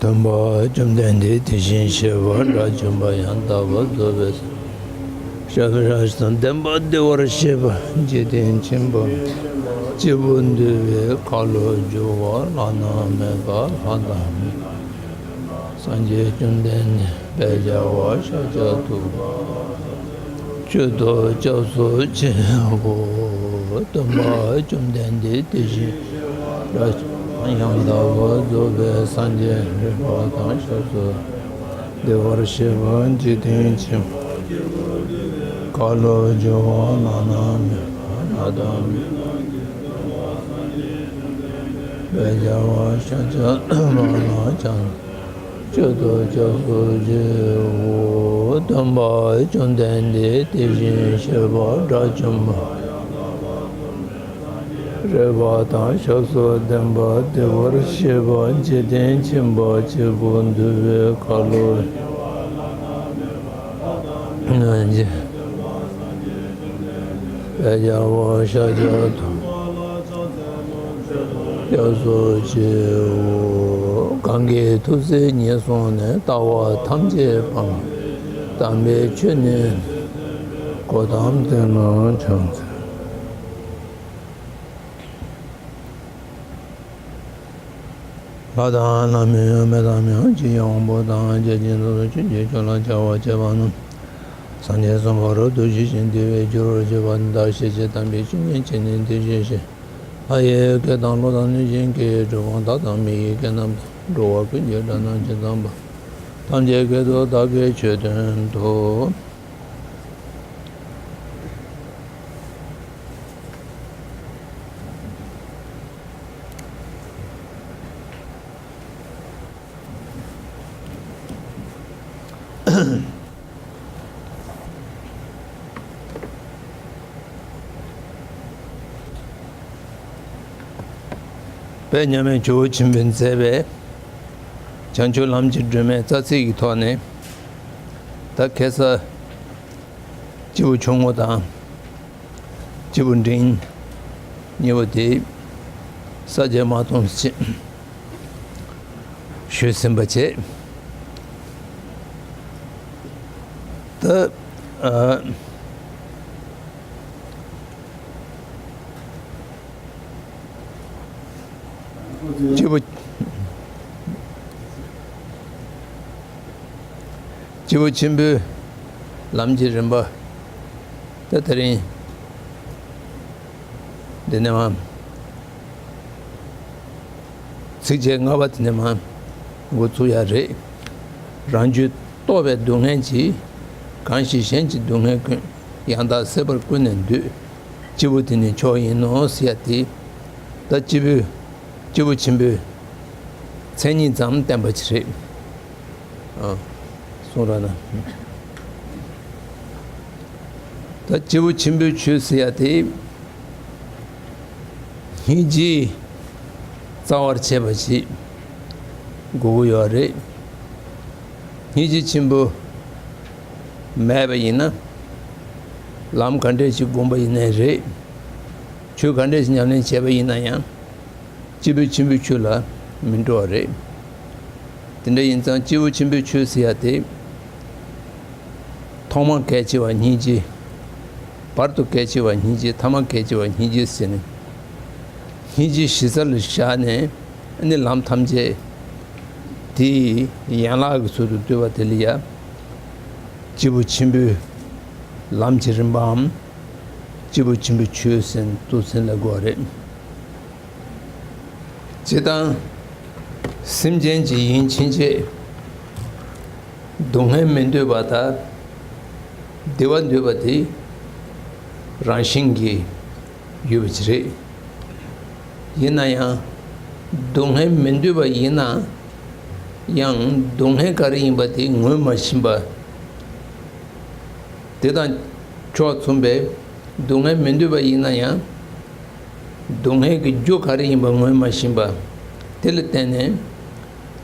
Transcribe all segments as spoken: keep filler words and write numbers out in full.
སྟོན་པ་བཅོམ་ལྡན་འདས་དེ་བཞིན་གཤེགས་པ་དགྲ་བཅོམ་པ་ཡང་དག་པར་རྫོགས་པའི་སངས་རྒྱས་ཞབས་རྗེས་དང་ལྡན་པ་བདེ་བར་གཤེགས་པ་འཇིག་རྟེན་ཆེན་པོ་སྐྱེས་བུ་འདུལ་བའི་ཁ་ལོ་སྒྱུར་བ་བླ་ན་མེད་པ་ལྷ་དང་མི་དང་སངས་རྒྱས་བཅོམ་ལྡན་འདས་དཔལ་རྒྱལ་བ་ཤཱཀྱ་ཐུབ་པ་མཆོད་དོ་སྐྱབས་སུ་མཆིའོ། སྟོན་པ་བཅོམ་ལྡན་འདས་དེ་བཞིན་གཤེགས་པ་ཡང་དག་པར་རྫོགས་པའི་སངས་རྒྱས་རིག་པ་དང་ཞབས་སུ་བདེ་བར་གཤེགས་པ་འཇིག་རྟེན་ཆེན་པོ་ཁ་ལོ་སྒྱུར་བ་བླ་ན་མེད་པ་ལྷ་དང་མི་དང་དཔལ་རྒྱལ་བ་ཤཱཀྱ་ཐུབ་པ་ལ་ཕྱག་འཚལ་མཆོད་དོ་སྐྱབས་སུ་མཆིའོ། སྟོན་པ་བཅོམ་ལྡན་འདས་དེ་བཞིན་གཤེགས་པ་དགྲ་བཅོམ་པ་རིག་པ་དང་ཞབས་སུ་ལྡན་པ་བདེ་བར་གཤེགས་པ་འཇིག་རྟེན་ཆེན་པོ་སྐྱེས་བུ་འདུལ་བའི་ཁ་ལོ་སྒྱུར་བ་དཔལ་རྒྱལ་བ་ཤཱཀྱ་ཐུབ་པ་སྐྱབས་སུ་མཆིའོ། གང་གིས་ཐུགས་བརྩེ་ཉེར་བཟུང་ནས། ལྟ་བ་ཐམས་ཅད་སྤང་། དམ་པའི་ཆོས་ནི་གོའམ་དེ་ནི་ཕྱག་འཚལ། ལྷ་དང་ལྷ་མིན་མི་དང་མི་འོང་ཕྱིར་ཡང་འོང་པོ་དང་། བརྒྱ་བྱིན་ཚོགས་རྫོགས་ཆོས་ཀྱི་རྒྱུ་ལ་སྦྱར་བར་བྱེད་པ་རྣམས། སངས་རྒྱས་སམ་བྷོ་ཊ་ཏུ་ཇི་བཞིན་བདེ་བར་འགྱུར་བར་བྱེད་པ་འདི་དག་ཤེས་བྱའི་དམ་པའི་ཆོས་ཉིད་ཀྱི་ནི་དེ་བཞིན་གཤེགས་ལྷ་ཡི་སྐད་དང་ཀླུ་དང་གནོད་སྦྱིན་གྱི་གྲུབ་དབང་དག་དང་མི་ཡི་སྐད་རྣམས་དང་། འགྲོ་བ་ཀུན་གྱི་སྒྲ་རྣམས་ཇི་ཙམ་པ། ཐམས་ཅད་སྐད་དུ་བདག་གིས་ཆོས་བསྟན་ཏོ། དཔལ་མཉམ་མེད་ཇོ་བོ་ཆེན་པོས་མཛད་པའི་བྱང་ཆུབ་ལམ་གྱི་སྒྲོན་མེ་རྩ་ཚིག་གི་ཐོག་ནས། ད་ཁ་སང་སྐྱེས་བུ་ཆུང་ངུ་དང་། སྐྱེས་བུ་འབྲིང་། གཉིས་པོ་དེ་ས་བརྒྱད་མ་སྟོངས་ཅིག་ཞུས་ཟིན་པ་བྱས། ད་ཨ། སྐྱེས་བུ། སྐྱེས་བུ་ཆེན་པོའི་ལམ་གྱི་རིམ་པ། ད་དེ་རིང་འདི་ནས་མར་ཚིགས་བཅད་ལྔ་པ་དེ་ནས་མར་འགོ་ཚུགས་ཡ་རེད། རང་རྒྱུད་རྟོག་པའི་སྡུག་བསྔལ་གྱིས། གང་ཞིག་གཞན་གྱི་སྡུག་བསྔལ་ཀུན། ཡང་དག་སྲིད་པར་ཀུན་ནས་འདུད། སྐྱེས་བུ་དེ་ནི་མཆོག་ཡིན་ནོ་ཟེར་ཡ་དེ། ད་སྐྱེས་བུ། སྐྱེས་བུ་ཆེན་པོའི་མཚན་ཉིད་ཙམ་བསྟན་པ་ཅིག་རེད། ཨ། གསུང་རོགས་གནང་། ད་སྐྱེས་བུ་ཆེན་པོའི་ཆོས་ཟེར་ཡ་དེ། སྙིང་རྗེ་རྩ་བར་བྱས་པ་ཞིག་དགོས་ཀྱི་ཡོད་རེད། སྙིང་རྗེ་ཆེན་པོ་མེད་པ་ཡིན་ན། ལམ་ག་འདྲས་ཞིག་བསྒོམས་པ་ཡིན་ནའི་རེད། ཆོས་ག་འདྲས་ཞིག་ཉམས་ལེན་བྱས་པ་ཡིན་ན་ཡང་། སྐྱེས་བུ་ཆེན་པོའི་ཆོས་ལ་མི་འགྲོ་བ་རེད། དེ་འདྲ་ཡིན་ཙང་སྐྱེས་བུ་ཆེན་པོའི་ཆོས་ཟེར་ཡ་དེ། ཐོག་མ་གལ་ཆེ་བ་སྙིང་རྗེ། བར་དུ་གལ་ཆེ་བ་སྙིང་རྗེ། ཐ་མ་གལ་ཆེ་བ་སྙིང་རྗེ་ཟེར་ནས། སྙིང་རྗེ་གཞི་རྩ་ལ་བཞག་ནས་ཨ་ནི་ལམ་ཐམས་ཅད་དེའི་ཡན་ལག་གི་ཚུལ་དུ་བསྡུས་པ་དེ་ལ་ཡ། སྐྱེས་བུ་ཆེན་པོའི་ལམ་གྱི་རིམ་པའམ། སྐྱེས་བུ་ཆེན་པོའི་ཆོས་ཟེར་ནས་ཏོག་ཙམ་ལབ་དགོས་པ་རེད། སྤྱིར་བཏང་། སེམས་ཅན་གྱི་ཡིན་ཕྱིན་ཆད་སྡུག་བསྔལ་མི་འདོད་པ་དང་བདེ་བ་འདོད་པ་དེ་རང་བཞིན་གྱིས་ཡོད་པ་ཅིག་རེད། ཡིན་ན་ཡང་སྡུག་བསྔལ་མི་འདོད་པ་ཡིན་ན་ཡང་སྡུག་བསྔལ་ག་རེ་ཡིན་པ་དེ་ངོས་མ་ཟིན་པ། དེ་དང་ཕྱོགས་མཚུངས་པའི་སྡུག་བསྔལ་མི་འདོད་པ་ཡིན་ན་ཡང་། སྡུག་བསྔལ་གྱི་རྒྱུ་ག་རེ་ཡིན་པ་ངོས་མ་ཟིན་པ། དེ་ལ་བརྟེན་ནས་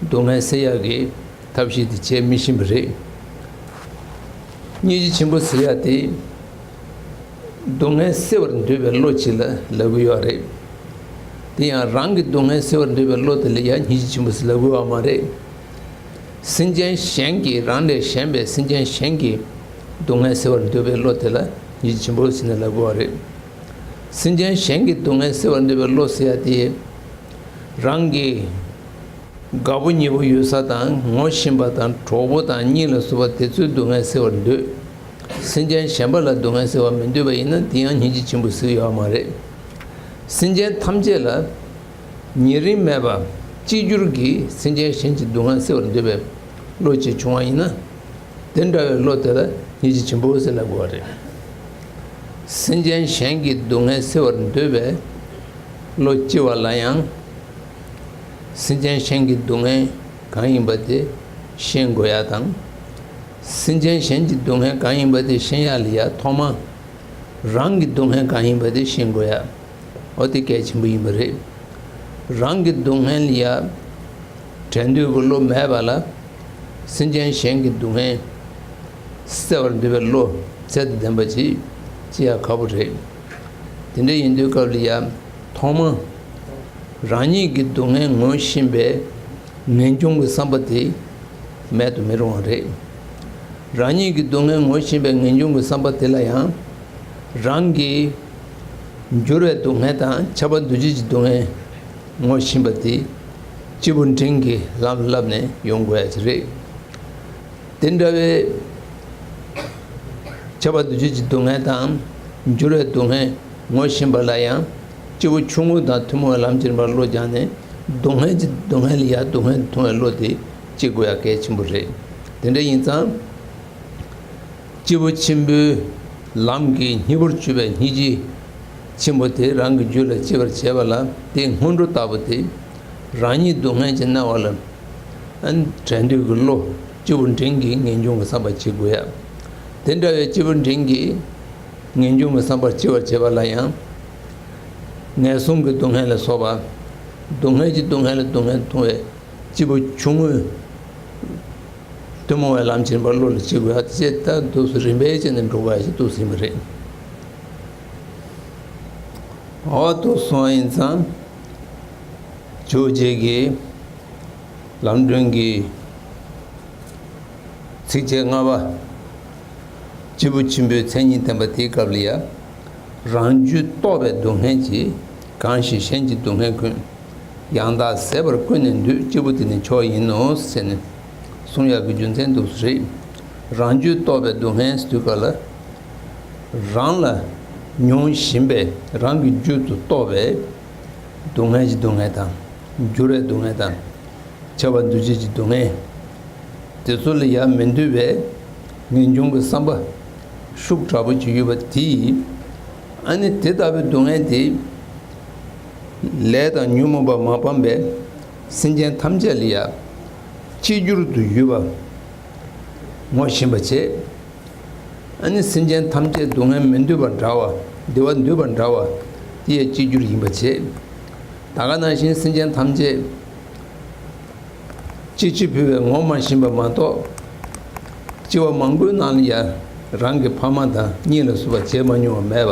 སྡུག་བསྔལ་སེལ་ཡག་གི་ཐབས་ཤེས་དེ་བྱེད་མི་ཤེས་པ་རེད། སྙིང་རྗེ་ཆེན་པོ་ཟེར་ཡ་དེ། སྡུག་བསྔལ་སེལ་བར་འདོད་པའི་བློ་ཅིག་ལ་ལབ་ཀྱི་ཡོད་རེད། དེ་ཡང་རང་གི་སྡུག་བསྔལ་སེལ་བར་འདོད་པའི་བློ་དེ་ལ་ཡང་སྙིང་རྗེ་ཆེན་པོ་ཟེར་ལབ་ཀྱི་ཡོད་མ་རེད། སེམས་ཅན་གཞན་གྱི་རང་ལས་གཞན་པའི་སེམས་ཅན་གཞན་གྱི་སྡུག་བསྔལ་སེལ་བར་འདོད་པའི་བློ་དེ་ལ་སྙིང་རྗེ་ཆེན་པོ་ཟེར་ནས་ལབ་དགོས་པ་རེད། སེམས་ཅན་གཞན་གྱི་སྡུག་བསྔལ་སེལ་བར་འདོད་པའི་བློ་ཟེར་ཡ་དེ། རང་གི་དགའ་པོ་ཉེ་པོ་ཡོད་ས་དང་ངོ་ཤེས་པ་དང་གྲོགས་པོ་དང་གཉེན་ལ་སོགས་པ་དེ་ཚོའི་སྡུག་བསྔལ་སེལ་བར་འདོད། སེམས་ཅན་གཞན་པ་ལ་སྡུག་བསྔལ་སེལ་བར་མི་འདོད་པ་ཡིན་ན་དེ་ཡང་སྙིང་རྗེ་ཆེན་པོ་ཟེར་ཡོད་མ་རེད། སེམས་ཅན་ཐམས་ཅད་ལ་ཉེ་རིང་མེད་པ་གཅིག་གྱུར་གྱི་སེམས་ཅན་གཞན་གྱི་སྡུག་བསྔལ་སེལ་བར་འདོད་པའི་བློ་ཅིག་བྱུང་བ་ཡིན་ན། དེ་འདྲ་བའི་བློ་དེ་ལ་སྙིང་རྗེ་ཆེན་པོ་ཟེར་ལབ་དགོས་པ་རེད། སེམས་ཅན་གཞན་གྱི་སྡུག་བསྔལ་སེལ་བར་འདོད་པའི་བློ་སྐྱེ་བ་ལ་ཡང་། སེམས་ཅན་གཞན་གྱི་སྡུག་བསྔལ་གང་ཡིན་པ་དེ་ཤེས་དགོས་ཡ་དང་། སེམས་ཅན་གཞན་གྱི་སྡུག་བསྔལ་གང་ཡིན་པ་དེ་ཤེས་ཡ་ལ་ཡ་ཐོག་མ་རང་གི་སྡུག་བསྔལ་གང་ཡིན་པ་དེ་ཤེས་དགོས་ཡ། འོ་དེ་གལ་ཆེན་པོ་ཡིན་པ་རེད། རང་གི་སྡུག་བསྔལ་ལ་ཡ་བྲལ་འདོད་ཀྱི་བློ་མེད་པ་ལ། སེམས་ཅན་གཞན་གྱི་སྡུག་བསྔལ་སེལ་བར་འདོད་པའི་བློ་ཚད་དང་ལྡན་པ་ཅིག་སྐྱེ་ཡ་ཁག་པོ་རེད། དེ་འདྲ་ཡིན་དུས་སྐབས་ལ་ཡང་ཐོག་མར་རང་ཉིད་ཀྱི་སྡུག་བསྔལ་ངོ་ཤེས་པའི་ངེས་འབྱུང་གི་བསམ་པ་དེ་མེད་དུ་མི་རུང་བ་རེད། རང་ཉིད་ཀྱི་སྡུག་བསྔལ་ངོ་ཤེས་པའི་ངེས་འབྱུང་གི་བསམ་པ་དེ་ལ་ཡང་རང་གི་འགྱུར་བའི་སྡུག་བསྔལ་དང་ཁྱབ་པ་འདུ་བྱེད་ཀྱི་སྡུག་བསྔལ་ངོ་ཤེས་པ་དེ་སྐྱེས་བུ་འབྲིང་གི་ལམ་བསླབ་ནས་ཡོང་དགོས་ཡ་ཅིག་རེད། དེ་འདྲ་བའི་ཁྱབ་པ་འདུ་བྱེད་ཀྱི་སྡུག་བསྔལ་དང་འགྱུར་བའི་སྡུག་བསྔལ་ངོ་ཤེས་པ་ལ་ཡང་སྐྱེས་བུ་ཆུང་ངུ་དང་ཐུན་མོང་བའི་ལམ་གྱི་རིམ་པར་བློ་སྦྱངས་ནས་སྡུག་བསྔལ་གྱི་སྡུག་བསྔལ་ལ་ཡང་སྡུག་བསྔལ་མཐོང་བའི་བློ་དེ་སྐྱེ་དགོས་ཡ་གལ་ཆེན་པོ་རེད། དེ་འདྲ་ཡིན་ཙང་། སྐྱེས་བུ་ཆེན་པོའི་ལམ་གྱི་སྙིང་པོར་གྱུར་པའི་སྙིང་རྗེ་ཆེན་པོ་དེ་རང་གི་རྒྱུད་ལ་སྐྱེ་བར་བྱེད་པ་ལ་དེའི་སྔོན་འགྲོ་ལྟ་བུ་དེ་རང་ཉིད་སྡུག་བསྔལ་གྱིས་མནར་བ་ལ་ཨ་ནི་བྲལ་འདོད་ཀྱི་བློ་སྐྱེས་བུ་འབྲིང་གི་ངེས་འབྱུང་གི་བསམ་པ་སྐྱེ་དགོས་ཡ། དེ་འདྲ་བའི་སྐྱེས་བུ་འབྲིང་གི་ངེས་འབྱུང་གི་བསམ་པ་སྐྱེ་བར་བྱེད་པ་ལ་ཡང་ངན་སོང་གི་སྡུག་བསྔལ་ལ་སོགས་པ་སྡུག་བསྔལ་གྱི་སྡུག་བསྔལ་ལ་སྡུག་བསྔལ་མཐོང་བའི་སྐྱེས་བུ་ཆུང་ངུས། ཐུན་མོང་བའི་ལམ་ཆེན་པོར་བློ་ལ་སྐྱེ་དགོས་ཡ་དེ་བྱས་ད་འདུག་སེ་རིམ་པས་བྱས་ནས་འགྲོ་དགོས་ཡ་ཞིག་འདུག་སེ་ཡིན་པ་རེད། འོ་འདུག་སོང་བ་ཡིན་ཙང་། ཇོ་བོ་རྗེ་གི་ལམ་སྒྲོན་གྱི་ཚིགས་བཅད་ལྔ་པ། སྐྱེས་བུ་ཆེན་པོའི་མཚན་ཉིད་བསྟན་པ་དེའི་སྐབས་ལ་ཡ། རང་རྒྱུད་རྟོགས་པའི་སྡུག་བསྔལ་གྱིས། གང་ཞིག་གཞན་གྱི་སྡུག་བསྔལ་ཀུན། ཡང་དག་ཟད་པར་ཀུན་ནས་འདོད། སྐྱེས་བུ་དེ་ནི་མཆོག་ཡིན་ནོ་ཟེར་ནས་གསུང་ཡག་གི་རྒྱུ་མཚན་འདུག་སེ་རེད། རང་རྒྱུད་རྟོགས་པའི་སྡུག་བསྔལ་ཟེར་དུས་སྐབས་ལ། རང་ལ་མྱོང་བཞིན་པའི་རང་གི་རྒྱུད་དུ་རྟོགས་པའི་སྡུག་བསྔལ་གྱི་སྡུག་བསྔལ་དང་། འགྱུར་བའི་སྡུག་བསྔལ་དང་། ཁྱབ་པ་འདུ་བྱེད་ཀྱི་སྡུག་བསྔལ། དེ་ཚོ་ལ་ཡང་མི་འདོད་པའི་ངེས་འབྱུང་གི་བསམ་པ་ཤུགས་དྲག་པོ་ཅིག་ཡོད་པ་དེ་ཡིས། ཨ་ནི་དེ་ལྟ་བུའི་སྡུག་བསྔལ་དེ་ལས་དང་ཉོན་མོངས་པ་མ་སྤངས་པའི་སེམས་ཅན་ཐམས་ཅད་ལ་ཡང་གཅིག་གྱུར་དུ་ཡོད་པ་ངོ་ཤེས་པ་བྱས། ཨ་ནི་སེམས་ཅན་ཐམས་ཅད་སྡུག་བསྔལ་མི་འདོད་པ་འདྲ་བ། བདེ་བ་འདོད་པ་འདྲ་བ། དེ་ཡང་གཅིག་གྱུར་ཡིན་པ་བྱས། ད་ག་ནང་བཞིན་སེམས་ཅན་ཐམས་ཅད་ཅི་ཕྱིར་བུད་པའི་ངོ་མ་ཤེས་པ་མ་གཏོགས། སྐྱེ་བ་མང་པོའི་ནང་ལ་ཡང་རང་གི་ཕ་མ་དང་གཉེན་ལ་སོགས་པ་བྱེད་མ་མྱོང་བ་མེད་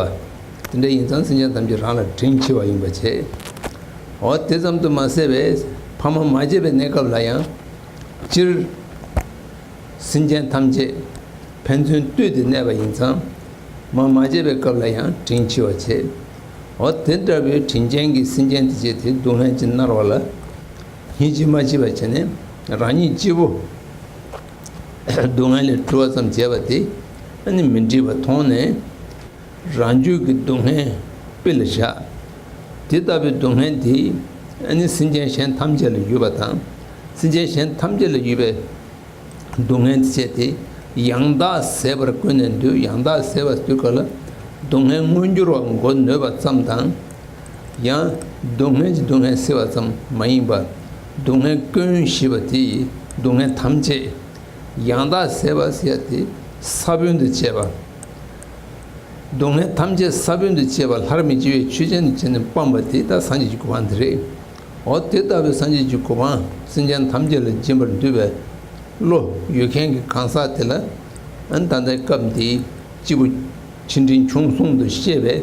པ། དེ་འདྲ་ཡིན་ཙང་སེམས་ཅན་ཐམས་ཅད་རང་ལ་དྲིན་ཆེ་བ་ཡིན་པ་བྱས། འོ་དེ་ཙམ་དུ་མ་ཟད་པའི་ཕ་མ་མ་བྱས་པའི་གནས་སྐབས་ལ་ཡང་སྤྱིར། སེམས་ཅན་ཐམས་ཅད་ཕན་ཚུན་ལྟོས་ཏེ་གནས་པ་ཡིན་ཙང་། མ་མ་བྱས་པའི་སྐབས་ལ་ཡང་དྲིན་ཆེ་བ་བྱེད། འོ་དེ་འདྲ་བའི་དྲིན་ཅན་གྱི་སེམས་ཅན་དེ་བྱས་ཏེ་སྡུག་བསྔལ་གྱིས་མནར་བ་ལ་སྙིང་རྗེ་མ་བྱེད་པ་བྱས་ནས་རང་ཉིད་སྐྱེས་བུ་སྡུག་བསྔལ་ལས་གྲོལ་བ་ཙམ་བྱས་པ་དེ་ཨ་ནི་མི་འགྲིག་པ་མཐོང་ནས་རང་རྒྱུད་ཀྱི་སྡུག་བསྔལ་དཔེ་ལ་བཞག་དེ་ལྟ་བུའི་སྡུག་བསྔལ་དེ་ཨ་ནི་སེམས་ཅན་གཞན་ཐམས་ཅད་ལ་ཡོད་པ་དང་། སེམས་ཅན་གཞན་ཐམས་ཅད་ལ་ཡོད་པའི་སྡུག་བསྔལ་དེ་བྱས་ཏེ། ཡང་དག་ཟད་པར་ཀུན་ནས་འདོད། ཡང་དག་ཟད་པ་ཟེར་དུས་སྐབས་ལ་སྡུག་བསྔལ་མངོན་གྱུར་བ་མགོ་ནོན་པ་ཙམ་དང་། ཡང་སྡུག་བསྔལ་གྱི་སྡུག་བསྔལ་སེལ་བ་ཙམ་མ་ཡིན་པར། སྡུག་བསྔལ་ཀུན་ཞི་བ་དེ་ཡི་སྡུག་བསྔལ་ཐམས་ཅད་ཡང་དག་ཟད་པ་ཟེར་ཡ་དེ་ས་བོན་དུ་བྱས་པ། སྡུག་བསྔལ་ཐམས་ཅད་ས་བོན་དུ་བྱས་པ་སླར་མི་སྐྱེ་བའི་ཆོས་ཅན་དུ་བྱས་ནས་སྤངས་པ་དེ་ད་སངས་རྒྱས་ཀྱི་གོ་འཕང་དེ་རེད། འོ་དེ་ལྟ་བུའི་སངས་རྒྱས་ཀྱི་གོ་འཕང་སེམས་ཅན་ཐམས་ཅད་ལ་སྦྱིན་པར་འདོད་པའི་བློ་ཡོད་མཁན་གྱི་གང་ཟག་དེ་ལ། ཨ་ནི་ད་ལྟའི་སྐབས་འདིའི་སྐྱེས་བུ་ཆེ་འབྲིང་ཆུང་གསུམ་དུ་བཤད་པའི་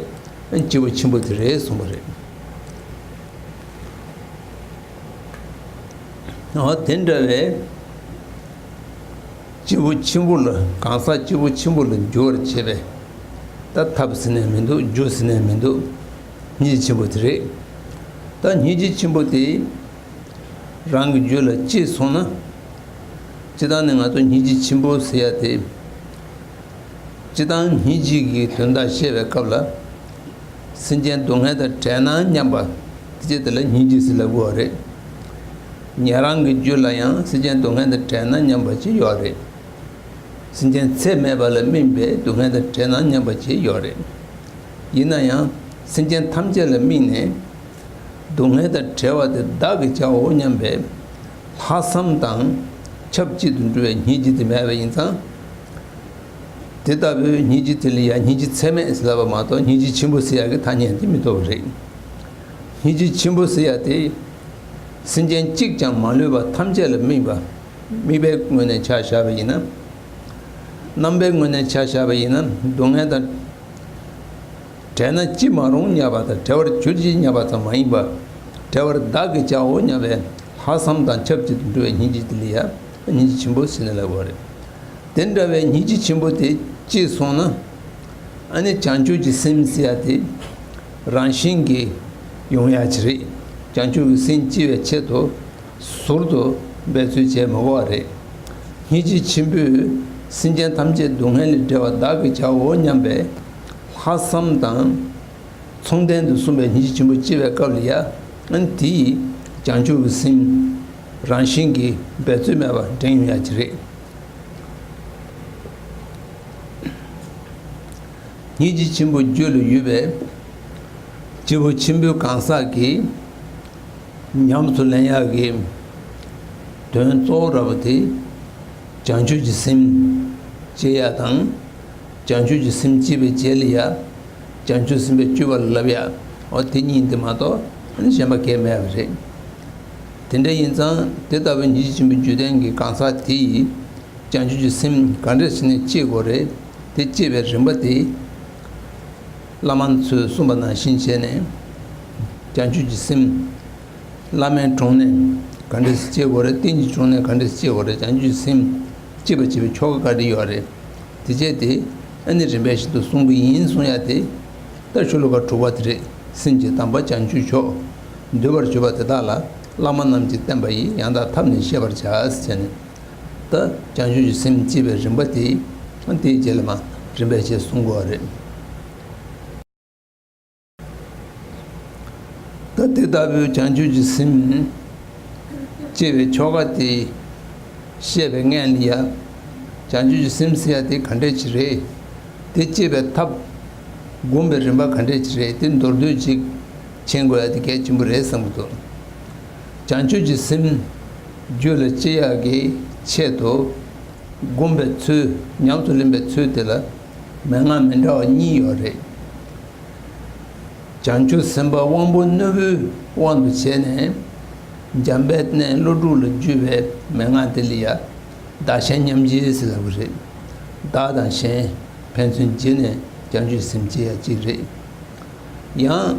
ཨ་ནི་སྐྱེས་བུ་ཆེན་པོ་དེ་རེད་གསུངས་པ་རེད། འོ་དེ་འདྲ་བའི་ སྐྱེས་བུ་ཆེན་པོ་ལ་གང་ཟག་སྐྱེས་བུ་ཆེན་པོ་ལ་འགྱུར་བར་བྱེད་པའི། ད་ཐབས་ཟེར་ནས་མི་འདུག་རྒྱུ་ཟེར་ནས་མི་འདུག་སྙིང་རྗེ་ཆེན་པོ་དེ་རེད། ད་སྙིང་རྗེ་ཆེན་པོ་དེ་རང་གི་རྒྱུད་ལ་སྐྱེས་སོང་ན། སྤྱིར་བཏང་ནི་ང་ཚོ་སྙིང་རྗེ་ཆེན་པོ་ཟེར་ཡ་དེ། སྤྱིར་བཏང་སྙིང་རྗེ་གི་དོན་དག་བཤད་པའི་སྐབས་ལ། སེམས་ཅན་སྡུག་བསྔལ་དང་བྲལ་ན་སྙམ་པ། དེ་ཅི་དེ་ལ་སྙིང་རྗེ་ཟེར་ལབ་དགོས་པ་རེད། ཉན་རང་གི་རྒྱུད་ལ་ཡང་སེམས་ཅན་སྡུག་བསྔལ་དང་བྲལ་ན་སྙམ་པ་ཅིག་ཡོད་རེད། སེམས་ཅན་ཚད་མེད་པ་ལ་སྨིན་པའི་སྡུག་བསྔལ་དང་བྲལ་ན་སྙམ་པ་ཅིག་ཡོད་རེད། ཡིན་ན་ཡང་སེམས་ཅན་ཐམས་ཅད་ལ་དམིགས་ནས། སྡུག་བསྔལ་དང་བྲལ་བ་དེ་བདག་གིས་བྱའོ་སྙམ་པའི་ལྷག་བསམ་དང་ཆབས་ཅིག་ཏུ་འགྲོ་བའི་སྙིང་རྗེ་དེ་མེད་པ་ཡིན་ཙང་། དེ་ལྟ་བུའི་སྙིང་རྗེ་དེ་ལ་ཡང་སྙིང་རྗེ་ཚད་མེད་ཟེར་ལབ་པ་མ་གཏོགས་སྙིང་རྗེ་ཆེན་པོ་ཟེར་ཡག་གི་ཐ་སྙད་དེ་མི་ཐོབ་པ་རེད། སྙིང་རྗེ་ཆེན་པོ་ཟེར་ཡག་དེ། སེམས་ཅན་གཅིག་ཀྱང་མ་ལུས་པ་ཐམས་ཅད་ལ་དམིགས་པ། དམིགས་པའི་ངོས་ནས་ཆ་བཞག་པ་ཡིན་ན། རྣམ་པའི་ངོས་ནས་ཆ་བཞག་པ་ཡིན་ན་སྡུག་བསྔལ་དང་། བྲལ་ན་ཅི་མ་རུང་སྙམ་པ་དང་བྲལ་བར་གྱུར་ཅིག་སྙམ་པ་ཙམ་མ་ཡིན་པར། བྲལ་བར་བདག་གིས་བྱའོ་སྙམ་པའི་ལྷག་བསམ་དང་ཆབས་ཅིག་ཏུ་འགྲོ་བའི་སྙིང་རྗེ་དེ་ལ་ཡང་སྙིང་རྗེ་ཆེན་པོ་ཟེར་ནས་ལབ་པ་རེད། དེ་འདྲ་བའི་སྙིང་རྗེ་ཆེན་པོ་དེ་སྐྱེས་སོང་ན། ཨ་ནི་བྱང་ཆུབ་ཀྱི་སེམས་ཟེར་ཡ་དེ་རང་བཞིན་གྱིས་ཡོང་ཡ་ཅིག་རེད། བྱང་ཆུབ་ཀྱི་སེམས་སྐྱེ་བའི་ཆེད་དུ། ཟུར་དུ་འབད་རྩོལ་བྱེད་མི་དགོས་པ་རེད། སྙིང་རྗེ་ཆེན་པོས་སེམས་ཅན་ཐམས་ཅད་སྡུག་བསྔལ་ལས་བསྒྲལ་བ་བདག་གིས་བྱའོ་སྙམ་པའི་ལྷག་བསམ་དང་མཚུངས་ལྡན་དུ་གསུངས་པའི་སྙིང་རྗེ་ཆེན་པོ་སྐྱེ་བའི་སྐབས་ལ་ཡང་དེ་ཡིས་བྱང་ཆུབ་ཀྱི་སེམས་རང་བཞིན་གྱིས་འབད་རྩོལ་མེད་པར་འདྲེན་ཡོང་ཡ་ཅིག་རེད། སྙིང་རྗེ་ཆེན་པོ་རྒྱུད་ལ་ཡོད་པའི་སྐྱེས་བུ་ཆེན་པོའི་གང་ཟག་གིས་ཉམས་སུ་ལེན་ཡག་གི་དོན་གཙོ་བོ་ར་བ་དེ་བྱང་ཆུབ་ཀྱི་སེམས་སྐྱེ་ཡག་དང་། བྱང་ཆུབ་ཀྱི་སེམས་སྐྱེས་པའི་རྗེས་ལ་ཡང་བྱང་ཆུབ་སེམས་དཔའི་སྤྱོད་པ་ལ་བསླབ་ཡག་འོ་དེ་གཉིས་འདི་མ་གཏོགས་གཞན་པ་གང་ཡང་མེད་པ་རེད། དེ་འདྲ་ཡིན་ཙང་དེ་ལྟ་བུའི་སྙིང་རྗེ་ཆེན་པོའི་རྒྱུད་ལྡན་གྱི་གང་ཟག་དེ་ཡིས། བྱང་ཆུབ་ཀྱི་སེམས་ག་འདྲ་བྱས་ནས་སྐྱེ་དགོས་རེད། དེ་སྐྱེ་བའི་རིམ་པ་དེ། བླ་མ་ཚོས་གསུངས་པ་ནང་བཞིན་བྱས་ནས། བྱང་ཆུབ་ཀྱི་སེམས། བླ་མའི་དྲུང་ནས་ག་འདྲ་སྐྱེ་དགོས་རེད། རྟེན་གྱི་དྲུང་ནས་ག་འདྲ་སྐྱེ་དགོས་རེད། བྱང་ཆུབ་ཀྱི་སེམས་སྐྱེ་བར་བྱེད་པའི་ཆོ་ག་ག་འདྲ་ཡོད་རེད། དེ་བྱས་ཏེ་ཨ་ནི་རིམ་པས་བཞིན་དུ་གསུང་གི་ཡིན་གསུང་ཡ་དེ། ད་ཤོ་ལོ་ཀ་དྲུག་པ་དེ་རེད། སེམས་ཀྱི་དམ་པ་བྱང་ཆུབ་མཆོག་འདུལ་བར་གྱུར་པ་དེ་དག་ལ་བླ་མ་རྣམས་ཀྱིས་བསྟན་པ་ཡི་ཡང་དག་ཐབས་ནི་བཤད་པར་བྱ་ཟེར་ནས། ད་བྱང་ཆུབ་ཀྱི་སེམས་སྐྱེ་བའི་རིམ་པ་དེ། དེའི་རྗེས་ལ་མ་རིམ་པས་བྱས་གསུང་དགོས་པ་རེད། ད་དེ་ལྟ་བུའི་བྱང་ཆུབ་ཀྱི་སེམས་སྐྱེ་བའི་ཆོ་ག་དེ་བཤད་པའི་སྔོན་ལ་ཡ། བྱང་ཆུབ་ཀྱི་སེམས་ཟེར་ཡ་དེ་ག་འདྲས་ཅིག་རེད། དེ་སྐྱེ་བའི་ཐབས། སྒོམ་པའི་རིམ་པ་ག་འདྲས་ཅིག་རེད། དེ་མདོར་བསྡུས་ཅིག་མཁྱེན་དགོས་ཡ་དེ་གལ་ཆེན་པོ་རེད་བསམ་གྱི་འདུག་བྱང་ཆུབ་ཀྱི་སེམས་རྒྱུད་ལ་སྐྱེ་ཡག་གི་ཆེད་དུ། སྒོམ་པའི་ཚུལ། ཉམས་སུ་ལེན་པའི་ཚུལ་དེ་ལ་མན་ངག་མི་འདྲ་བ་གཉིས་ཡོད་རེད། བྱང་ཆུབ་སེམས་དཔའ་དབང་པོ་རྣོན་པོའི་དབང་དུ་བྱས་ནས། འཇམ་དཔལ་གནས་ཀླུ་སྒྲུབ་ལ་བརྒྱུད་པའི་མན་ངག་དེ་ལ་ཡ། བདག་གཞན་མཉམ་བརྗེ་ཟེར་ལབ་ཀྱི་རེད། བདག་དང་གཞན་ཕན་ཚུན་བརྗེས་ནས་བྱང་ཆུབ་སེམས་སྐྱེ་ཡ་གཅིག་རེད། ཡང་།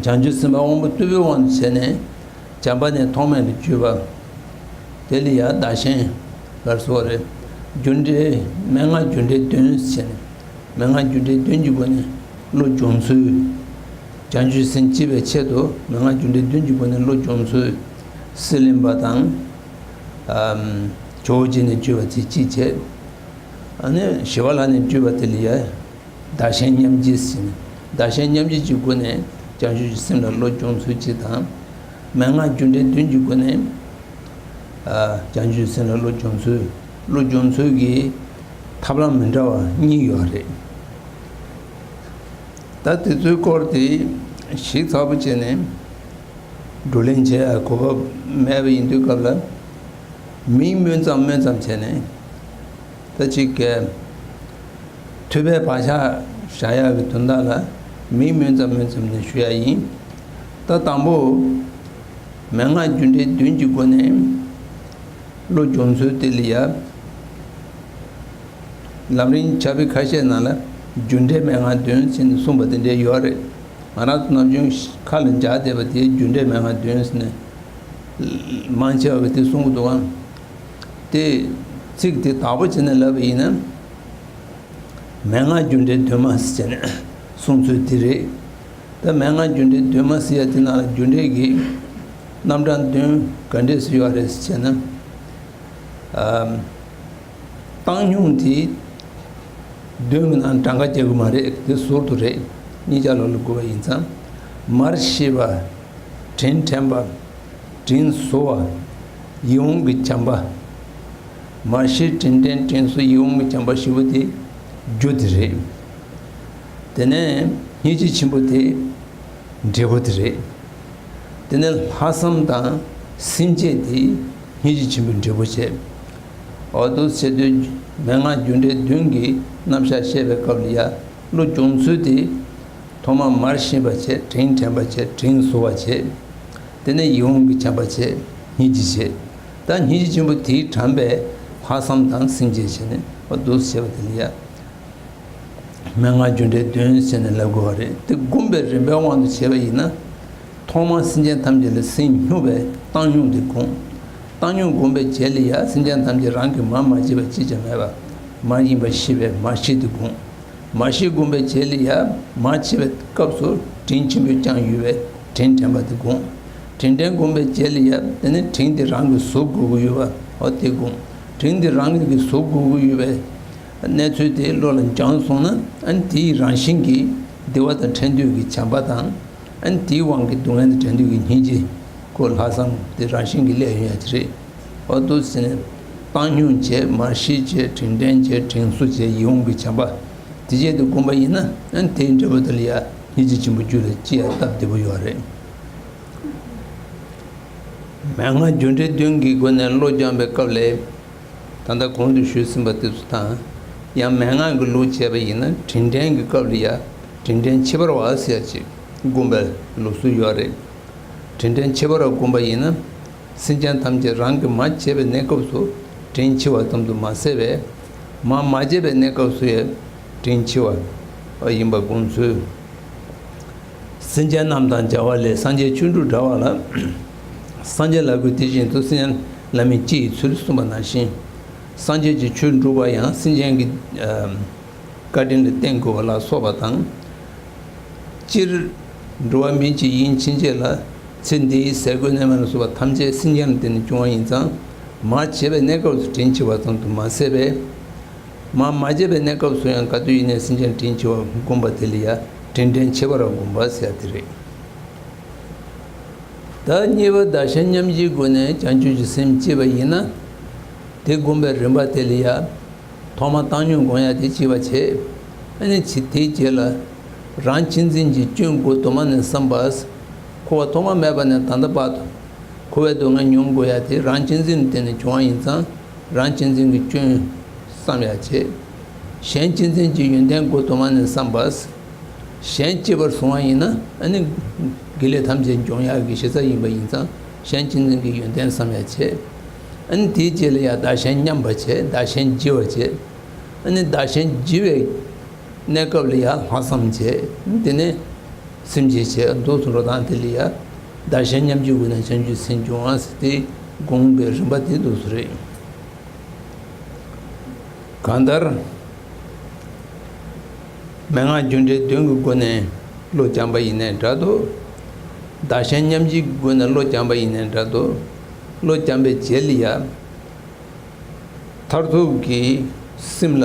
བྱང་ཆུབ་སེམས་དཔའ་དབང་པོ་རྟུལ་པོའི་དབང་དུ་བྱས་ནས། བྱམས་པ་ནི་ཐོགས་མེད་ལ་བརྒྱུད་པ། དེ་ལ་ཡང་བདག་གཞན་ལ་སོགས་རེད། རྒྱུ་འབྲས་མན་ངག་རྒྱུ་འབྲས་བདུན་ཟེར་ནས། མན་ངག་རྒྱུ་འབྲས་བདུན་གྱི་སྒོ་ནས་བློ་སྦྱོང་ཚུལ། བྱང་ཆུབ་སེམས་སྐྱེ་བའི་ཆེད་དུ་མན་ངག་རྒྱུ་འབྲས་བདུན་གྱི་སྒོ་ནས་བློ་སྦྱོང་ཚུལ། སྲེད་ལེན་པ་དང་། ཨམ། ཇོ་བོ་རྗེ་ནས་བརྒྱུད་པ་དེ་གཅིག་བྱས། ཨ་ནི་ཞི་བ་ལྷ་ནས་བརྒྱུད་པ་དེ་ལ་ཡ། བདག་གཞན་མཉམ་བརྗེ་ཟེར་ནས། བདག་གཞན་མཉམ་བརྗེ་གྱི་སྒོ་ནས་བྱང་ཆུབ་ཀྱི་སེམས་ལ་བློ་སྦྱོང་ཚུལ་གཅིག་དང་། མན་ངག་རྒྱུ་འབྲས་བདུན་གྱི་སྒོ་ནས། ཨ། བྱང་ཆུབ་སེམས་ལ་བློ་སྦྱོང་ཚུལ། བློ་སྦྱོང་ཚུལ་གྱི་ཐབས་ལམ་མི་འདྲ་བ་གཉིས་ཡོད་རེད། ད་དེ་ཚོའི་སྐོར་དེ་ཞིབ་ཚགས་པོ་བྱས་ནས་བགྲོ་གླེང་བྱེད་ཡ་གོ་སྐབས་མེད་པ་ཡིན་དུས་སྐབས་ལ། མིང་སྨོས་ཙམ་སྨོས་ཙམ་བྱས་ནས། ད་ཅིག་གི་ཐོས་པའི་བག་ཆགས་བཞག་ཡག་གི་དོན་དག་ལ་མིང་སྨོས་ཙམ་སྨོས་ཙམ་ནས་ཞུ་ཡ་ཡིན། ད་དང་པོ། མན་ངག་རྒྱུ་འབྲས་བདུན་གྱི་སྒོ་ནས་བློ་སྦྱོང་ཚུལ་དེ་ལ་ཡ། ལམ་རིམ་ཕྱག་དཔེ་ཁ་ཤས་ནང་ལ་རྒྱུ་འབྲས་མན་ངག་བདུན་ཟེར་ནས་གསུངས་པ་དེ་འདྲ་ཡོད་རེད། ང་རང་ཚོ་ནམ་རྒྱུན་ཁ་ལ་འཇགས་བསྡད་པ་དེ་རྒྱུ་འབྲས་མན་ངག་བདུན་ཟེར་ནས་མང་ཆེ་བ་གིས་དེ་གསུང་གི་འདུག་ཨང་། དེ་ ཚིག་དེ་དག་པོ་བྱས་ནས་ལབ་པ་ཡིན་ན། མན་ངག་རྒྱུ་འབྲས་བདུན་མ་ཟེར་ནས་གསུངས་ཚུལ་དེ་རེད། ད་མན་ངག་རྒྱུ་འབྲས་བདུན་མ་ཟེར་ཡ་དེ་ནང་ལ་རྒྱུ་འབྲས་ཀྱི་རྣམ་གྲངས་བདུན་ག་འདྲས་སུ་ཡོད་རེད་ཟེར་ན། ཨམ། བཏང་སྙོམས་དེ་བདུན་གྱི་ནང་གྲངས་ཀ་རྒྱག་གི་མ་རེད། དེ་ཟུར་དུ་རེད། གཉིས་ཆ་ལོགས་ལ་བགོས་པ་ཡིན་ཙང་། མར་ཤེས་པ། དྲིན་དྲན་པ། དྲིན་གཟོ་བ། ཡིད་འོང་གི་བྱམས་པ། མར་ཤེས་དྲིན་དྲན་དྲིན་གཟོ་ཡིད་འོང་གི་བྱམས་པ་བཞི་པོ་དེ་རྒྱུ་དེ་རེད། དེ་ནས་སྙིང་རྗེ་ཆེན་པོ་དེ་འབྲས་བུ་དེ་རེད། དེ་ནས་ལྷག་བསམ་དང་སེམས་བསྐྱེད་དེ་སྙིང་རྗེ་ཆེན་པོའི་འབྲས་བུ་བྱས། འོ་འདུག་བྱེད་དུས་མན་ངག་རྒྱུ་འབྲས་བདུན་གྱི་རྣམ་གཞག་བཤད་པའི་སྐབས་ལ་ཡ་བློ་སྦྱོང་ཚུལ་དེ། ཐོག་མར་མར་ཤེས་པ་བྱས། དྲིན་དྲན་པ་བྱས། དྲིན་གཟོ་བ་བྱས། དེ་ནས་ཡིད་འོང་གི་བྱམས་པ་བྱས། སྙིང་རྗེ་བྱས། ད་སྙིང་རྗེ་ཆེན་པོ་དེས་དྲངས་པའི་ལྷག་བསམ་དང་སེམས་བསྐྱེད་བྱས་ནས་འོ་འདུག་བྱས་པ་དེ་ལ་ཡ། མན་ངག་རྒྱུ་འབྲས་བདུན་ཟེར་ནས་ལབ་དགོས་པ་རེད། དེ་བསྒོམ་པའི་རིམ་པའི་དབང་དུ་བྱས་པ་ཡིན་ན། ཐོག་མར་སེམས་ཅན་ཐམས་ཅད་ལ་སེམས་སྙོམས་པའི་བཏང་སྙོམས་དེ་བསྒོམ། བཏང་སྙོམས་བསྒོམ་པའི་རྗེས་ལ་ཡང་སེམས་ཅན་ཐམས་ཅད་རང་གི་མ་མ་བྱས་པ་ཅིས་ཀྱང་མེད་པ་མ་ཡིན་པ་ཤེས་པའི་མར་ཤེས་དེ་བསྒོམ། མར་ཤེས་བསྒོམ་པའི་རྗེས་ལ་ཡང་མ་བྱས་པའི་སྐབས་སུ་དྲིན་ཆེན་པོས་བསྐྱངས་ཡོད་པའི་དྲིན་དྲན་པ་དེ་བསྒོམ། དྲིན་དྲན་བསྒོམ་པའི་རྗེས་ལ་ཡང་དེ་ནི་དྲིན་དེ་རང་གིས་གཟོ་དགོས་ཀྱི་ཡོད་པ་འོ་དེ་བསྒོམ། དྲིན་དེ་རང་གིས་གཟོ་དགོས་ཀྱི་ཡོད་པའི་གནས་ཚུལ་དེ་བློ་ལ་སྦྱངས་སོང་ན། ཨ་ནི་དེའི་རང་བཞིན་གྱིས་བདེ་བ་དང་འཕྲད་འདོད་ཀྱི་བྱམས་པ་དང་། ཨ་ནི་དེའི་དབང་གིས་སྡུག་བསྔལ་དང་འཕྲད་འདོད་ཀྱི་སྙིང་རྗེ། ཁོ་ལྷག་བསམ་དེ་རང་བཞིན་གྱིས་སླེབས་ཡོང་ཡ་དེ་རེད། འོ་འདུག་ཟེར་ནས་བཏང་སྙོམས་བྱས། མར་ཤེས་བྱས། དྲིན་དྲན་བྱས། དྲིན་གཟོ་བྱས། ཡིད་འོང་གི་བྱམས་པ་དེ་བྱས་དེ་བསྒོམ་པ་ཡིན་ན། ཨ་ནི་དེའི་འབྲས་བུ་དེ་ལ་ཡ་སྙིང་རྗེ་ཆེན་པོ་རྒྱུད་ལ་སྐྱེ་ཡ་སྟབས་བདེ་པོ་ཡོད་རེད། མན་ངག་རྒྱུ་འབྲས་བདུན་གྱི་སྒོ་ནས་བློ་སྦྱངས་པའི་སྐབས་ལ། ད་ལྟ་གོང་དུ་ཞུས་ཟིན་པ་དེ་ཚོ་དང་། ཡང་མན་ངག་གི་ལུགས་བྱས་པ་ཡིན་ན་དྲིན་དྲན་གྱི་སྐབས་ལ་ཡ་དྲིན་དྲན་ཁྱད་པར་བ་ཟེར་ཡ་ཅིག་བསྒོམ་པའི་ལུགས་སྲོལ་ཡོད་རེད། དྲིན་དྲན་ཁྱད་པར་བ་བསྒོམ་པ་ཡིན་ན། སེམས་ཅན་ཐམས་ཅད་རང་གིས་མ་བྱས་པའི་གནས་སྐབས་སུ་དྲིན་ཆེ་བ་ཙམ་དུ་མ་ཟད་པས། མ་མ་བྱས་པའི་གནས་སྐབས་སུ་ཡང་དྲིན་ཆེ་བ་ཡིན་པ་བསྒོམ་ཚུལ། སེམས་ཅན་རྣམས་དང་བྱ་བ་ལས། སངས་རྒྱས་ཆོས་དྲུག་འདྲ་བ་ལ། སངས་རྒྱས་ལ་གུས་དེ་བཞིན་དུ། སེམས་ཅན་ལ་མིན་ཅི་ཡི་ཚུལ་གསུངས་པ་ནང་བཞིན། སངས་རྒྱས་ཀྱི་ཆོས་སྒྲུབ་པ་ཡང་སེམས་ཅན་གྱི་ཨ་བཀའ་དྲིན་ལ་བརྟེན་དགོས་པ་ལ་སོགས་པ་དང་། སྤྱིར་འགྲོ་བ་མི་གཅིག་ཡིན་ཕྱིན་ཆད་ལ་ཚེ་འདིའི་ཟས་གོས་གནས་མལ་ལ་སོགས་པ་ཐམས་ཅད་སེམས་ཅན་ལ་བརྟེན་ནས་བྱུང་བ་ཡིན་ཙང་། མ་བྱས་པའི་གནས་སྐབས་སུ་དྲིན་ཆེ་བ་ཙམ་དུ་མ་ཟད་པས། མ་མ་བྱས་པའི་གནས་སྐབས་སུ་ཡང་ག་དུས་ཡིན་ནའི་སེམས་ཅན་དྲིན་ཆེ་བ་བསྒོམ་པ་དེ་ལ་ཡང་དྲིན་དྲན་ཁྱད་པར་བ་བསྒོམ་པ་ཟེར་ཡ་དེ་རེད། ད་གཉིས་པ་བདག་གཞན་མཉམ་བརྗེའི་སྒོ་ནས་བྱང་ཆུབ་ཀྱི་སེམས་བསྐྱེད་པ་ཡིན་ན། དེ་བསྒོམ་པའི་རིམ་པ་དེ་ལ་ཡང་ཐོག་མར་བཏང་སྙོམས་བསྒོམ་ཡ་དེ་གཅིག་པ་བྱེད། ཨ་ནི་ཅི་དེའི་རྗེས་ལ་རང་གཅེས་འཛིན་གྱི་སྐྱོན་འགོ་དུ་མ་ནས་བསམ་པ། འཁོར་བ་ཐོག་མ་མེད་པ་ནས་ད་ལྟ་བར་དུ་འཁོར་བའི་སྡུག་བསྔལ་མྱོང་དགོས་ཡ་དེ་རང་གཅེས་འཛིན་ལ་བརྟེན་ནས་བྱུང་བ་ཡིན་ཙང་། རང་གཅེས་འཛིན་གྱི་སྐྱོན་བསམ་ཡ་བྱེད། གཞན་གཅེས་འཛིན་གྱི་ཡོན་ཏན་འགོ་དུ་མ་ནས་བསམ་པ། གཞན་གཅེས་པར་བཟུང་བ་ཡིན་ན་ཨ་ནི་དགེ་ལེགས་ཐམས་ཅད་འབྱུང་ཡག་གི་གཞི་རྩ་ཡིན་པ་ཡིན་ཙང་གཞན་གཅེས་འཛིན་གྱི་ཡོན་ཏན་བསམ་ཡ་བྱེད། ཨ་ནི་དེའི་རྗེས་ལ་ཡང་བདག་གཞན་མཉམ་པར་བྱེད། བདག་གཞན་བརྗེ་བར་བྱེད། ཨ་ནི་བདག་གཞན་བརྗེ་བའི་གནས་སྐབས་ལ་ཡང་ལྷག་བསམ་བྱེད། དེ་ནས་སེམས་བསྐྱེད་བྱེད། འདུག་སེ་འགྲོ་སྟངས་དེ་ལ་ཡང་བདག་གཞན་མཉམ་བརྗེའི་སྒོ་ནས་བྱང་ཆུབ་སེམས་འབྱུང་བ་ཟེར་ཏེ་བསྒོམ་པའི་རིམ་པ་དེ་འདུག་སེ་རེད། གང་ལྟར། མན་ངག་རྒྱུ་འབྲས་བདུན་གྱི་སྒོ་ནས་བློ་སྦྱངས་པ་ཡིན་ནའི་འདྲ་འདུག་བདག་གཞན་མཉམ་བརྗེའི་སྒོ་ནས་བློ་སྦྱངས་པ་ཡིན་ནའི་འདྲ་འདུག་བློ་སྦྱངས་པའི་རྗེས་ལ་ཡང་མཐར་ཐུག་གི་སེམས་ལ་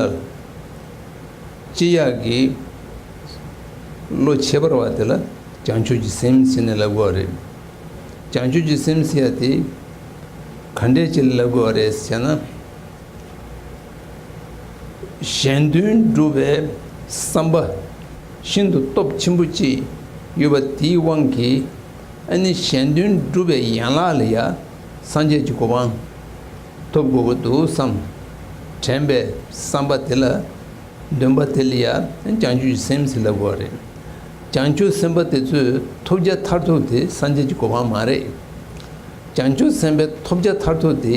ཅི་ཡག་གི་བློ་ཁྱད་པར་བ་དེ་ལ་བྱང་ཆུབ་ཀྱི་སེམས་ཟེར་ནས་ལབ་དགོས་པ་རེད། བྱང་ཆུབ་ཀྱི་སེམས་ཟེར་ཡ་དེ་ག་འདྲས་ཅིག་ལ་ལབ་དགོས་པ་རེད་ཟེར་ན། གཞན་དོན་སྒྲུབ་པའི་བསམ་པ་ཤིན་ཏུ་སྟོབས་ཆེན་པོ་ཅིག་ཡོད་པ་དེའི་དབང་གིས། ཨ་ནི་གཞན་དོན་སྒྲུབ་པའི་ཡན་ལག་ལ་ཡང་སངས་རྒྱས་ཀྱི་གོ་འཕང་ཐོབ་དགོས་ཀྱི་འདུག་བསམ། དྲན་པའི་བསམ་པ་དེ་ལ། འདུན་པ་དེ་ལ་ཡང་བྱང་ཆུབ་ཀྱི་སེམས་ཟེར་ལབ་དགོས་པ་རེད། བྱང་ཆུབ་སེམས་དཔའ་དེ་ཚོའི་ཐོབ་བྱ་མཐར་ཐུག་དེ་སངས་རྒྱས་ཀྱི་གོ་འཕང་མ་རེད། བྱང་ཆུབ་སེམས་དཔའི་ཐོབ་བྱ་མཐར་ཐུག་དེ་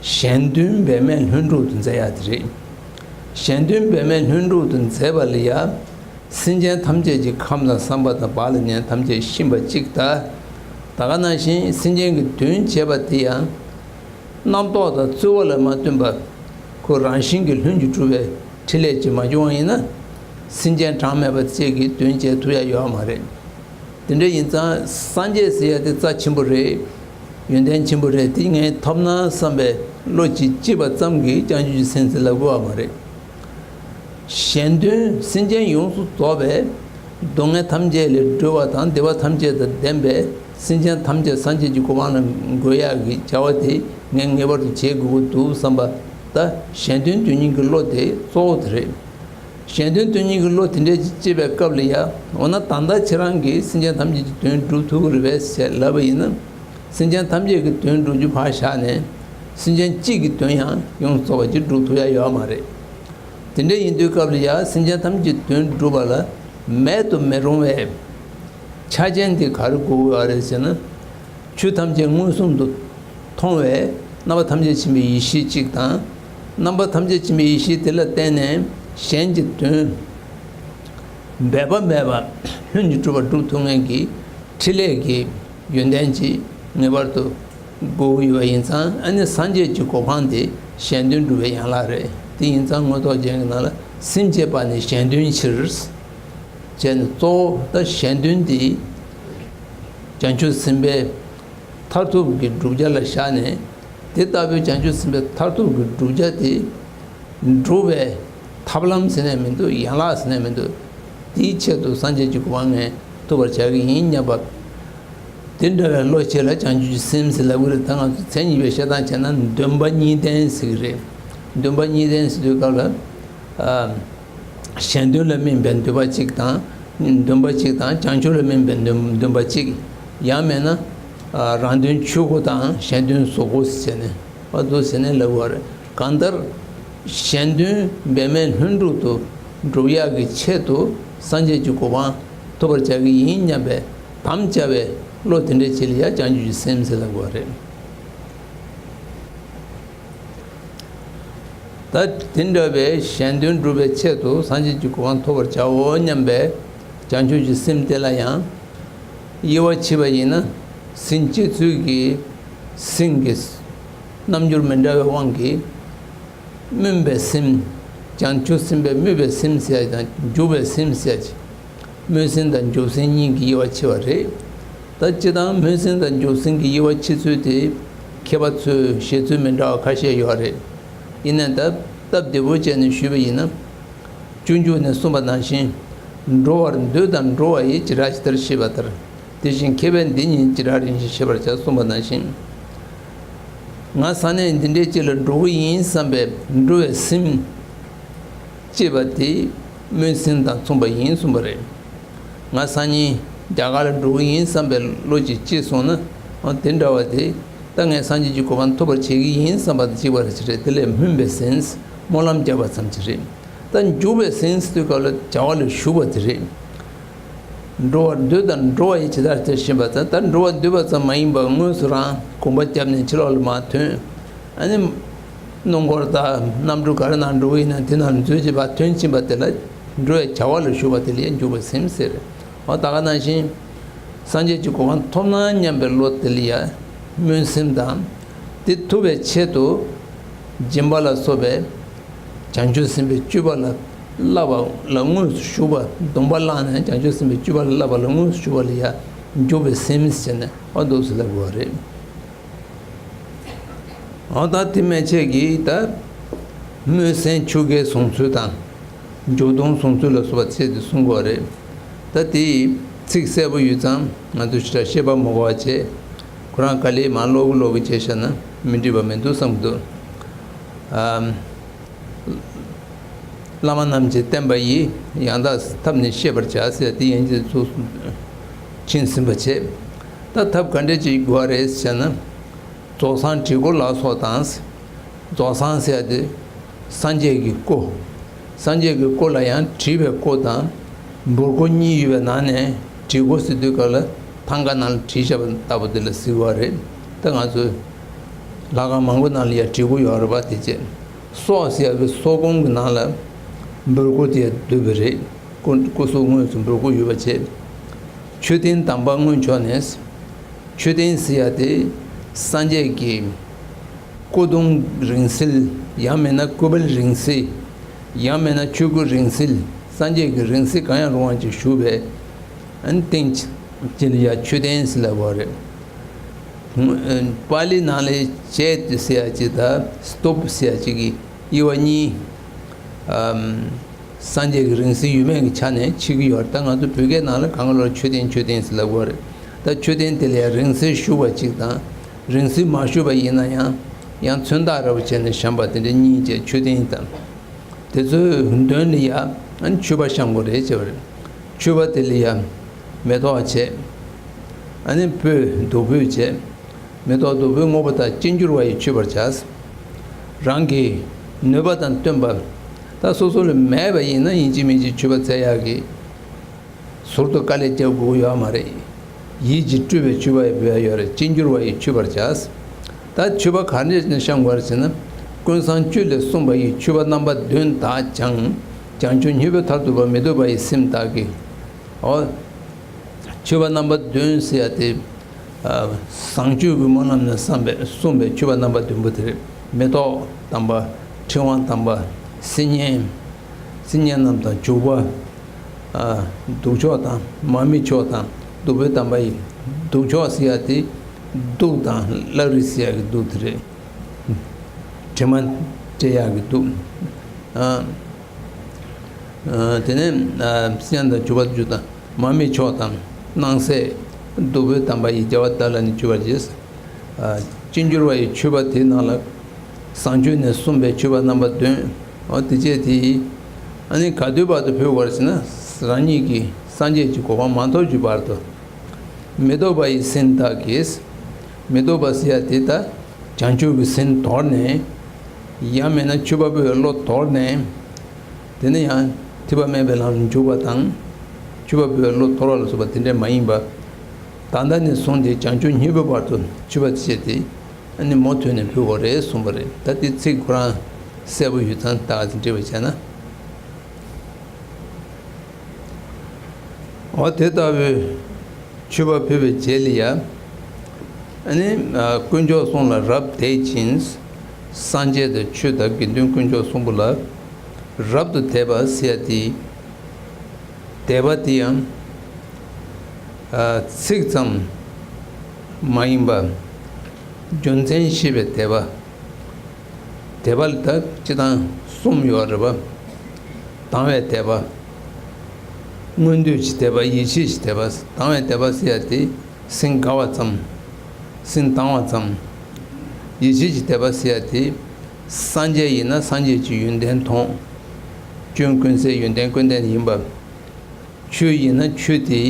གཞན་དོན་འབད་མེད་ལྷུན་གྲུབ་ཏུ་མཛད་ཡ་དེ་རེད། གཞན་དོན་འབད་མེད་ལྷུན་གྲུབ་ཏུ་མཛད་པ་ལ་ཡང་སེམས་ཅན་ཐམས་ཅད་ཀྱི་ཁམས་དང་བསམ་པ་དང་བག་ལ་ཉལ་ཐམས་ཅད་གཤིན་པ་གཅིག་ལྟ། ད་ག་ནང་བཞིན་སེམས་ཅན་གྱི་དོན་བྱེད་པ་དེ་ཡང་རྣམ་རྟོག་དང་རྩོལ་བ་ལ་མ་བརྟེན་པར་ ཁོ་རང་བཞིན་གྱིས་ལྷུན་གྱིས་གྲུབ་པའི་ཕྲིན་ལས་ཅིག་མ་བྱུང་བ་ཡིན་ན། སེམས་ཅན་གྲངས་མེད་པ་བཅས་ཀྱིས་དོན་བྱེད་ཐུབ་ཡ་ཡོད་མ་རེད། དེ་འདྲ་ཡིན་ཙང་སངས་རྒྱས་ཟེར་ཡ་དེ་རྩ་ཆེན་པོ་རེད། ཡོན་ཏན་ཆེན་པོ་རེད། དེ་ངས་ཐོབ་ན་བསམ་པའི་བློ་གཅིག་སྐྱེས་པ་ཙམ་གྱིས་བྱང་ཆུབ་ཀྱི་སེམས་ཟེར་ལབ་དགོས་པ་མ་རེད། གཞན་དོན་སེམས་ཅན་ཡོངས་སུ་རྫོགས་པའི་སྡུག་བསྔལ་ཐམས་ཅད་ལས་སྒྲོལ་བ་དང་བདེ་བ་ཐམས་ཅད་དང་ལྡན་པའི་སེམས་ཅན་ཐམས་ཅད་སངས་རྒྱས་ཀྱི་གོ་འཕང་ལ་འགོད་ཡག་གི་བྱ་བ་དེ་ངས་ངེས་པར་དུ་བྱེད་དགོས་ཀྱི་འདུག་བསམ་པ་ད་གཞན་དོན་དོན་གཉེར་གྱི་བློ་དེ་གཙོ་བོ་དེ་རེད། གཞན་དོན་དོན་གཉེར་གྱི་བློ་དེ་འདྲ་ཅིག་སྐྱེས་པའི་སྐབས་ལ་ཡ། འོ་ན་ད་ལྟ་ཁྱེད་རང་གིས་སེམས་ཅན་ཐམས་ཅད་ཀྱི་དོན་སྒྲུབ་ཐུབ་ཀྱི་རེད་པས་ཞེས་ལབ་པ་ཡིན་ན། སེམས་ཅན་ཐམས་ཅད་ཀྱི་དོན་སྒྲུབ་རྒྱུ་ཕར་བཞག་ནས། སེམས་ཅན་གཅིག་གི་དོན་ཡང་ཡོངས་སུ་རྫོགས་པ་ཅིག་སྒྲུབ་ཐུབ་ཡ་ཡོད་མ་རེད། དེ་འདྲ་ཡིན་དུས་སྐབས་ལ་ཡ། སེམས་ཅན་ཐམས་ཅད་དོན་སྒྲུབ་པ་ལ་མེད་དུ་མི་རུང་བའི་ཆ་རྐྱེན་དེ་ག་རེ་དགོས་ཀྱི་ཡོད་རེད་ཟེར་ན། ཆོས་ཐམས་ཅད་མངོན་སུམ་དུ་མཐོང་བའི་རྣམ་པ་ཐམས་ཅད་མཁྱེན་པའི་ཡེ་ཤེས་གཅིག་དང་། རྣམ་པ་ཐམས་ཅད་མཁྱེན་པའི་ཡེ་ཤེས་དེ་ལ་བརྟེན་ནས་གཞན་གྱི་དོན་འབད་པ་མེད་པར་ལྷུན་གྱིས་གྲུབ་པ་སྒྲུབ་ཐུབ་མཁན་གྱི་ཕྲིན་ལས་ཀྱི་ཡོན་ཏན་ཅིག་ངེས་པར་དུ་དགོས་ཀྱི་ཡོད་པ་ཡིན་ཙང་། ཨ་ནི་སངས་རྒྱས་ཀྱི་གོ་འཕང་དེ་གཞན་དོན་སྒྲུབ་པའི་ཡན་ལག་རེད། དེ་ཡིན་ཙང་མངོན་རྟོགས་རྒྱན་གྱི་ནང་ལ། སེམས་བསྐྱེད་པ་ནི་གཞན་དོན་ཕྱིར། བྱས་ནས་གཙོ་བོ་ད་གཞན་དོན་དེ་བྱང་ཆུབ་སེམས་དཔའི་མཐར་ཐུག་གི་བསྒྲུབ་བྱ་ལ་བཞག་ནས། དེ་ལྟ་བུའི་བྱང་ཆུབ་སེམས་དཔའི་མཐར་ཐུག་གི་བསྒྲུབ་བྱ་དེ་སྒྲུབ་པའི་ཐབས་ལམ་ཟེར་ནས་མི་འདུག་ཡན་ལག་ཟེར་ནས་མི་འདུག་དེའི་ཆེད་དུ་སངས་རྒྱས་ཀྱི་གོ་འཕང་ངས་ཐོབ་པར་བྱ་གི་ཡིན་སྙམ་པ། དེ་འདྲ་བའི་བློ་ཅིག་ལ་བྱང་ཆུབ་ཀྱི་སེམས་ཟེར་ལབ་ཀྱི་རེད། ད་ང་ཚོ་མཚན་ཉིད་པའི་བཤད་སྟངས་བྱས་ན་འདུན་པ་གཉིས་ལྡན་ཟེར་གྱི་རེད། འདུན་པ་གཉིས་ལྡན་ཟེར་དུས་སྐབས་ལ། ཨ། གཞན་དོན་ལ་སྨིན་པའི་འདུན་པ་གཅིག་དང་། འདུན་པ་གཅིག་དང་། བྱང་ཆུབ་ལ་སྨིན་པའི་འདུན་འདུན་པ་གཅིག་ཡང་མིན་ན། ཨ། རང་དོན་ཕྱུག་པོ་དང་གཞན་དོན་ཟོག་པོ་ཟེར་ནས། ཨ། འདུག་ཟེར་ནས་ལབ་པ་རེད། གང་ལྟར་གཞན་དོན་འབད་མེད་ལྷུན་གྲུབ་ཏུ་སྒྲུབ་ཡག་གི་ཆེད་དུ་སངས་རྒྱས་ཀྱི་གོ་འཕང་ཐོབ་པར་བྱ་གི་ཡིན་སྙམ་པའི་དམ་བཅའ་བའི་བློ་དེ་འདྲ་ཅིག་ལ་ཡ་བྱང་ཆུབ་ཀྱི་སེམས་ཟེར་ལབ་དགོས་པ་རེད། ད་དེ་འདྲ་བའི་གཞན་དོན་སྒྲུབ་པའི་ཆེད་དུ་སངས་རྒྱས་ཀྱི་གོ་འཕང་ཐོབ་པར་བྱའོ་སྙམ་པའི་བྱང་ཆུབ་ཀྱི་སེམས་དེ་ལ་ཡང་དབྱེ་བ་ཕྱེ་བ་ཡིན་ན། སེམས་སྐྱེ་ཚུལ་གྱི་སེམས་ཀྱི་རྣམ་འགྱུར་མི་འདྲ་བའི་དབང་གིས། སྨོན་པའི་སེམས། བྱང་ཆུབ་སེམས་དཔའི་སྨོན་པའི་སེམས་ཟེར་ཡ་དང་འཇུག་པའི་སེམས་ཟེར་ཡ། སྨོན་སེམས་དང་འཇུག་སེམས་གཉིས་ཀྱི་དབྱེ་བ་ཕྱེ་བ་རེད། ད་སྤྱིར་བཏང་སྨོན་སེམས་དང་འཇུག་སེམས་ཀྱི་དབྱེ་བ་ཕྱེ་ཚུལ་དེ་མཁས་པ་ཚོས་བཞེད་ཚུལ་མི་འདྲ་བ་ཁ་ཤས་ཡོད་རེད། ཡིན་ནའི་ད་སྟབས་བདེ་པོ་བྱས་ནས་ཞུས་པ་ཡིན་ན། སྤྱོད་འཇུག་ནས་གསུངས་པ་ནང་བཞིན། འགྲོ་བར་འདོད་དང་འགྲོ་བ་ཡི་བྱེ་བྲག་ཇི་ལྟར་ཤེས་པ་ལྟར། དེ་བཞིན་མཁས་པས་འདི་ཉིད་བྱེ་བྲག་རིམ་བཞིན་ཤེས་པར་བྱ་གསུངས་པ་ནང་བཞིན། ང་ས་གནས་འདི་འདྲའི་ཅིག་ལ་འགྲོ་གི་ཡིན་བསམ་པའི་འགྲོ་བའི་སེམས་སྐྱེས་པ་དེ་སྨོན་སེམས་དང་མཚུངས་པ་ཡིན་གསུངས་པ་རེད། ང་སང་ཉིན་རྒྱ་གར་ལ་འགྲོ་གི་ཡིན་བསམ་པའི་བློ་ཅིག་སྐྱེས་སོང་ན། འོ་དེ་འདྲ་བ་དེ། ད་ངས་སངས་རྒྱས་ཀྱི་གོ་འཕང་ཐོབ་པར་བྱེད་ཀྱི་ཡིན་བསམ་པ་དང་གཅིག་པ་རེད་ཅེས་རེད། དེ་ལས་སྨོན་པའི་སེམས། སྨོན་ལམ་བརྒྱབ་པ་ཙམ་ཅིག་རེད། ད་འཇུག་པའི་སེམས་ཟེར་དུས་སྐབས་ལ་བྱ་བ་ལ་ཞུགས་པ་དེ་རེད། འགྲོ་བར་འདོད་དང་འགྲོ་བ་ཡི་བྱེ་བྲག་ཅིག་ཤེས་པ་ཙམ། ད་འགྲོ་བར་འདོད་པ་ཙམ་མ་ཡིན་པར་དངོས་སུ་རང་གོམ་པ་བརྒྱབ་ནས་ཕྱི་ལོགས་ལ་མར་ཐོན། ཨ་ནི། སྣུམ་འཁོར་དང་གནམ་གྲུ་ག་རེ་ནང་འགྲོ་གི་ཡིན་ན་དེ་ནང་ལ་འཛུལ་བྱས་ཕར་ཐོན་ཕྱིན་པ་དེ་ལ་འགྲོ་བའི་བྱ་བ་ལ་ཞུགས་པ་དེ་ལ་ཡང་འཇུག་པའི་སེམས་ཟེར། འོ་ད་ག་ནང་བཞིན། སངས་རྒྱས་ཀྱི་གོ་འཕང་ཐོབ་ན་སྙམ་པའི་བློ་དེ་ལ་ཡང་སྨོན་སེམས་དང་། དེ་ཐོབ་པའི་ཆེད་དུ་སྦྱིན་པ་ལ་སོགས་པའི་བྱང་ཆུབ་སེམས་དཔའི་སྤྱོད་པ་ལ་བསླབ་པ་ལ་དངོས་སུ་ཞུགས་པ། སྡོམ་པ་བླངས་ནས་བྱང་ཆུབ་སེམས་དཔའི་སྤྱོད་པ་ལ་བསླབ་པ་ལ་དངོས་སུ་ཞུགས་པ་ལ་ཡང་འཇུག་པའི་སེམས་ཟེར་ནས་འོ་འདུག་སེ་ལབ་དགོས་པ་རེད། འོ་ད་དེ་མན་ཆད་ཀྱིས་ད་སྨོན་སེམས་ཆུ་སྐལ་བཟུང་ཚུལ་དང་། འཇུག་ལྡོག་བཟུང་ཚུལ་ལ་སོགས་པ་ཚིག་དེ་གསུང་དགོས་རེད། ད་དེའི་ཚིག་གསལ་པོ་ཡོད་ཙང་ང་ཚོ་ཞེ་དྲག་བཤད་པ་མ་དགོས་པ་བྱས། ཁོ་རང་ག་ལེར་མར་ཀློག་གི་ཀློག་གི་བྱས་བཞག་ན་མི་འགྲིག་པ་མི་འདུག་བསམ་གྱི་འདུག་ཨམ། བླ་མ་རྣམས་ཀྱིས་བསྟན་པ་ཡི། ཡང་དག་ཐབས་ནི་ཤེས་པར་བྱ་ཟེར་དེ་ཡན་ཆད་ཚུར་ཕྱིན་ཟིན་པ་བྱས། ད་ཐབས་ག་འདྲ་ཅིག་དགོས་པ་རེད་ཟེར་ན། རྫོགས་སངས་བྲིས་སྐུ་ལ་སོགས་དང་། རྫོགས་སངས་ཟེར་ཡ་དེ་སངས་རྒྱས་ཀྱི་སྐུ། སངས་རྒྱས་ཀྱི་སྐུ་ལ་ཡང་བྲིས་པའི་སྐུ་དང་འབུར་སྐུ་གཉིས་ཡོད་པའི་ནང་ནས་བྲིས་སྐུ་ཟེར་དུས་སྐབས་ལ་ཐང་ག་ནང་ལ་བྲིས་བཞག་པ་ལྟ་བུ་དེ་ལ་ཟེར་བ་རེད། ད་ང་ཚོའི་ལྷ་ཁང་མང་པོ་ནང་ལ་ཡང་བྲིས་སྐུ་ཡོད་རེད་པ། དེ་བྱས་སྲོག་ཟེར་ཡ་གི་སྲོག་ཀོང་གི་ནང་ལ་འབུར་སྐུ་དེ་འདུས་པ་རེད། སྐུ་སྐུ་གཟུགས་དངོས་སུ་འབུར་སྐུ་ཡོད་པ་བྱས། མཆོད་རྟེན་དམ་པ་མངོན་ཕྱོགས་ནས། མཆོད་རྟེན་ཟེར་ཡ་དེ་སངས་རྒྱས་ཀྱི་ སྐུ་གདུང་རིང་བསྲེལ། ཡང་མིན་ན་སྐུ་བལ་རིང་བསྲེལ། ཡང་མིན་ན་ཆོས་སྐུ་རིང་བསྲེལ། སངས་རྒྱས་ཀྱི་རིང་བསྲེལ་གང་ཡང་རུང་བ་ཅིག་ཞུ་བའི་ཨན་སྟེང་ཅི་ལ་ཡ་མཆོད་རྟེན་ཟེར་ལབ་པ་རེད། པཱ་ལི་ནང་ལས་ཅེ་ཏི་ཟེར་ཡ་ཅིག་དང་སྟོབ་ཟེར་ཡ་ཅིག་གི་དབྱེ་བ་གཉིས། ཨམ། སངས་རྒྱས་ཀྱི་རིང་བསྲེལ་ཡོད་མེད་ཀྱི་ཆ་ནས་ཕྱེ་གི་ཡོད་རེད། ད་ང་ཚོ་བོད་སྐད་ནང་ལ་གང་ག་ལོར་མཆོད་རྟེན་མཆོད་རྟེན་ཟེར་ལབ་དགོས་རེད། ད་མཆོད་རྟེན་དེ་ལ་ཡང་རིང་བསྲེལ་ཞུ་བ་གཅིག་དང་། རིང་བསྲེལ་མ་ཞུ་བ་ཡིན་ན་ཡང་ཡང་མཚོན་རྟགས་འདྲ་བོ་བྱས་ནས་བཤམས་པ་དེ་འདྲ་གཉིས་བཅས་མཆོད་རྟེན་དང་། དེ་ཚོའི་མདུན་ལ་ཡང་མཆོད་པ་བཤམས་དགོས་རེད་བྱས་པ་རེད། མཆོད་པ་དེ་ལ་ཡང་མེ་ཏོག་བྱས། ཨ་ནི་སྤོས་བདུག་སྤོས་བྱས། མེ་ཏོག་བདུག་སྤོས་བསྔོ་བ་དང་ཅི་འགྱུར་བ་ཡིས་མཆོད་པར་བྱ། རང་གི་ནུས་པ་དང་བསྟུན་པ། ད་སོ་སོ་ལ་མེད་པ་ཡིན་ན་ཡིན་གཅིག་མིན་གཅིག་མཆོད་པ་མཛད་ཡག་གི་ཟུར་དུ་དཀའ་ལས་རྒྱབ་དགོས་ཡོད་མ་རེད། ཡིད་ཀྱིས་སྤྲུལ་པའི་མཆོད་པ་ཡི་འབུལ་ཡ་ཡོད་རེད། ཅི་འགྱུར་བ་ཡིས་མཆོད་པར་བྱ། ད་མཆོད་པ་ག་འདྲས་ནས་བཤམས་དགོས་རེད་ཟེར་ན། ཀུན་བཟང་བཅུ་ལས་གསུངས་པ་ཡི་མཆོད་པ་རྣམ་པ་བདུན་དག་ཀྱང་། བྱང་ཆུབ་སྙིང་པོའི་མཐར་ཐུག་པ་མི་ལྡོག་པ་ཡི་སེམས་དག་གིས། འོ། མཆོད་པ་རྣམ་པ་བདུན་ཟེར་ཡ་དེ། ཨ། བཟང་སྤྱོད་ཀྱི་སྨོན་ལམ་ནས་བསམ་པའི་གསུངས་པའི་མཆོད་པ་རྣམ་པ་བདུན་པོ་དེ་རེད། མེ་ཏོག་དམ་པ། ཕྲེང་བ་དམ་པ། སིལ་སྙན། སིལ་སྙན་རྣམས་དང་བྱུག་པ། ཨ། བདུག་ཆོག་དང་མར་མེ་མཆོག་དང་བདུག་སྤོས་དམ་པ་ཡིས། བདུག་ཆོག་ཟེར་ཡ་དེ་གདུགས་དང་བླ་རི་ཟེར་ཡ་གི་གདུགས་དེ་རེད། དྲི་མ་སྤྲད་ཡག་གི་གདུགས། ཨ། ཨ། དེ་ནས་ཨ། སིལ་སྙན་དང་བྱུག་པ་བཅུ་དང་མར་མེ་མཆོག་དང་སྣང་གསལ་བདུག་སྤོས་དམ་པ་ཡིས་རྒྱལ་བ་བདག་ལ་ནི་མཆོད་པར་བགྱི། ཨ། ཅི་འགྱུར་བ་ཡི་མཆོད་པ་དེའི་ནང་ལ་བཟང་སྤྱོད་ནས་གསུངས་པའི་མཆོད་པ་རྣམ་པ་བདུན། འོ་དེ་བཅས་དེ་ཡིས། ཨ་ནི་ག་དུས་བར་དུ་ཕུལ་དགོས་རེད་ཟེར་ན། རང་ཉིད་ཀྱིས་སངས་རྒྱས་ཀྱི་གོ་འཕང་མ་ཐོབ་ཀྱི་བར་དུ། མི་ལྡོག་པ་ཡི་སེམས་དག་གིས། མི་ལྡོག་པ་ཟེར་ཡ་དེ་ད་བྱང་ཆུབ་ཀྱི་སེམས་དོར་ནས། ཡང་མིན་ན་ཆོས་པ་པོའི་བློ་དོར་ནས། དེ་ནས་ཡང་ཐོས་པ་མེད་པའི་ལམ་ལ་འཇུག་པ་དང་། ཆོས་པ་པོའི་བློ་དོར་བ་ལ་སོགས་པ་དེ་འདྲས་མ་ཡིན་པ། ད་ལྟ་ནས་བཟུང་སྟེ་བྱང་ཆུབ་སྙིང་པོའི་བར་དུ་མཆོད་པ་བྱས་ཏེ། ཨ་ནི་མུ་མཐུད་ནས་ཕུལ་དགོས་རེད་གསུངས་པ་རེད། ད་དེ་ཚིག་ཁོ་རང་གསལ་པོ་ཡོད་ཙང་ད་ག་ཚོད་འགྲེལ་བ་བྱས་ན། འོ་དེ་ལྟ་བུའི་མཆོད་པ་ཕུལ་བའི་རྗེས་ལ་ཡང་། ཨ་ནི་དཀོན་མཆོག་གསུམ་ལ་རབ་དད་ཅིང་། སངས་རྒྱས་དང་ཆོས་དང་དགེ་འདུན་དཀོན་མཆོག་གསུམ་པོ་ལ་རབ་ཏུ་དད་པ་ཟེར་ཡ་དེ། དད་པ་དེ་ཡང་ཚིག་ཙམ་མ་ཡིན་པ། རྒྱུ་མཚན་ཤེས་པའི་དད་པ། དད་པ་ལ་ད་སྤྱིར་བཏང་གསུམ་ཡོད་རེད་པ། དང་བའི་དད་པ། མངོན་འདོད་ཀྱི་དད་པ། ཡིད་ཆེས་ཀྱི་དད་པ། དང་བའི་དད་པ་ཟེར་ཡ་དེ་སེམས་དགའ་བ་ཙམ། སེམས་དང་བ་ཙམ། ཡིད་ཆེས་ཀྱི་དད་པ་ཟེར་ཡ་དེ། སངས་རྒྱས་ཡིན་ན་སངས་རྒྱས་ཀྱི་ཡོན་ཏན་མཐོང་། སྐྱོན་ཀུན་ཟད་ཡོན་ཏན་ཀུན་ལྡན་ཡིན་པ། ཆོས་ཡིན་ན་ཆོས་དེ་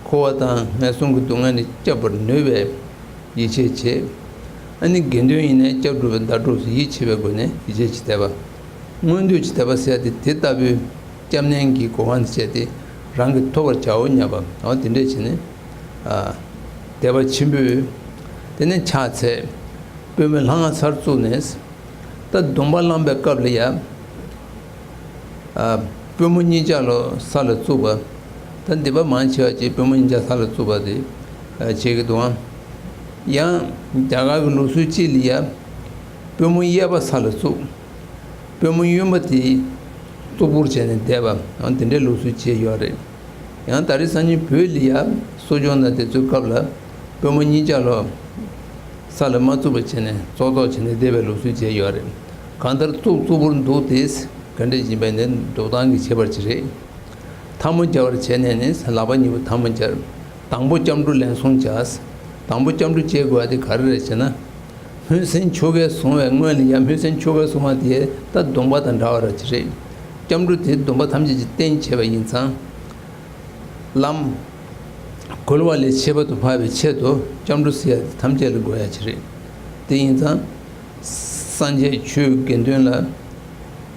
འཁོར་བ་དང་ངན་སོང་གི་སྡུག་བསྔལ་ནས་སྐྱོབ་པར་ནུས་པའི་ཡིད་ཆེས་བྱེད། ཨ་ནི་དགེ་འདུན་ཡིན་ནའི་སྐྱབས་སྒྲུབ་པའི་ཟླ་གྲོགས་སུ་ཡིད་ཆེས་པའི་སྒོ་ནས་ཡིད་ཆེས་ཀྱི་དད་པ། མངོན་འདོད་ཀྱི་དད་པ་ཟེར་ཡ་དེ་དེ་ལྟ་བུའི་སྐྱབས་གནས་ཀྱི་གོ་འཕང་སྤྱད་དེ་རང་གིས་ཐོབ་པར་བྱའོ་སྙམ་པ། འོ་དེ་འདྲས་བྱས་ནས། ཨ། དད་པ་ཆེན་པོས། དེ་ནས་ཕྱག་འཚལ། པུས་མོ་ལྷ་ང་ཚར་བཙུགས་ནས། ད་སྡོམ་པ་བླངས་པའི་སྐབས་ལ་ཡང་། ཨ། པུས་མོ་གཉིས་ཆ་ལོ་ས་ལ་བཙུགས་པ། ད་འདི་པ་མང་ཆེ་བ་ཅིག་པུས་མོ་གཉིས་ཆ་ས་ལ་བཙུགས་པ་དེ་བྱེད་ཀྱི་འདུག་ཨང་། ཡང་རྒྱ་གར་གྱི་ལུགས་སྲོལ་གཅིག་ལ་ཡང་པུས་མོ་གཡས་པ་ས་ལ་བཙུགས། པུས་མོ་གཡོན་པ་དེ་གཙུག་ཕུར་བྱས་ནས་བསྡད་པ། ཡང་དེ་འདྲའི་ལུགས་སྲོལ་བྱས་ཡོད་རེད། ཡང་ད་རེས་སང་ཉིན་བོད་ལ་ཡང་གསོ་སྦྱོང་དང་དེ་ཚོའི་སྐབས་ལ་པུས་མོ་གཉིས་ཆ་ལོ་ས་ལ་མ་བཙུགས་པ་བྱས་ནས་ཙོག་ཙོག་བྱས་ནས་བསྡད་པའི་ལུགས་སྲོལ་བྱས་ཡོད་རེད། གང་ལྟར་གཙུག་གཙུག་ཕུར་འདུག་སྟེ་ག་འདྲས་ཡིན་པའི་ནི་འདུག་སྟངས་ཀྱི་ཁྱད་པར་ཅིག་རེད། ཐལ་མོ་སྦྱར་བར་བྱས་ནས་ནི་ལག་པ་གཉིས་པོ་ཐལ་མོ་སྦྱར། དང་པོ་སྐྱབས་འགྲོ་ལན་གསུམ་བྱ། དང་པོ་སྐྱབས་འགྲོ་བྱེད་དགོས་པ་དེ་ག་རེ་རེད་ཟེར་ན། སྨོན་སེམས་ཆོ་གས་བཟུང་བའི་སྔོན་ལ་ཡང་སྨོན་སེམས་ཆོ་གས་བཟུང་བ་དེ་ད་སྡོམ་པ་དང་འདྲ་བ་ར་ཅི་རེད། སྐྱབས་འགྲོ་དེ་སྡོམ་པ་ཐམས་ཅད་ཀྱི་རྟེན་བྱེད་པ་ཡིན་ཙང་། ལམ་འགོལ་བ་ལས་ཁྱད་པར་དུ་འཕགས་པའི་ཆེད་དུ་སྐྱབས་འགྲོ་ཟེར་ཡ་དེ་ཐམས་ཅད་ལ་དགོས་ཡ་ཅི་རེད། དེ་ཡིན་ཙང་། སངས་རྒྱས་ཆོས་དགེ་འདུན་ལ་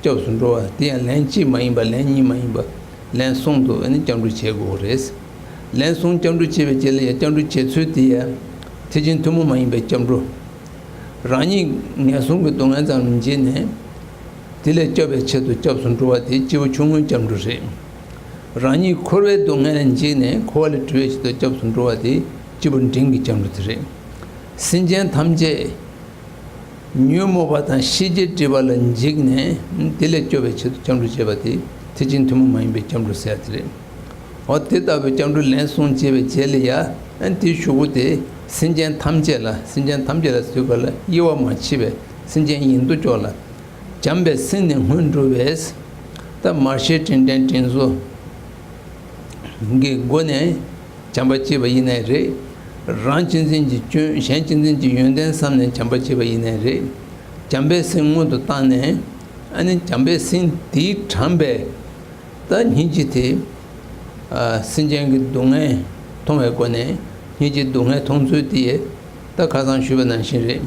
སྐྱབས་སུ་འགྲོ་བ་དེ་ཡང་ལན་གཅིག་མ་ཡིན་པ་ལན་གཉིས་མ་ཡིན་པ་ལན་གསུམ་དུ་ཨ་ནི་སྐྱབས་འགྲོ་བྱེད་དགོས་རེད། ལན་གསུམ་སྐྱབས་འགྲོ་བྱེད་པའི་རྗེས་ལ་ཡང་སྐྱབས་འགྲོ་བྱེད་ཚུལ་དེ་ཡང་ཐེག་ཆེན་ཐུན་མོང་མ་ཡིན་པའི་སྐྱབས་འགྲོ། རང་ཉིད་ངན་སོང་གི་སྡུག་བསྔལ་ཙམ་ལ་འཇིགས་ནས། དེ་ལས་སྐྱོབ་པའི་ཆེད་དུ་སྐྱབས་སུ་འགྲོ་བ་དེ་སྐྱེས་བུ་ཆུང་ངུའི་སྐྱབས་འགྲོ་རེད། རང་ཉིད་འཁོར་བའི་སྡུག་བསྔལ་ལས་འཇིགས་ནས་འཁོར་བ་ལས་གྲོལ་བའི་ཆེད་དུ་སྐྱབས་སུ་འགྲོ་བ་དེ་སྐྱེས་བུ་འབྲིང་གི་སྐྱབས་འགྲོ་དེ་རེད། སེམས་ཅན་ཐམས་ཅད་ ཉོན་མོངས་པ་དང་ཤེས་བྱའི་སྒྲིབ་པ་ལ་འཇིགས་ནས་དེ་ལས་སྐྱོབ་པའི་ཆེད་དུ་སྐྱབས་འགྲོ་བྱེད་པ་དེ་ཐེག་ཆེན་ཐུན་མོང་མ་ཡིན་པའི་སྐྱབས་འགྲོ་ཟེར་ཡ་དེ་རེད། འོ་དེ་ལྟ་བུའི་སྐྱབས་འགྲོ་ལན་གསུམ་བྱས་པའི་རྗེས་ལ་ཡ་དེའི་གཞུག་གུ་དེ་སེམས་ཅན་ཐམས་ཅད་ལ་སེམས་ཅན་ཐམས་ཅད་ལ་ཟེར་དུས་སྐབས་ལ་དབྱེ་བ་མ་ཕྱེ་བའི་སེམས་ཅན་ཡིན་མདོ་ཅོག་ལ། བྱམས་པའི་སེམས་ནི་སྔོན་འགྲོ་བས། ད་མར་ཤེས་དྲིན་དྲན་དྲིན་གཟོ་གི་སྒོ་ནས་བྱམས་པ་བསྐྱེད་པ་ཡིན་ནའི་རེད། རང་གཅེས་འཛིན་གྱི་སྐྱོན་གཞན་གཅེས་འཛིན་གྱི་ཡོན་ཏན་བསམ་ནས་བྱམས་པ་བསྐྱེད་པ་ཡིན་ནའི་རེད། བྱམས་པའི་སེམས་སྔོན་དུ་བཏང་ནས་ཨ་ནི་བྱམས་པའི་སེམས་དེའི་དྲངས་པའི་ད་སྙིང་རྗེ་དེ། ཨ། སེམས་ཅན་གྱི་སྡུག་བསྔལ་མཐོང་བའི་སྒོ་ནས་སྙིང་རྗེའི་སྡུག་བསྔལ་མཐོང་ཚུལ་དེ་ད་ཁ་སང་ཞུས་པ་ནང་བཞིན་རེད།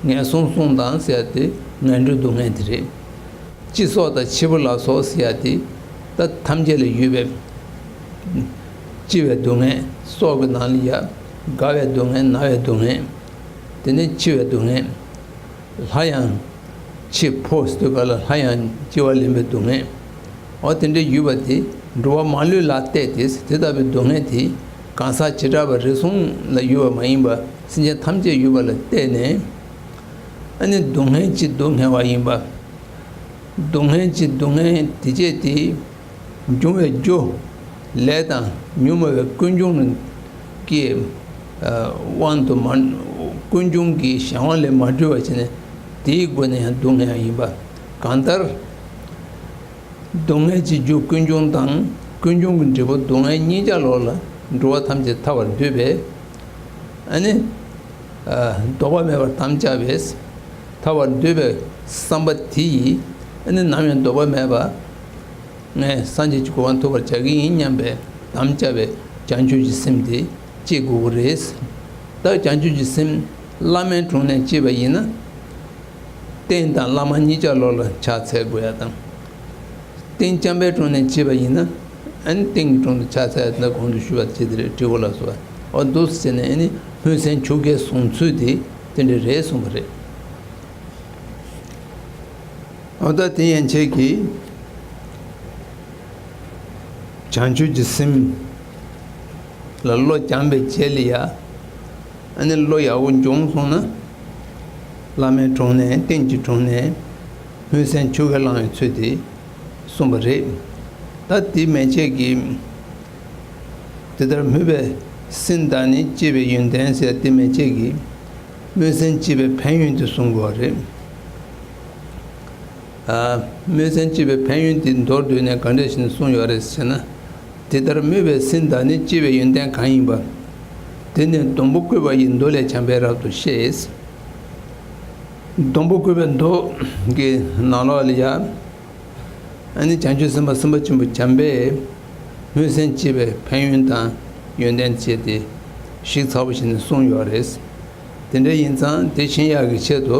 ངན་སོང་གསུམ་དང་ཟེར་ཡ་དེ་ངན་འགྲོའི་སྡུག་བསྔལ་དེ་རེད། སྤྱི་སྲོག་དང་ཕྱི་བུ་ལ་སོགས་ཟེར་ཡ་དེ་ད་ཐམས་ཅད་ལ་ཡོད་པའི་སྤྱི་བའི་སྡུག་བསྔལ། སྲོག་གི་ནང་ལ་ཡ་རྒ་བའི་སྡུག་བསྔལ། ན་བའི་སྡུག་བསྔལ། དེ་ནས་འཆི་བའི་སྡུག་བསྔལ། སླར་ཡང་འཆི་འཕོ་ཟེར་དུས་སྐབས་ལ་སླར་ཡང་འཆི་བ་ལེན་པའི་སྡུག་བསྔལ། འོ་དེ་འདྲ་ཡོད་པ་དེ་འགྲོ་བ་མ་ལུས་ལ་བལྟས་ཏེ་དེ་ལྟ་བུའི་སྡུག་བསྔལ་དེ་གང་ཟག་བྱེ་བྲག་པ་རེ་ཟུང་ལ་ཡོད་པ་མ་ཡིན་པ་སེམས་ཅན་ཐམས་ཅད་ཡོད་པ་ལ་བལྟས་ནས། ཨ་ནི་སྡུག་བསྔལ་གྱི་སྡུག་བསྔལ་བ་ཡིན་པ། སྡུག་བསྔལ་གྱི་སྡུག་བསྔལ་དེ་བྱས་ཏེ། འབྱུང་བའི་རྒྱུ། ལས་དང་ཉོན་མོངས་པའི་ཀུན་འབྱུང་གི་དབང་དུ་མ། ཀུན་འབྱུང་གི་གཞན་དབང་ལས་མ་གྲོལ་བ་བྱས་ནས་དེའི་སྒོ་ནས་ཡང་སྡུག་བསྔལ་ཡང་ཡིན་པ། གང་ལྟར། སྡུག་བསྔལ་གྱི་རྒྱུ་ཀུན་འབྱུང་དང་ཀུན་འབྱུང་གི་འབྲས་བུ་སྡུག་བསྔལ་གཉིས་ཀ་ལོགས་ལ་འགྲོ་བ་ཐམས་ཅད་ཐར་བར་འདོད་པས། ཨ་ནི། ཨ། ལྡོག་པ་མེད་པར་དམ་བཅའ་བས། ཐར་བར་འདོད་པའི་བསམ་པ་དེ་ཡིས་ཨ་ནི་ནམ་ཡང་ལྡོག་པ་མེད་པ། ངས་སངས་རྒྱས་ཀྱི་གོ་འཕང་ཐོབ་པར་བྱ་གི་ཡིན་སྙམ་པའི་དམ་བཅའ་བའི་བྱང་ཆུབ་ཀྱི་སེམས་དེ་བསྐྱེད་དགོས་ཀྱི་རེད། ད་བྱང་ཆུབ་ཀྱི་སེམས་བླ་མའི་དྲུང་ནས་བསྐྱེད་པ་ཡིན་ན། རྟེན་དང་བླ་མ་གཉིས་ཀ་ལོགས་ལ་ཕྱག་འཚལ་དགོས་ཡ་དང་། རྟེན་བྱམས་པའི་དྲུང་ནས་བསྐྱེད་པ་ཡིན་ན། ཨ་ནི་རྟེན་གྱི་དྲུང་དུ་ཕྱག་འཚལ་ཡ་དེ་གོང་དུ་ཞུས་པ་བྱས་ཏེ་རེད། དྲིལ་བུ་ལ་སོགས་པ། འོ་འདུག་སེ་བྱས་ནས་ཨ་ནི་སྨོན་སེམས་ཆུ་སྐལ་བཟུང་ཚུལ་དེ་དེ་འདྲ་རེད་གསུངས་པ་རེད། འོ་ད་དེ་ཡན་ཆད་ཀྱིས་བྱང་ཆུབ་ཀྱི་སེམས་ལ་བློ་སྦྱངས་པའི་རྗེས་ལ་ཡ། ཨ་ནི་བློ་ཡག་པོ་འབྱོངས་སོང་ན། བླ་མའི་དྲུང་ནས་རྟེན་གྱི་དྲུང་ནས་སྨོན་སེམས་ཆུ་སྐལ་བླང་བའི་ཚུལ་དེ་གསུངས་པ་རེད། ད་དེ་མན་ཆད་ཀྱིས། དེ་ལྟར་སྨོས་པའི་སེམས་དང་ནི་བསྐྱེད་པའི་ཡོན་ཏན་ཟེར་དེ་མན་ཆད་ཀྱིས། སྨོན་སེམས་བསྐྱེད་པའི་ཕན་ཡོན་དེ་གསུང་དགོས་པ་རེད། ཨ། སྨོན་སེམས་བསྐྱེད་པའི་ཕན་ཡོན་དེ་མདོར་བསྡུས་ནས་ག་འདྲ་ཞིག་གསུངས་ཡོད་རེད་ཟེར་ན། དེ་ལྟར་སྨོས་པའི་སེམས་དང་ནི་བསྐྱེད་པའི་ཡོན་ཏན་གང་ཡིན་པ། དེ་ནི་སྡོང་པོ་བཀོད་པ་ཡི་མདོ་ལས་བྱམས་པས་རབ་ཏུ་ཤེས། སྡོང་པོ་བཀོད་པའི་མདོ་གི་ནང་ལོགས་ལ་ཡ། ཨ་ནི་བྱང་ཆུབ་སེམས་དཔའ་སེམས་དཔའ་ཆེན་པོ་བྱམས་པས་སྨོན་སེམས་བསྐྱེད་པའི་ཕན་ཡོན་དང་ཡོན་ཏན་བཅས་ཏེ་ཞིབ་ཚགས་པོ་བྱས་ནས་གསུངས་ཡོད་རེད། དེ་འདྲ་ཡིན་ཙང་དེ་ཤེས་ཡག་གི་ཆེད་དུ་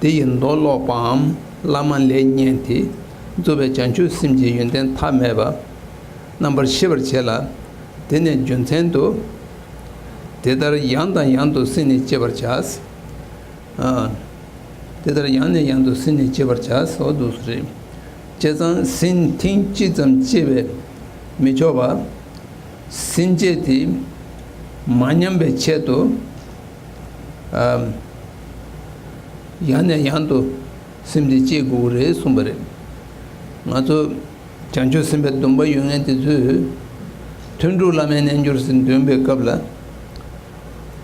དེ་ཡི་མདོ་ཀློག་པའམ་བླ་མ་ལས་ཉན་ཏེ་རྫོགས་པའི་བྱང་ཆུབ་སེམས་ཀྱི་ཡོན་ཏན་ཐ་མལ་པ་རྣམ་པར་ཤེས་པར་བྱེད་ལ། དེ་ནས་རྒྱུ་མཚན་དུ། དེ་ལྟར་ཡང་དང་ཡང་དུ་སེམས་ནི་བསྐྱེད་པར་བྱ། ཨ། དེ་ལྟར་ཡང་ནས་ཡང་དུ་སེམས་ནི་བསྐྱེད་པར་བྱ་ཟེར་བ་འདུག་སེ་རེད། བྱས་ཙང་སེམས་ཐེངས་གཅིག་ཙམ་བསྐྱེད་པས་མི་ཆོག་པ། སེམས་བསྐྱེད་དེ་མ་ཉམས་པའི་ཆེད་དུ། ཨ། ཡང་ནས་ཡང་དུ་སེམས་དེ་བསྐྱེད་དགོས་ཀྱི་རེད་གསུངས་པ་རེད། ང་ཚོ་བྱང་ཆུབ་སེམས་དཔའི་སྡོམ་པ་ཡོད་མཁན་དེ་ཚོས་ཐུན་དྲུག་བླ་མའི་རྣལ་འབྱོར་ཟེར་འདོན་པའི་སྐབས་ལ།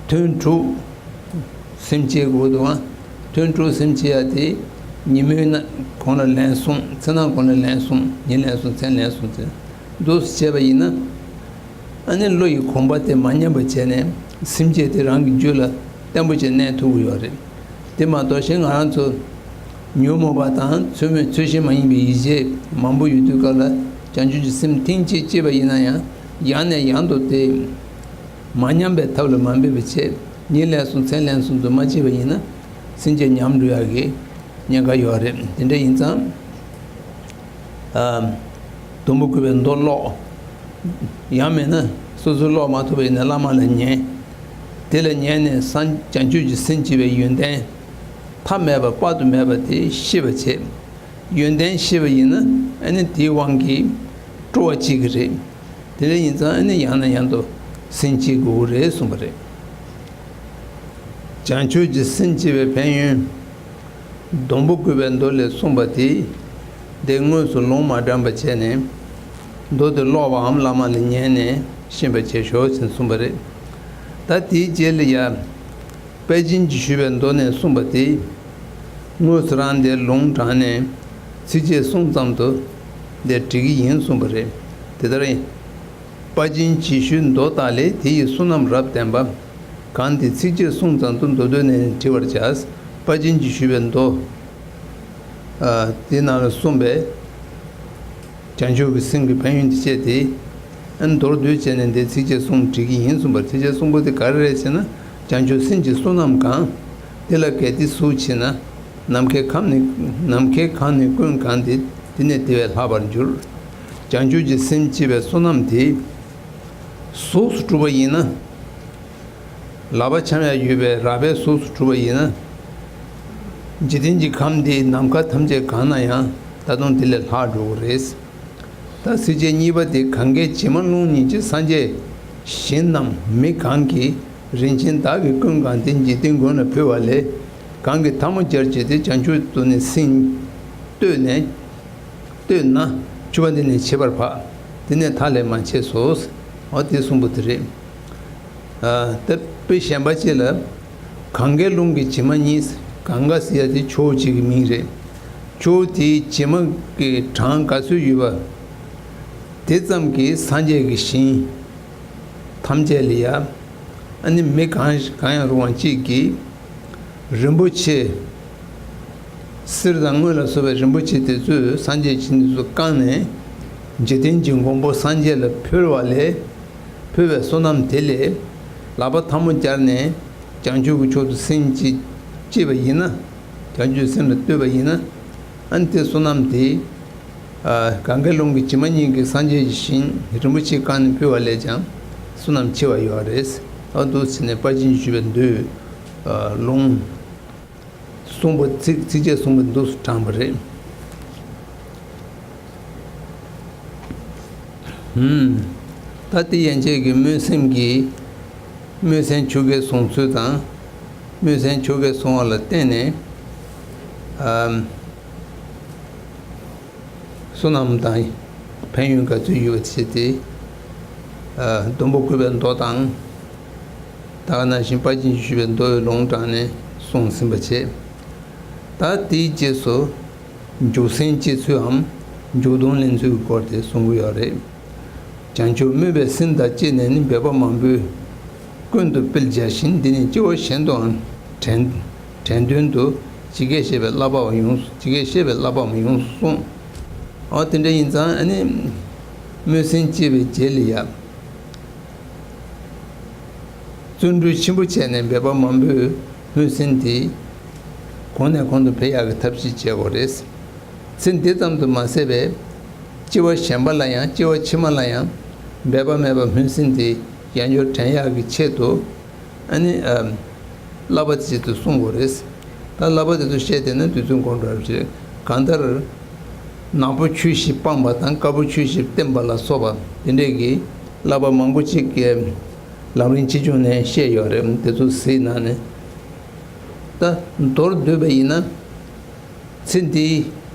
ཐུན་དྲུག་སེམས་བསྐྱེད་དགོས་འདུག་ཨ། ཐུན་དྲུག་སེམས་བསྐྱེད་ཡ་དེ་ཉིན་མོའི་ནང་གོང་ལ་ལན་གསུམ། མཚན་ནམ་གོང་ལ་ལན་གསུམ། ཉིན་ལན་གསུམ། མཚན་ལན་གསུམ་ཟེར་འདུག་སེ་བྱས་པ་ཡིན་ན། ཨ་ནི་བློ་ཡི་གོམས་པ་དེ་མ་ཉམས་པ་བྱས་ནས་སེམས་བསྐྱེད་དེ་རང་གི་རྒྱུད་ལ་བརྟན་པོ་བྱས་གནས་ཐུབ་ཀྱི་ཡོད་རེད། དེ་མ་གཏོགས་གཞན་ང་རང་ཚོ་ཉོན་མོངས་པ་དང་ཚོད་མེད་ཚོད་ཤེས་མ་ཡིན་པའི་ཡིད་བྱེད་མང་པོ་ཡོད་དུས་སྐབས་ལ་བྱང་ཆུབ་ཀྱི་སེམས་ཐེངས་གཅིག་བསྐྱེད་པ་ཡིན་ན་ཡང་ཡང་ནས་ཡང་དུ་དེ་མ་ཉམས་པའི་ཐབས་ལ་མ་འབད་པའི་ཆེད་ཉིན་ལན་གསུམ་མཚན་ལན་གསུམ་དུ་མ་བྱས་པ་ཡིན་ན་སེམས་བསྐྱེད་ཉམས་འགྲོ་ཡག་གི་ཉེན་ཁ་ཡོད་རེད། དེ་འདྲ་ཡིན་ཙང་། ཨ། སྡོང་པོ་བཀོད་པའི་མདོ་ཀློག་ཡང་མིན་ན་སོ་སོས་ཀློག་མ་ཐུབ་པ་ཡིན་ན་བླ་མ་ལ་ཉན། དེ་ལ་ཉན་ནས་སངས་བྱང་ཆུབ་ཀྱི་སེམས་བསྐྱེད་པའི་ཡོན་ཏན་ཐ་མལ་པ་དཔག་ཏུ་མེད་པ་དེ་ཤེས་པ་བྱེད། ཡོན་ཏན་ཤེས་པ་ཡིན་ན་ཨ་ནི་དེའི་དབང་གིས་སྤྲོ་བ་སྐྱེ་གི་རེད། དེ་འདྲ་ཡིན་ཙང་ཨ་ནི་ཡང་ནས་ཡང་དུ་སེམས་བསྐྱེད་དགོས་ཀྱི་རེད་གསུངས་པ་རེད། བྱང་ཆུབ་ཀྱི་སེམས་བསྐྱེད་པའི་ཕན་ཡོན། སྡོང་པོ་བཀོད་པའི་མདོ་ལས་གསུངས་པ་དེ། དེ་དངོས་སུ་ལུང་མ་དྲངས་པ་བྱས་ནས། མདོ་དེ་ཀློག་པའམ་བླ་མ་ལ་ཉན་ནས་ཤེས་པ་བྱེད་ཤོག་ཅེས་གསུངས་པ་རེད། ད་དེའི་རྗེས་ལ་ཡ། དཔལ་ཆེན་གྱིས་ཞུས་པའི་མདོ་ནས་གསུངས་པ་དེ། དངོས་སུ་རང་དེ་ལུང་དྲངས་ནས་ཚིགས་བཅད་གསུམ་ཙམ་དུ་དེ་འགྲིག་གི་ཡིན་གསུངས་པ་རེད། དེ་ལྟར་ཡིན། དཔལ་ཆེན་གྱིས་ཞུས་མདོ་དག་ལས་དེ་ཡི་བསོད་ནམས་རབ་བསྟན་པ། གང་དེ་ཚིགས་བཅད་གསུམ་ཙམ་དུ་མདོ་སྡུད་ནས་བྲི་བར་བྱ། དཔལ་ཆེན་གྱིས་ཞུས་པའི་མདོ། ཨ། དེ་ནང་ལ་གསུངས་པའི་བྱང་ཆུབ་ཀྱི་སེམས་ཀྱི་ཕན་ཡོན་དེ་བཤད་དེ། ཨ་ནི་མདོར་བསྡུས་བྱས་ནས་འདི་ཚིགས་བཅད་གསུམ་བྲི་གི་ཡིན་གསུངས་པར། ཚིགས་བཅད་གསུམ་པོ་དེ་ག་རེ་རེད་ཟེར་ན། བྱང་ཆུབ་སེམས་ཀྱི་བསོད་ནམས་གང་། དེ་ལ་གལ་ཏེ་གཟུགས་མཆིས་ན། ནམ་མཁའི་ཁམས་ནི་ནམ་མཁའི་གང་ནི་ཀུན་གང་སྟེ་དེ་ནི་དེ་བས་ལྷག་པར་འགྱུར། བྱང་ཆུབ་ཀྱི་སེམས་སྐྱེས་པའི་བསོད་ནམས་དེ་གཟུགས་སུ་གྲུབ་པ་ཡིན་ན། ལག་པ་འཆང་ཡ་ཡོད་པའི་རགས་པའི་གཟུགས་སུ་གྲུབ་པ་ཡིན་ན། འཇིག་རྟེན་གྱི་ཁམས་འདི་ནམ་མཁའ་ཐམས་ཅད་གང་ན་ཡང་ད་དུང་དེ་ལས་ལྷག་འགྲོ་གི་རེད། ད་ཚིགས་བཅད་གཉིས་པ་དེ། གང་གིས་བྱེ་མ་རླུང་གཉིས་ཀྱི་སངས་རྒྱས་གཞན་རྣམས་མི་གང་གིས་རིན་ཆེན་དག་གིས་ཀུན་གང་སྟེ་འཇིག་རྟེན་མགོན་ལ་ཕུལ་བ་ལས། གང་གིས་ཐལ་མོ་སྦྱར་བྱས་ཏེ་བྱང་ཆུབ་ཏུ་ནི་སེམས་གཏོད་ནས། གཏོད་ན་ཕྱུ་པ་འདི་ནི་ཆད་པར་བག་དེ་ནི་མཐའ་ལས་མ་ཆད་སོ། འོ་དེ་གསུངས་པ་དེ་རེད། ཨ། ད་དཔེ་གཞན་པ་ཅིག་ལ། གང་གཱའི་ཀླུང་གི་བྱེ་མ་གཉིས། གང་གཱ་ཟེར་ཡ་དེ་ཆུ་བོ་གཅིག་གི་མིང་རེད། ཆུ་བོ་དེའི་བྱེ་མ་གི་གྲངས་ག་ཚོད་ཡོད་པ། དེ་ཙམ་གྱིས་སངས་རྒྱས་ཀྱི་ཞིང་ཐམས་ཅད་ལ་ཡ། ཨ་ནི་མི་གང་གང་ཡང་རུང་བ་གཅིག་གིས། རིན་པོ་ཆེ། གསེར་དང་དངུལ་ལ་སོགས་པའི་རིན་པོ་ཆེ་དེ་ཚོས་སངས་རྒྱས་ཀྱི་ཞིང་དེ་ཚོ་བཀང་ནས། འཇིག་རྟེན་གྱི་མགོན་པོ་སངས་རྒྱས་ལ་ཕུལ་བ་ལས། ཕུལ་བའི་བསོད་ནམས་དེ་ལས། ལག་པ་ཐལ་མོ་སྦྱར་ནས། བྱང་ཆུབ་ཀྱི་ཕྱོགས་སུ་སེམས་ཅིག་བསྐྱེད་པ་ཡིན་ན། བྱང་ཆུབ་སེམས་ལ་གཏོད་པ་ཡིན་ན། ཨ་ནི་དེ་བསོད་ནམས་དེ། ཨ། གང་གཱའི་ཀླུང་གི་བྱེ་མ་གཉིས་ཀྱིས་སངས་རྒྱས་ཀྱི་ཞིང་རིན་པོ་ཆེ་བཀང་ནས་ཕུལ་བ་ལས་ཀྱང་བསོད་ནམས་ཆེ་བ་ཡོད་རེད། ཨ། འདུག་ཟེར་ནས་དཔལ་ཆེན་གྱིས་ཞུས་པའི་མདོའི། ཨ། ལུང་གསུངས་པ། ཚིགས་ཚིགས་བཅད་གསུངས་པ་འདུག་སེ་དྲངས་པ་རེད། ཧུམ། ད་དེ་ཡན་ཆད་ཀྱི་སྨོན་སེམས་ཀྱི། སྨོན་སེམས་ཆོ་གས་བཟུང་ཚུལ་དང་། སྨོན་སེམས་ཆོ་གས་བཟུང་བ་ལ་བརྟེན་ནས། ཨ། བསོད་ནམས་དང་ཕན་ཡོན་ག་ཚོད་ཡོད་པ་བྱས་ཏེ། ཨ། སྡོང་པོ་བཀོད་པའི་མདོ་དང་། ད་ག་ནང་བཞིན་དཔལ་ཆེན་གྱིས་ཞུས་པའི་མདོ་ཡི་ལུང་དྲངས་ནས་གསུངས་ཟིན་པ་བྱས། ད་དེའི་རྗེས་སུ། འཇུག་སེམས་སྐྱེ་ཚུལའམ་འཇུག་ལྡོག་ལེན་ཚུལ་གྱི་སྐོར་དེ་གསུང་གི་ཡོད་རེད། བྱང་ཆུབ་སྨོན་པའི་སེམས་དང་བཅས་ནས་ནི་འབད་པ་མང་པོས་ཀུན་ཏུ་སྤེལ་བྱ་ཞིང་། འདི་ནི་སྐྱེ་བ་གཞན་དུའང་དྲན་དྲན་དོན་དུ་ཇི་སྐད་བཤད་པའི་བསླབ་པའང་ཡོངས་སུ། ཇི་སྐད་བཤད་པའི་བསླབ་པའང་ཡོངས་སུ་གསུངས། འོ་དེ་འདྲ་ཡིན་ཙང་ཨ་ནི་སྨོན་སེམས་སྐྱེས་པའི་རྗེས་ལ་ཡ། བརྩོན་འགྲུས་ཆེན་པོ་བྱས་ནས་འབད་པ་མང་པོས་སྨོན་སེམས་དེ་གོང་ནས་གོང་དུ་འཕེལ་ཡག་གི་ཐབས་ཤེས་བྱེད་དགོས་རེད། ཚེ་འདི་ཙམ་དུ་མ་ཟད་པའི་སྐྱེ་བ་གཞན་པ་ལ་ཡང་སྐྱེ་བ་ཕྱི་མ་ལ་ཡང་འབད་པ་མེད་པར་སྨོན་སེམས་དེ་ཡང་བསྐྱར་དྲན་ཡག་གི་ཆེད་དུ། ཨ་ནི། ཨ། བསླབ་པ་དེ་ཆེད་དུ་གསུང་དགོས་རེད། ད་བསླབ་པ་དེ་ཚོ་བཤད་བསྡད་ན་དུས་ཚོད་འགོར་འགྲོ་རེད། གང་ལྟར། ནག་པོ་ཆོས་བཞི་སྤངས་པ་དང་དཀར་པོ་ཆོས་བཞི་བསྟེན་པ་ལ་སོགས་པ་དེ་འདྲས་ཀྱི་བསླབ་པ་མང་པོ་ཅིག་གི་ལམ་རིམ་ཆེ་ཆུང་ནས་བཤད་ཡོད་རེད། དེ་ཚོ་གཟིགས་གནང་ནས། ད་མདོར་བསྡུས་པ་ཡིན་ན། ཚེ་འདིའི་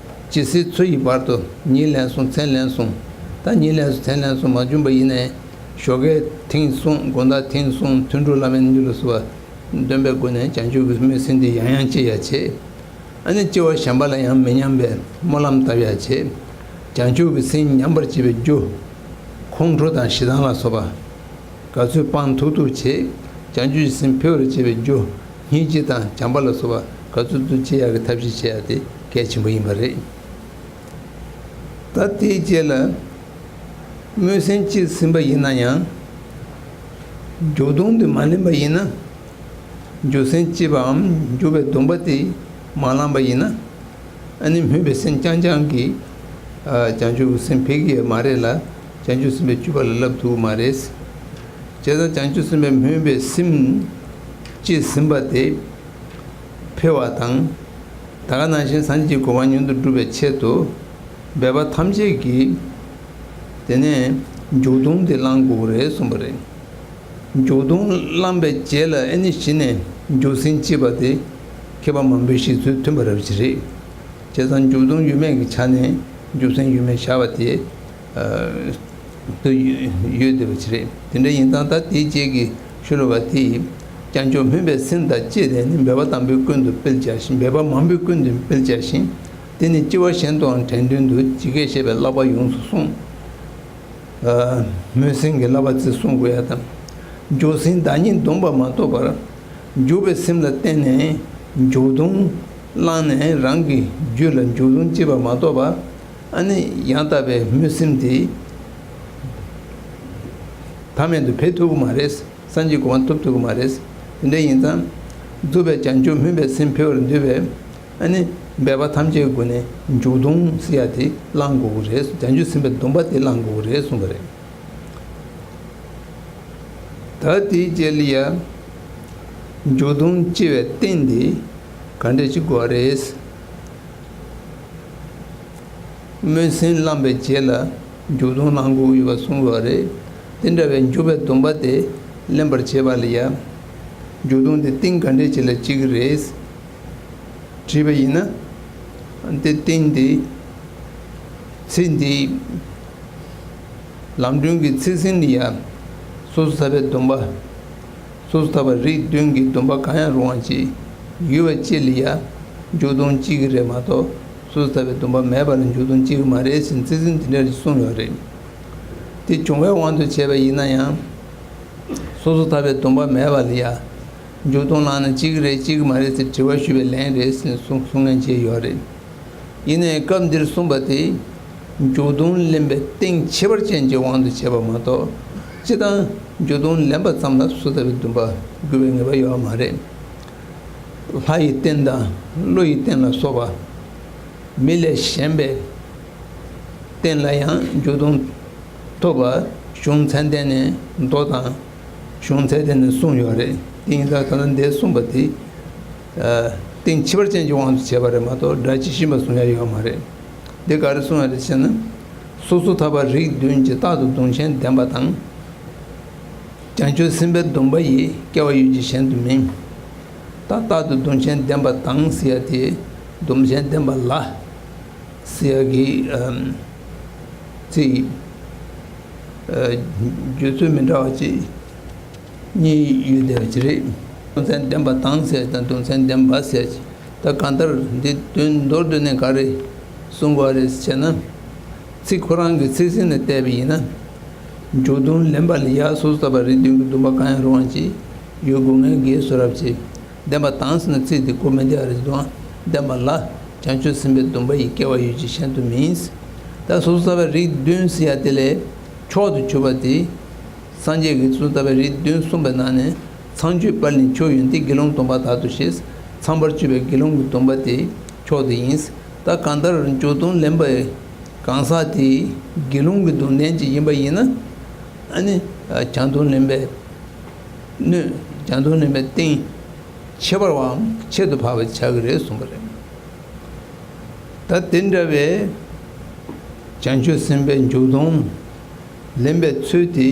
ཇི་སྲིད་འཚོ་ཡི་བར་དུ་ཉིན་ལན་གསུམ་མཚན་ལན་གསུམ། ད་ཉིན་ལན་གསུམ་མཚན་ལན་གསུམ་མ་བྱུང་པ་ཡིན་ནའི་ཞོགས་ཀས་ཐེངས་གསུམ། དགོང་དག་ཐེངས་གསུམ། ཐུན་དྲུག་བླ་མའི་རྣལ་འབྱོར་ལ་སོགས་པ་འདོན་པའི་སྒོ་ནས་བྱང་ཆུབ་ཀྱི་སྨོན་སེམས་འདི་ཡང་ཡང་སྐྱེ་ཡ་བྱེད། ཨ་ནི་སྐྱེ་བ་གཞན་པ་ལ་ཡང་མི་ཉམས་པའི་སྨོན་ལམ་བཏབ་ཡ་བྱེད། བྱང་ཆུབ་ཀྱི་སེམས་ཉམས་པར་བྱེད་པའི་རྒྱུ། ཁོང་ཁྲོ་དང་ཞེ་སྡང་ལ་སོགས་པ་ག་ཚོད་སྤང་ཐུབ་ཐུབ་བྱེད། བྱང་ཆུབ་ཀྱི་སེམས་འཕེལ་བར་བྱེད་པའི་རྒྱུ། སྙིང་རྗེ་དང་བྱམས་པ་ལ་སོགས་པ་ག་ཚོད་ཐུབ་ཐུབ་བྱེད་ཡ་གི་ཐབས་ཤེས་བྱེད་ཡ་དེ་གལ་ཆེན་པོ་ཡིན་པ་རེད། ད་དེའི་རྗེས་ལ། སྨོན་སེམས་སྐྱེས་ཟིན་པ་ཡིན་ན་ཡང་། འཇུག་ལྡོག་དེ་མ་ལེན་པ་ཡིན་ན། འཇུག་སེམས་སྐྱེས་པའམ་འཇུག་པའི་སྡོམ་པ་དེ་མ་བླངས་པ་ཡིན་ན། ཨ་ནི་སྨོན་པའི་སེམས་རྐྱང་རྐྱང་གིས། ཨ། བྱང་ཆུབ་སེམས་འཕེལ་གྱི་ཡོད་མ་རེད་ལ། བྱང་ཆུབ་སེམས་དཔའི་སྤྱོད་པ་ལ་བསླབ་ཐུབ་ཀྱི་མ་རེད། བྱས་ཙང་བྱང་ཆུབ་སེམས་དཔའི་སྨོན་པའི་སེམས་སྐྱེས་ཟིན་པ་དེ་འཕེལ་བ་དང་། ད་ག་ནང་བཞིན་སངས་རྒྱས་ཀྱི་གོ་འཕང་མངོན་དུ་སྒྲུབ་པའི་ཆེད་དུ། འབད་པ་ཐམས་ཅད་ཀྱིས་དེ་ནས་འཇུག་ལྡོག་དེ་བླང་དགོས་རེད་གསུངས་པ་རེད། འཇུག་ལྡོག་བླངས་པའི་རྗེས་ལ་ཨ་ནི་གཞི་ནས་འཇུག་སེམས་སྐྱེས་པ་དེ། མཁས་པ་མང་པོའི་བཞེད་ཚུལ་མཐུན་པ་རབ་ཅིག་རེད། བྱས་ཙང་འཇུག་ལྡོག་ཡོད་མེད་ཀྱི་ཆ་ནས་འཇུག་སེམས་ཡོད་མེད་བཞག་པ་དེ། ཨ། དུ་ཡོད་བསྡད་པ་ཅིག་རེད། དེ་འདྲ་ཡིན་ཙང་ད་དེའི་རྗེས་ཀྱི་ཤོ་ལོ་ཀ་དེ་ཡིས། བྱང་ཆུབ་སྨོན་པའི་སེམས་དང་བཅས་ཏེ་ནི། འབད་པ་དམ་པའི་ཀུན་ཏུ་སྤེལ་བྱ་ཞིང་། འབད་པ་མང་པོས་ཀུན་ཏུ་སྤེལ་བྱ་ཞིང་། དེ་ནི་སྐྱེ་བ་གཞན་དུའང་དྲན་དོན་དུ། ཇི་སྐད་བཤད་པའི་བསླབ་པ་ཡོངས་སུ་བསྲུང་། ཨ། སྨོན་སེམས་ཀྱི་བསླབ་པ་ཚིག་གསུང་དགོས་ཡ་དང་། འཇུག་སེམས་བདག་ཉིད་སྡོམ་པ་མ་ཐོབ་པར། འཇུག་པའི་སེམས་ལ་བརྟེན་ནས་འཇུག་ལྡོག་བླངས་ནས་རང་གི་རྒྱུད་ལ་འཇུག་ལྡོག་སྐྱེས་པ་མ་གཏོགས་པ། ཨ་ནི་ཡང་དག་པའི་སྨོན་སེམས་དེ་མཐའ་མེད་དུ་འཕེལ་ཐུབ་ཀྱི་མ་རེད། སངས་རྒྱས་གོ་འཕང་ཐོབ་ཐུབ་ཀྱི་མ་རེད། དེ་འདྲ་ཡིན་ཙང་། རྫོགས་པའི་བྱང་ཆུབ་སྨོན་པའི་སེམས་འཕེལ་བར་འདོད་པས། ཨ་ནི་འབད་པ་ཐམས་ཅད་ཀྱི་སྒོ་ནས་འཇུག་ལྡོག་ཟེར་ཡ་དེ་བླང་དགོས་ཀྱི་རེད། བྱང་ཆུབ་སེམས་དཔའི་སྡོམ་པ་དེ་བླང་དགོས་ཀྱི་རེད་གསུངས་པ་རེད། ད་དེའི་རྗེས་ལ་ཡ། འཇུག་ལྡོག་སྐྱེ་བའི་རྟེན་དེ་ག་འདྲ་ཅིག་དགོས་རེད། སྨོན་སེམས་བླངས་པའི་རྗེས་ལ་འཇུག་ལྡོག་བླང་དགོས་ཡོད་པ་གསུངས་པ་རེད། དེ་འདྲ་བའི་འཇུག་པའི་སྡོམ་པ་དེ་ལེན་པར་བྱེད་པ་ལ་ཡ། འཇུག་ལྡོག་འདི་རྟེན་ག་འདྲ་ཅིག་ལ་སྐྱེ་གི་རེད། དྲིས་པ་ཡིན་ན། དེ་རྟེན་དེ། ཚིག་འདི། ལམ་སྒྲོན་གྱི་ཚིག་ཟིན་ལ་ཡ། སོ་སོ་ཐར་པའི་སྡོམ་པ། སོ་སོ་ཐར་པ་རིགས་བདུན་གྱི་སྡོམ་པ་གང་ཡང་རུང་བ་ཅིག་ཡོད་པ་ཅིག་ལ་ཡ། འཇུག་ལྡོག་སྐྱེ་གི་རེད་མ་གཏོགས། སོ་སོ་ཐར་པའི་སྡོམ་པ་མེད་པ་ལ་འཇུག་ལྡོག་སྐྱེ་གི་མ་རེད་ཟེར་ཚིག་ཟིན་དེ་འདྲ་ཞིག་གསུངས་ཡོད་རེད། དེ་བྱུང་བའི་དབང་དུ་བྱས་པ་ཡིན་ན་ཡང་། སོ་སོ་ཐར་པའི་སྡོམ་པ་མེད་པ་ལ་ཡ། འཇུག་ལྡོག་བླངས་ན་སྐྱེ་གི་རེད་སྐྱེ་གི་མ་རེད་ཟེར་དྲི་བ་ཞུས་པའི་ལན་རེད་ཟེར་གསུང་གསུང་ངན་བྱས་ཡོད་རེད། ཡིན་ནའི་སྐབས་འདིར་གསུངས་པ་དེ། འཇུག་ལྡོག་ལེན་པའི་རྟེན་ཁྱད་པར་ཅན་གྱི་དབང་དུ་བྱས་པ་མ་གཏོགས། སྤྱིར་བཏང་འཇུག་ལྡོག་ལེན་པ་ཙམ་ལ་སོ་སོ་ཐར་པའི་སྡོམ་པ་དགོས་པའི་ངེས་པ་ཡོད་མ་རེད། ལྷ་ཡི་རྟེན་དང་ཀླུ་ཡི་རྟེན་ལ་སོགས་པ། མི་ལས་གཞན་པའི་རྟེན་ལ་ཡང་འཇུག་ལྡོག་ཐོབ་པ་གཞུང་ཚད་ལྡན་ནས་མདོ་དང་གཞུང་ཚད་ལྡན་ནས་གསུངས་ཡོད་རེད། དེ་ཡིན་ཙང་ད་ལྟ་འདིར་གསུངས་པ་དེ། ཨ། རྟེན་ཁྱད་པར་ཅན་གྱི་དབང་དུ་བྱས་པ་རེད་མ་གཏོགས་སྒྲ་ཇི་བཞིན་པ་གསུང་ཡ་ཡོད་མ་རེད། འདི་ག་རེ་གསུང་ཡ་རེད་ཟེར་ན། སོ་སོ་ཐར་པ་རིགས་བདུན་གྱི་རྟག་ཏུ་གདུང་ཞེན་ལྡན་པ་དང་། བྱང་ཆུབ་སེམས་དཔའི་སྡོམ་པ་ཡིས་སྐྱེ་བ་ཡོད་ཀྱི་གཞན་དུ་མིན། ད་རྟག་ཏུ་གདུང་ཞེན་ལྡན་པ་དང་ཟེར་ཡ་དེ། གདུང་ཞེན་ལྡན་པ་ལ། ཟེར་ཡ་གི། ཨམ། ཚིག་ཨ། བརྗོད་ཚུལ་མི་འདྲ་བ་ཅིག་གཉིས་ཡོད་བསྡད་པ་ཅིག་རེད། གདུང་ཞེན་ལྡན་པ་དང་ཟེར་དང་གདུང་ཞེན་ལྡན་པ་ཟེར་ཅིག་ད་གང་ལྟར་འདི་དོན་མདོར་བསྡུས་ནས་ག་རེ་གསུང་དགོས་རེད་ཟེར་ན། ཚིག་ཁོ་རང་གི་ཚིག་ཟིན་ལ་བལྟས་པ་ཡིན་ན། འཇུག་ལྡོག་ལེན་པ་ལ་ཡ་སོ་སོ་ཐར་པ་རིགས་བདུན་གྱི་སྡོམ་པ་གང་ཡང་རུང་བ་ཅིག་ཡོད་དགོས་ངེས་ཀྱི་བཟོ་འདྲ་ཅིག་ལྡན་པ་དང་ཟེར་ན་ཚིག་དེ་གོ་མི་བདེ་བ་རེད་འདུག་ལྡན་པ་ལ་བྱང་ཆུབ་སེམས་དཔའི་སྡོམ་པ་ཡིས་སྐྱེ་བ་ཡོད་ཀྱི་གཞན་དུ་མིན། ད་སོ་སོ་ཐར་པ་རིགས་བདུན་ཟེར་ཡ་དེ་ལས་མཆོག་ཏུ་གྱུར་པ་དེ། སངས་རྒྱས་ཀྱིས་སོ་སོ་ཐར་པའི་རིགས་བདུན་གསུངས་པའི་ནང་ནས། ཚངས་སྤྱོད་པ་ལས་མཆོག་ཡོན་ཏན་དགེ་སློང་སྡོམ་པ་དག་ཏུ་བཤད། ཚངས་པར་སྤྱོད་པའི་དགེ་སློང་གི་སྡོམ་པ་དེ་མཆོག་ཏུ་ཡིན། ད་གང་ལྟར་འཇུག་ལྡོག་ལེན་པའི་གང་ཟག་དེ་དགེ་སློང་གི་སྡོམ་ལྡན་ཅིག་ཡིན་པ་ཡིན་ན། ཨ་ནི་བྱང་སྡོམ་ལེན་པའི་སྣོད། བྱང་སྡོམ་ལེན་པའི་རྟེན། ཁྱད་པར་བའམ་ཁྱད་དུ་འཕགས་པ་ཆགས་ཀྱི་རེད་གསུངས་པ་རེད། ད་དེ་འདྲ་བའི་བྱང་ཆུབ་སེམས་དཔའི་འཇུག་ལྡོག་ལེན་པའི་ཚུལ་དེ་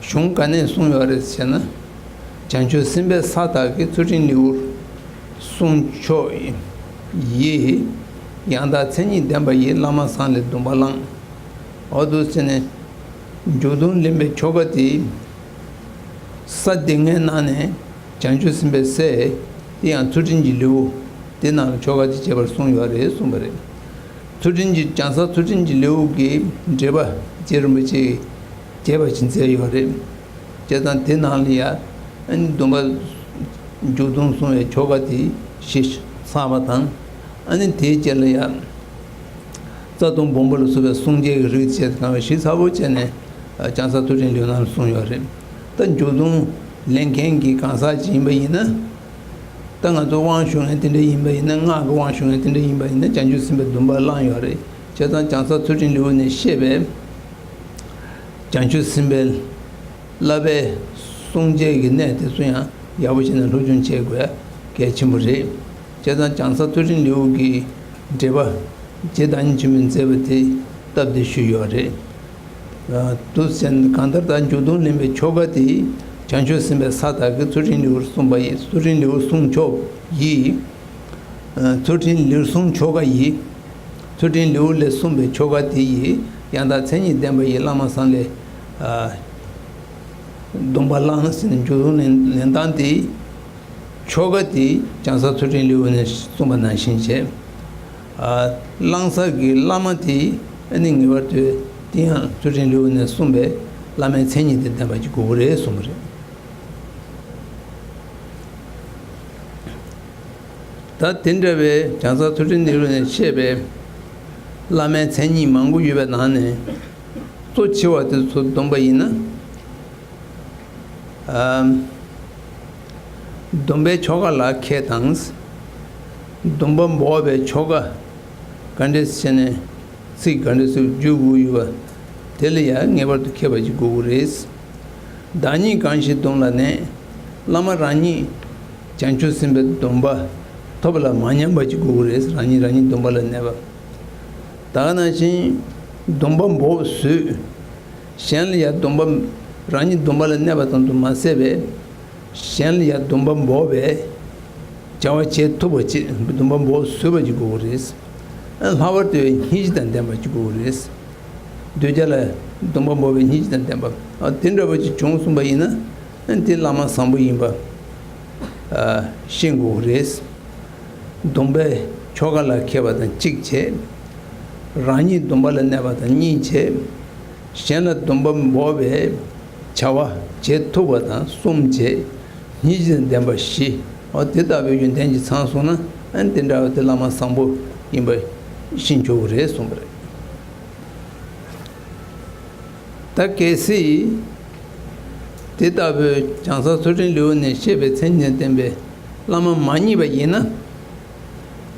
གཞུང་ག་ནས་གསུངས་ཡོད་རེད་ཟེར་ན། བྱང་ཆུབ་སེམས་དཔའི་ས་དག་གི་ཚུལ་ཁྲིམས་ལེའུར་གསུངས་ཆོག་ཡི། ཡང་དག་མཚན་ཉིད་ལྡན་པ་ཡི་བླ་མ་བཟང་ལས་སྡོམ་པ་བླངས། འོ་འདུག་ཟེར་ནས་འཇུག་ལྡོག་ལེན་པའི་ཆོ་ག་དེ། ས་དེ་ལྔའི་ནང་ནས་བྱང་ཆུབ་སེམས་དཔའི་སའི། དེ་ཡང་ཚུལ་ཁྲིམས་ཀྱི་ལེའུ། དེ་ནང་ལ་ཆོ་ག་དེ་བྱེད་པར་གསུངས་ཡོད་རེད་གསུངས་པ་རེད། ཚུལ་ཁྲིམས་ཀྱི་བྱང་ས་ཚུལ་ཁྲིམས་ཀྱི་ལེའུ་གི་འགྲེལ་པ་རྗེ་རིན་པོ་ཆེས་རྒྱས་པ་ཞིག་མཛད་ཡོད་རེད། བྱས་ཙང་དེ་ནང་ལ་ཡ། ཨ་ནི་སྡོམ་པ་འཇུག་ལྡོག་གསུང་བའི་ཆོ་ག་དེ་ཞིག་ཚང་བ་དང་། ཨ་ནི་དེའི་རྗེས་ལ་ཡ། རྩ་ལྟུང་སྦོམ་པོ་ལ་སོགས་པའི་སྲུང་བྱའི་རིགས་བཅས་གང་བའི་ཞིབ་ཚགས་པོ་བྱས་ནས་བྱང་ས་ཚུལ་ཁྲིམས་ལེའུ་ནང་ལ་གསུངས་ཡོད་རེད། ད་འཇུག་ལྡོག་ལེན་མཁན་གྱི་གང་ཟག་ཅིག་ཡིན་པ་ཡིན་ན། ད་ང་ཚོ་དབང་ཞུ་མཁན་དེ་འདྲ་ཡིན་པ་ཡིན་ན། སྔགས་ཀྱི་དབང་ཞུ་མཁན་དེ་འདྲ་ཡིན་པ་ཡིན་ན་བྱང་ཆུབ་སེམས་དཔའི་སྡོམ་པ་བླངས་ཡོད་རེད། བྱས་ཙང་བྱང་ས་ཚུལ་ཁྲིམས་ལེའུ་ནས་བཤད་པའི་བྱང་ཆུབ་སེམས་དཔའི་བསླབ་པའི་སྲུང་བྱའི་གི་གནས་དེ་ཚོ་ཡང་ཡག་པོ་བྱས་ནས་སློབ་སྦྱོང་བྱེད་དགོས་གལ་ཆེན་པོ་རེད། བྱས་ཙང་བྱང་ས་ཚུལ་ཁྲིམས་ལེའུ་གི་འགྲེལ་པ་རྗེ་བདག་ཉིད་ཆེན་པོས་མཛད་པ་དེ་སྟབས་བདེ་ཞུས་ཡོད་རེད། ཨ། དུ་ཟེར་ན་གང་ལྟར་ད་འཇུག་ལྡོག་ལེན་པའི་ཆོ་ག་དེ་བྱང་ཆུབ་སེམས་དཔའི་ས་དག་གི་ཚུལ་ཁྲིམས་ལེའུར་གསུངས་པ་ཡིན། ཚུལ་ཁྲིམས་ལེའུར་གསུངས་ཆོག་ཡི། ཚུལ་ཁྲིམས་ལེའུ་གསུམ་ཆོ་ག་ཡི། ཚུལ་ཁྲིམས་ལེའུ་ལས་གསུངས་པའི་ཆོ་ག་དེ་ཡི་ཡང་དག་མཚན་ཉིད་ལྡན་པ་ཡི་བླ་མ་བསམ་ལས། སྡོམ་པ་བླངས་ཟིན་མཇུག་སྡོམ་ལེན་ལེན་སྟངས་དེ། ཆོ་ག་དེ་བྱང་ས་ཚུལ་ཁྲིམས་ལེའུ་ནས་གསུངས་པ་ནང་བཞིན་བྱས། བླང་ས་གི་བླ་མ་དེ་ཨ་ནི་ངེས་པར་དུ་དེ་ཡང་ཚུལ་ཁྲིམས་ལེའུ་ནས་གསུངས་པའི་བླ་མའི་མཚན་ཉིད་དེ་ལྡན་པ་ཅིག་དགོས་ཀྱི་རེད་གསུངས་པ་རེད། ད་དེ་འདྲ་བའི་བྱང་ས་ཚུལ་ཁྲིམས་ལེའུ་ནས་བཤད་པའི་བླ་མའི་མཚན་ཉིད་མང་པོ་ཡོད་པའི་ནང་ནས་གཙོ་ཆེ་བ་དེ་ཚོ་བསྡོམས་པ་ཡིན་ན། སྡོམ་པའི་ཆོ་ག་ལ་མཁས་དང་། སྡོམ་པ་འབོགས་པའི་ཆོ་ག་ག་འདྲས་བྱས་ནས་ཚིག་ག་འདྲས་སུ་བརྗོད་དགོས་ཡོད་པ་དེ་ལ་ཡང་ངེས་པར་དུ་མཁས་པ་ཅིག་དགོས་ཀྱི་རེད། བདག་ཉིད་གང་ཞིག་སྡོམ་ལ་གནས། བླ་མ་རང་ཉིད་བྱང་ཆུབ་སེམས་དཔའི་སྡོམ་པ་ཐོབ་ལ་མ་ཉམས་པ་ཅིག་དགོས་ཀྱི་རེད། རང་ཉིད་རང་ཉིད་སྡོམ་པ་ལ་གནས་པ། ད་ག་ནང་བཞིན་སྡོམ་པ་འབོགས་བཟོད། གཞན་ལ་ཡང་སྡོམ་པ། རང་ཉིད་སྡོམ་པ་ལ་གནས་པ་ཙམ་དུ་མ་ཟད་པའི་གཞན་ལ་ཡང་སྡོམ་པ་འབོགས་པའི་བྱ་བ་བྱེད་ཐུབ་པ་ཅིག་སྡོམ་པ་འབོགས་བཟོད་པ་ཅིག་དགོས་ཀྱི་རེད། ལྷག་པར་དུ་སྙིང་རྗེ་དང་ལྡན་པ་ཅིག་དགོས་ཀྱི་རེད། གདུལ་བྱ་ལ་སྡོམ་པ་འབོགས་པའི་སྙིང་རྗེ་དང་ལྡན་པ། དེ་འདྲ་བ་ཅིག་བྱུང་སོང་བ་ཡིན་ན་དེ་བླ་མ་བཟང་པོ་ཡིན་པ་ཤེས་དགོས་ཀྱི་རེད། སྡོམ་པའི་ཆོ་ག་ལ་མཁས་པ་དང་གཅིག་བྱས། རང་ཉིད་སྡོམ་པ་ལ་གནས་པ་དང་གཉིས་བྱས། གཞན་ལ་སྡོམ་པ་འབོགས་པའི་བྱ་བ་བྱེད་ཐུབ་པ་དང་གསུམ་བྱས། སྙིང་རྗེ་དང་ལྡན་པ་བཞི། འོ་དེ་ལྟ་བུའི་ཡོན་ཏན་གྱིས་ཚང་སོང་ན་ཨ་ནི་དེ་འདྲ་བ་དེ་བླ་མ་བཟང་པོ་ཡིན་པ་ཤེས་ཆོག་གི་རེད་གསུངས་པ་རེད། ད་གལ་སྲིད་དེ་ལྟ་བུའི་བྱང་ས་ཚུལ་ཁྲིམས་ལེའུ་ནས་བཤད་པའི་མཚན་ཉིད་ལྡན་པའི་བླ་མ་མ་རྙེད་པ་ཡིན་ན།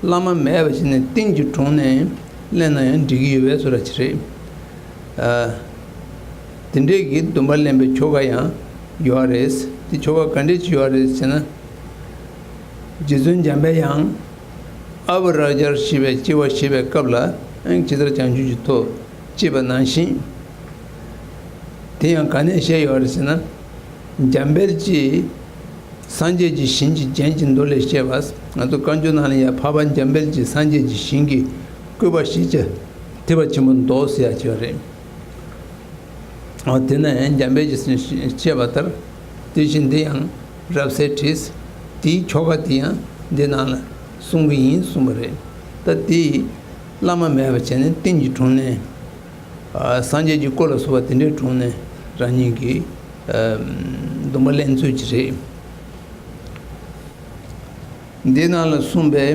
བླ་མ་མེད་པ་ཞིག་ནས་རྟེན་གྱི་དྲུང་ནས་ལེན་ན་ཡང་འགྲིག་གི་ཡོད་པའི་བཟོ་འདྲ་ཅིག་རེད། ཨ། དེ་འདྲའི་གི་སྡོམ་པ་ལེན་པའི་ཆོ་ག་ཡང་ཡོད་རེད། དེ་ཆོ་ག་ག་འདྲས་ཅིག་ཡོད་རེད་ཟེར་ན། རྗེ་བཙུན་འཇམ་པའི་དབྱངས་ཨ་བ་ར་ཛར་ཞེས་པའི་སྤྱི་བ་བཞེས་པའི་སྐབས་ལ་ཨང་ཇི་ལྟར་བྱང་ཆུབ་ཀྱི་ཐོབ་ཅེས་པ་ནང་བཞིན། དེ་ཡང་ག་ནས་བཤད་ཡོད་རེད་ཟེར་ན། འཇམ་དཔལ་གྱིས་སངས་རྒྱས་ཀྱི་ཞིང་གི་རྒྱན་གྱི་མདོ་ལས་བཤད་པ། ང་ཚོ་བཀའ་འགྱུར་ནང་ལ་ཡང་འཕགས་པ་འཇམ་དཔལ་གྱིས་སངས་རྒྱས་ཀྱི་ཞིང་གི་བཀོད་པ་ཞེས་བྱ་ཐེག་པ་ཆེན་པོ་མདོ་ཟེར་ཡ་བྱས་པ་རེད། འོ་དེ་ན་ཡང་འཇམ་དཔལ་གྱིས་བཤད་པ་ལྟར། དེ་བཞིན་འདི་ཡང་རབ་གསལ་བྲིས། དེའི་ཆོ་ག་དེ་ཡང་འདི་ནང་ལ་གསུང་གི་ཡིན་གསུངས་པ་རེད། ད་དེ་བླ་མ་མེད་པ་བྱས་ནས་རྟེན་གྱི་དྲུང་ནས། ཨ། སངས་རྒྱས་ཀྱི་སྐུ་ལ་སོགས་པ་དེ་འདྲའི་དྲུང་ནས་རང་ཉིད་ཀྱི་ཨ་སྡོམ་པ་ལེན་ཚུལ་གྱི་རེད། འདི་ནང་ལ་གསུངས་པའི་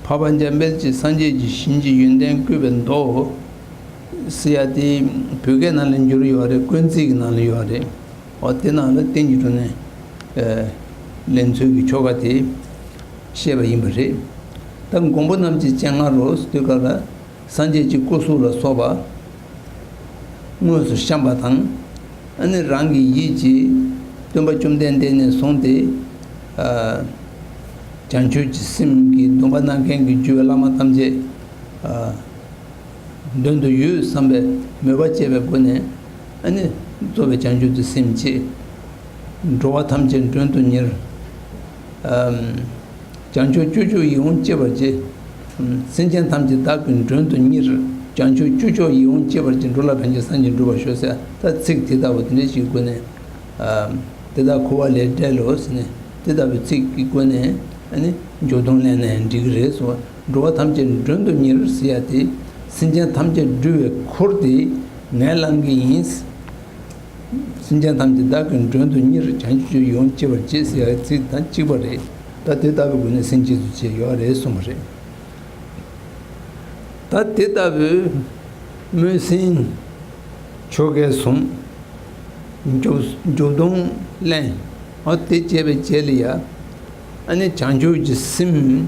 འཕགས་པ་འཇམ་དཔལ་གྱིས་སངས་རྒྱས་ཀྱི་ཞིང་གི་ཡོན་ཏན་བཀོད་པའི་མདོ་ཟེར་ཡ་དེ་བོད་སྐད་ནང་ལ་འགྱུར་ཡོད་རེད། ཀུན་གཟིགས་ཀྱི་ནང་ལ་ཡོད་རེད། འོ་དེ་ནང་ལ་རྟེན་གྱི་དྲུང་ནས་ཨ་ལེན་ཚུལ་གྱི་ཆོ་ག་དེ་བཤད་པ་ཡིན་པ་རེད། ད་མགོན་པོ་རྣམས་ཀྱི་སྤྱན་སྔ་རུ་དུས་སྐབས་ལ། སངས་རྒྱས་ཀྱི་སྐུ་གཟུགས་ལ་སོགས་པ་དངོས་སུ་བཤམས་པ་དང་། ཨ་ནི་རང་གི་ཡིད་ཀྱིས་སྟོན་པ་བཅོམ་ལྡན་འདས་ནས་བཟུང་སྟེ། ཨ། བྱང་ཆུབ་ཀྱི་སེམས་ཀྱི་སྡོམ་པ་གནང་མཁན་གྱི་རྒྱུད་པའི་བླ་མ་ཐམས་ཅད། ཨ། མདུན་དུ་ཡོད་བསམ་པའི་མོས་པ་བསྐྱེད་པའི་སྒོ་ནས། ཨ་ནི་རྫོགས་པའི་བྱང་ཆུབ་ཏུ་སེམས་བསྐྱེད། འགྲོ་བ་ཐམས་ཅད་མགྲོན་དུ་གཉེར། ཨ། བྱང་ཆུབ་སྤྱོད་མཆོག་ཡིད་འོང་སྤྱད་པར་བྱེད། སེམས་ཅན་ཐམས་ཅད་བདག་གི་མགྲོན་དུ་གཉེར། བྱང་ཆུབ་སྤྱོད་མཆོག་ཡིད་འོང་སྤྱད་པར་བྱེད། འགྲོ་ལ་ཕན་ཕྱིར་སངས་རྒྱས་འགྲུབ་པར་ཤོག་ཟེར། ད་ཚིག་དེ་ལྟ་བུ་དེ་འདྲ་ཞིག་གི་སྒོ་ནས། ཨ། དེ་དག་འཁོར་བ་ལས་བསྒྲལ་ལོ་ཟེར་ནས་དེ་ལྟ་བུའི་ཚིག་གི་སྒོ་ནས་ཨ་ནི་འགྲོ་དོན་ལེན་ན་ཡང་འགྲིག་གི་རེད་གསུངས། འགྲོ་བ་ཐམས་ཅད་མགྲོན་དུ་གཉེར་ཟེར་ཡ་དེ། སེམས་ཅན་ཐམས་ཅད་འགྲོ་བའི་འཁོར་དེ་ངས་བླང་གི་ཡིན། སེམས་ཅན་ཐམས་ཅད་བདག་གི་མགྲོན་དུ་གཉེར། བྱང་ཆུབ་ཡིད་འོང་སྤྱད་པར་བྱེད་ཟེར་ཡ་ཚིག་དང་གཅིག་པ་རེད། ད་དེ་ལྟ་བུའི་སྒོ་ནས་སེམས་བསྐྱེད་ཚུལ་བྱས་ཡོད་རེད་གསུངས་པ་རེད། ད་དེ་ལྟ་བུའི་སྨོན་སེམས་ཆོ་གའི་གཟུངས། མཇུག་མཇུག་སྡོམ་ལེན། འོ་དེ་བྱས་པའི་རྗེས་ལ་ཡ། ཨ་ནི་བྱང་ཆུབ་ཀྱི་སེམས་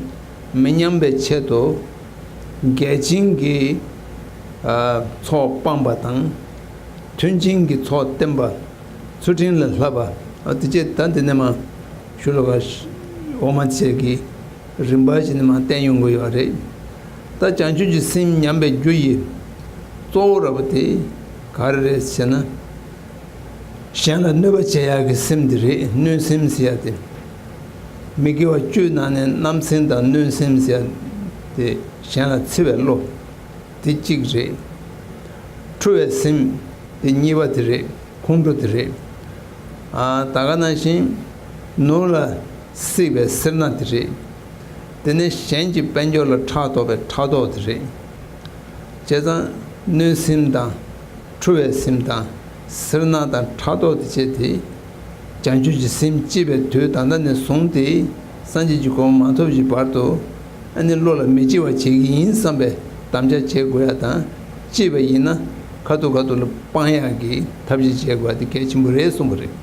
མི་ཉམས་པའི་ཆེད་དུ། འགལ་རྐྱེན་གྱི་ཨ་ཚོགས་སྤངས་པ་དང་། མཐུན་རྐྱེན་གྱི་ཚོགས་བསྟེན་པ། ཚུལ་ཁྲིམས་ལ་བསླབ་པ། ཨ་དེ་བྱས་ད་འདི་ནས་མར་ཤུ་ལོ་ཀ་འོག་མ་བཅས་ཀྱི་རིམ་པ་བཞིན་ནས་མར་བསྟན་ཡོང་གི་ཡོད་རེད། ད་བྱང་ཆུབ་ཀྱི་སེམས་ཉམས་པའི་རྒྱུ་ཡི་གཙོ་བོ་ར་བ་དེ་ག་རེ་རེད་ཟེར་ན། གཞན་ལ་གནོད་པ་བྱེད་ཡག་གི་སེམས་དེ་རེད། གནོད་སེམས་ཟེར་ཡག་དེ། མི་དགེ་བ་བཅུའི་ནང་ནས་བརྣབ་སེམས་དང་གནོད་སེམས་ཟེར་ཏེ་གཞན་ལ་འཚེ་བའི་བློ་དེ་གཅིག་རེད། འཁྲུལ་བའི་སེམས་དེ་གཉིས་པ་དེ་རེད། ཁོང་ཁྲོ་དེ་རེད། ཨ་ད་ག་ནང་བཞིན་ནོར་ལ་སྲེད་པའི་སེར་སྣ་དེ་རེད། དེ་ནས་གཞན་གྱི་དཔལ་འབྱོར་ལ་ཕྲག་དོག་པའི་ཕྲག་དོག་དེ་རེད། བྱས་ཙང་གནོད་སེམས་དང་འཁྲུལ་བའི་སེམས་དང་སེར་སྣ་དང་ཕྲག་དོག་དེ་བཅས་དེ་བྱང་ཆུབ་ཀྱི་སེམས་སྐྱེས་པའི་དུས་ད་ལྟ་ནས་བཟུང་སྟེ་སངས་རྒྱས་ཀྱི་གོ་འཕང་མ་ཐོབ་ཀྱི་བར་དུ་ཨ་ནི་བློ་ལ་མི་སྐྱེ་བ་བྱེད་ཀྱི་ཡིན་བསམ་པའི་དམ་བཅའ་བྱེད་དགོས་ཡ་དང་། སྐྱེས་པ་ཡིན་ན་ཁ་ཐུག་ཁ་ཐུག་ལ་སྤང་ཡག་གི་ཐབས་ཤེས་བྱེད་དགོས་ཡ་དེ་གལ་ཆེན་པོ་རེད་གསུངས་པ་རེད།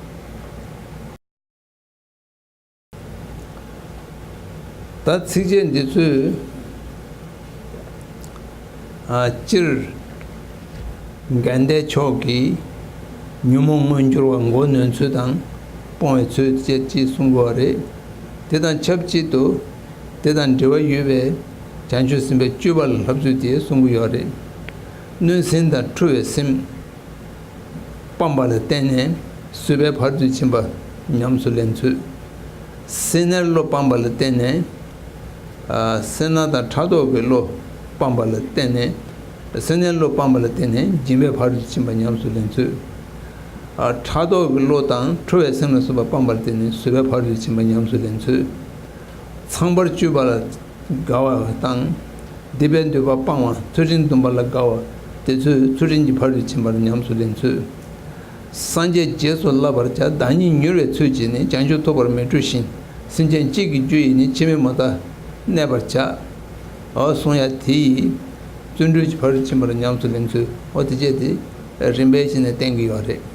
ད་ཚིགས་བཅད་འདི་ཚོས་ཨ་སྤྱིར་དགའ་ལྡན་ཕྱོགས་ཀྱི་ཉོན་མོངས་མངོན་གྱུར་བ་མགོ་གནོན་ཚུལ་དང་སྤོང་བའི་ཚུལ་བཅས་ཅིག་གསུང་དགོས་པ་རེད། དེ་དང་ཆབས་ཅིག་ཏུ་དེ་དང་འབྲེལ་བ་ཡོད་པའི་བྱང་ཆུབ་སེམས་དཔའི་སྤྱོད་པ་ལ་བསླབ་ཚུལ་དེ་གསུང་གི་ཡོད་རེད། གནོད་སེམས་དང་འཁྲུལ་བའི་སེམས། སྤངས་པ་ལ་བརྟེན་ནས་བཟོད་པའི་བར་དུ་ཕྱིན་པ་ཉམས་སུ་ལེན་ཚུལ། སེར་སྣའི་བློ་སྤངས་པ་ལ་བརྟེན་ནས། ཨ་སེར་སྣ་དང་ཕྲག་དོག་གི་བློ་སྤངས་པ་ལ་བརྟེན་ནས། སེར་སྣའི་བློ་སྤངས་པ་ལ་བརྟེན་ནས་སྦྱིན་པའི་བར་དུ་ཕྱིན་པ་ཉམས་སུ་ལེན་ཚུལ། ཨ་ཕྲག་དོག་གི་བློ་དང་འཁྲུལ་བའི་སེམས་ལ་སོགས་པ་སྤངས་པ་ལ་བརྟེན་ནས་བཟོད་པའི་བར་དུ་ཕྱིན་པ་ཉམས་སུ་ལེན་ཚུལ། ཚངས་པར་སྤྱོད་པ་ལ་དགའ་བ་དང་། སྡིག་པའི་འདོད་པ་སྤང་བ། ཚུལ་ཁྲིམས་སྡོམ་པ་ལ་དགའ་བ། དེ་ཚོས་ཚུལ་ཁྲིམས་ཀྱི་བར་དུ་ཕྱིན་པར་ཉམས་སུ་ལེན་ཚུལ། སངས་རྒྱས་རྗེས་སུ་བསླབ་པར་བྱ། བདག་ཉིད་མྱུར་བའི་ཚུལ་གྱིས་ནི། བྱང་ཆུབ་ཐོབ་པར་མི་སྤྲོ་ཞིང་། སེམས་ཅན་གཅིག་གི་རྒྱུ་ཡིས་ནི། ཕྱི་མའི་མུ་མཐའ་གནས་པར་བྱ། འོ་གསུང་ཡ་དེ་ཡི་བརྩོན་འགྲུས་ཀྱི་བར་དུ་ཕྱིན་པར་ཉམས་སུ་ལེན་ཚུལ། འོ་དེ་བཅས་དེ་རིམ་པས་བྱས་ནས་བསྟན་གྱི་ཡོད་རེད།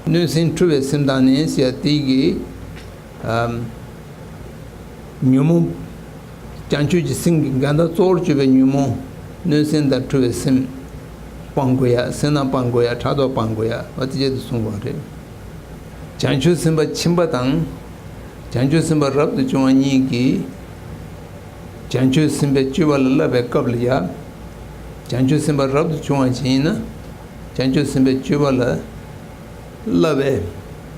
གནོད་སེམས་འཁྲུལ་བའི་སེམས་དང་ནི་ཟེར་ཡ་དེ་གི་ཨམ། ཉོན་མོངས། བྱང་ཆུབ་ཀྱི་སེམས་ཀྱི་འགལ་ཟླ་གཙོ་བོར་གྱུར་པའི་ཉོན་མོངས་གནོད་སེམས་དང་འཁྲུལ་བའི་སེམས་སྤང་དགོས་ཡ། སེར་སྣ་སྤང་དགོས་ཡ། ཕྲག་དོག་སྤང་དགོས་ཡ། འོ་དེ་བཅས་དེ་གསུང་དགོས་རེད། བྱང་ཆུབ་སེམས་དཔའ་ཁྱིམ་པ་དང་། བྱང་ཆུབ་སེམས་དཔའ་རབ་ཏུ་བྱུང་བ་གཉིས་ཀྱིས། བྱང་ཆུབ་སེམས་དཔའི་སྤྱོད་པ་ལ་བསླབ་པའི་སྐབས་ལ་ཡ། བྱང་ཆུབ་སེམས་དཔའ་རབ་ཏུ་བྱུང་བ་ཅིག་ཡིན་ན། བྱང་ཆུབ་སེམས་དཔའི་སྤྱོད་པ་ལ། བསླབ་པའི་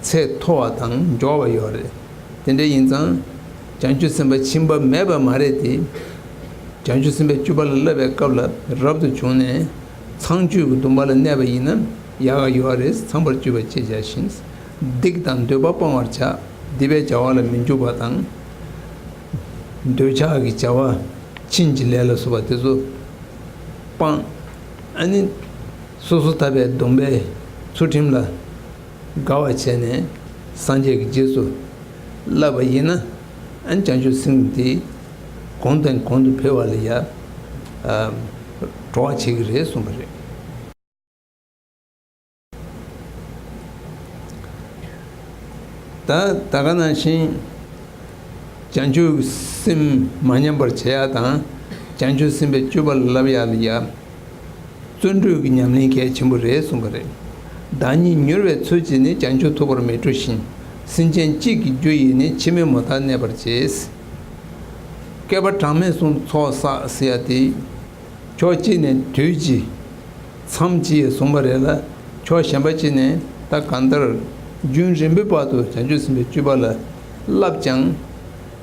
ཚད་མཐོ་བ་དང་མགྱོགས་པ་ཡོད་རེད། དེ་འདྲ་ཡིན་ཙང་། བྱང་ཆུབ་སེམས་དཔའ་ཁྱིམ་པ་མེད་པ་མ་རེད་དེ། བྱང་ཆུབ་སེམས་དཔའི་སྤྱོད་པ་ལ་བསླབ་པའི་སྐབས་ལ་རབ་ཏུ་བྱུང་ནས་ཚངས་སྤྱོད་ཀྱི་སྡོམ་པ་ལ་གནས་པ་ཡིན་ན་ཡག་ག་ཡོད་རེད། ཚངས་པར་སྤྱོད་པ་ཅེས་བྱ་ཞིང་། སྡིག་དང་འདོད་པ་སྤང་བར་བྱ། སྡིག་པའི་བྱ་བ་ལ་མི་འཇུག་པ་དང་། འདོད་ཆགས་ཀྱི་བྱ་བ། ཕྱིན་ཅི་ལེགས་ལ་སོགས་པ་དེ་ཚོ་སྤང་། ཨ་ནི། སོ་སོ་ཐར་པའི་སྡོམ་པའི་ཚུལ་ཁྲིམས་ལ་དགའ་བ་བྱས་ནས་སངས་རྒྱས་ཀྱི་རྗེས་སུ་བསླབ་པ་ཡིན་ན། ཨ་ནི་བྱང་ཆུབ་སེམས་དེ་གོང་དང་གོང་དུ་འཕེལ་བ་ལ་ཡ། ཨ། གྲོགས་བྱེད་ཀྱི་རེད་གསུངས་པ་རེད། ད་ད་ག་ནང་བཞིན། བྱང་ཆུབ་སེམས་མ་ཉམས་པར་བྱེད་ཡ་དང་། བྱང་ཆུབ་སེམས་དཔའི་སྤྱོད་པ་ལ་བསླབ་ཡ་ལ་ཡ། བརྩོན་འགྲུས་ཀྱི་ཉམས་ལེན་གལ་ཆེན་པོ་རེད་གསུངས་པ་རེད། བདག་ཉིད་མྱུར་བའི་ཚུལ་གྱིས་ནི། བྱང་ཆུབ་ཐོབ་པར་མི་སྤྲོ་ཞིང་། སེམས་ཅན་གཅིག་གི་རྒྱུ་ཡིས་ནི། ཕྱི་མའི་མུ་མཐའ་གནས་པར་བྱེད། བསྐལ་པ་གྲངས་མེད་གསུམ་ཚོགས་བསགས་ཟེར་ཡ་དེ། ཕྱོགས་གཅིག་ནས་དུས་གཅིག་མཚམས་གཅིག་བཟུང་བ་རེད་ལ། ཕྱོགས་གཞན་པ་གཅིག་ནས་ད་གང་ལྟར་རྒྱུན་རིང་པོའི་བར་དུ་བྱང་ཆུབ་སེམས་དཔའི་སྤྱོད་པ་ལ་བསླབ་ཀྱང་།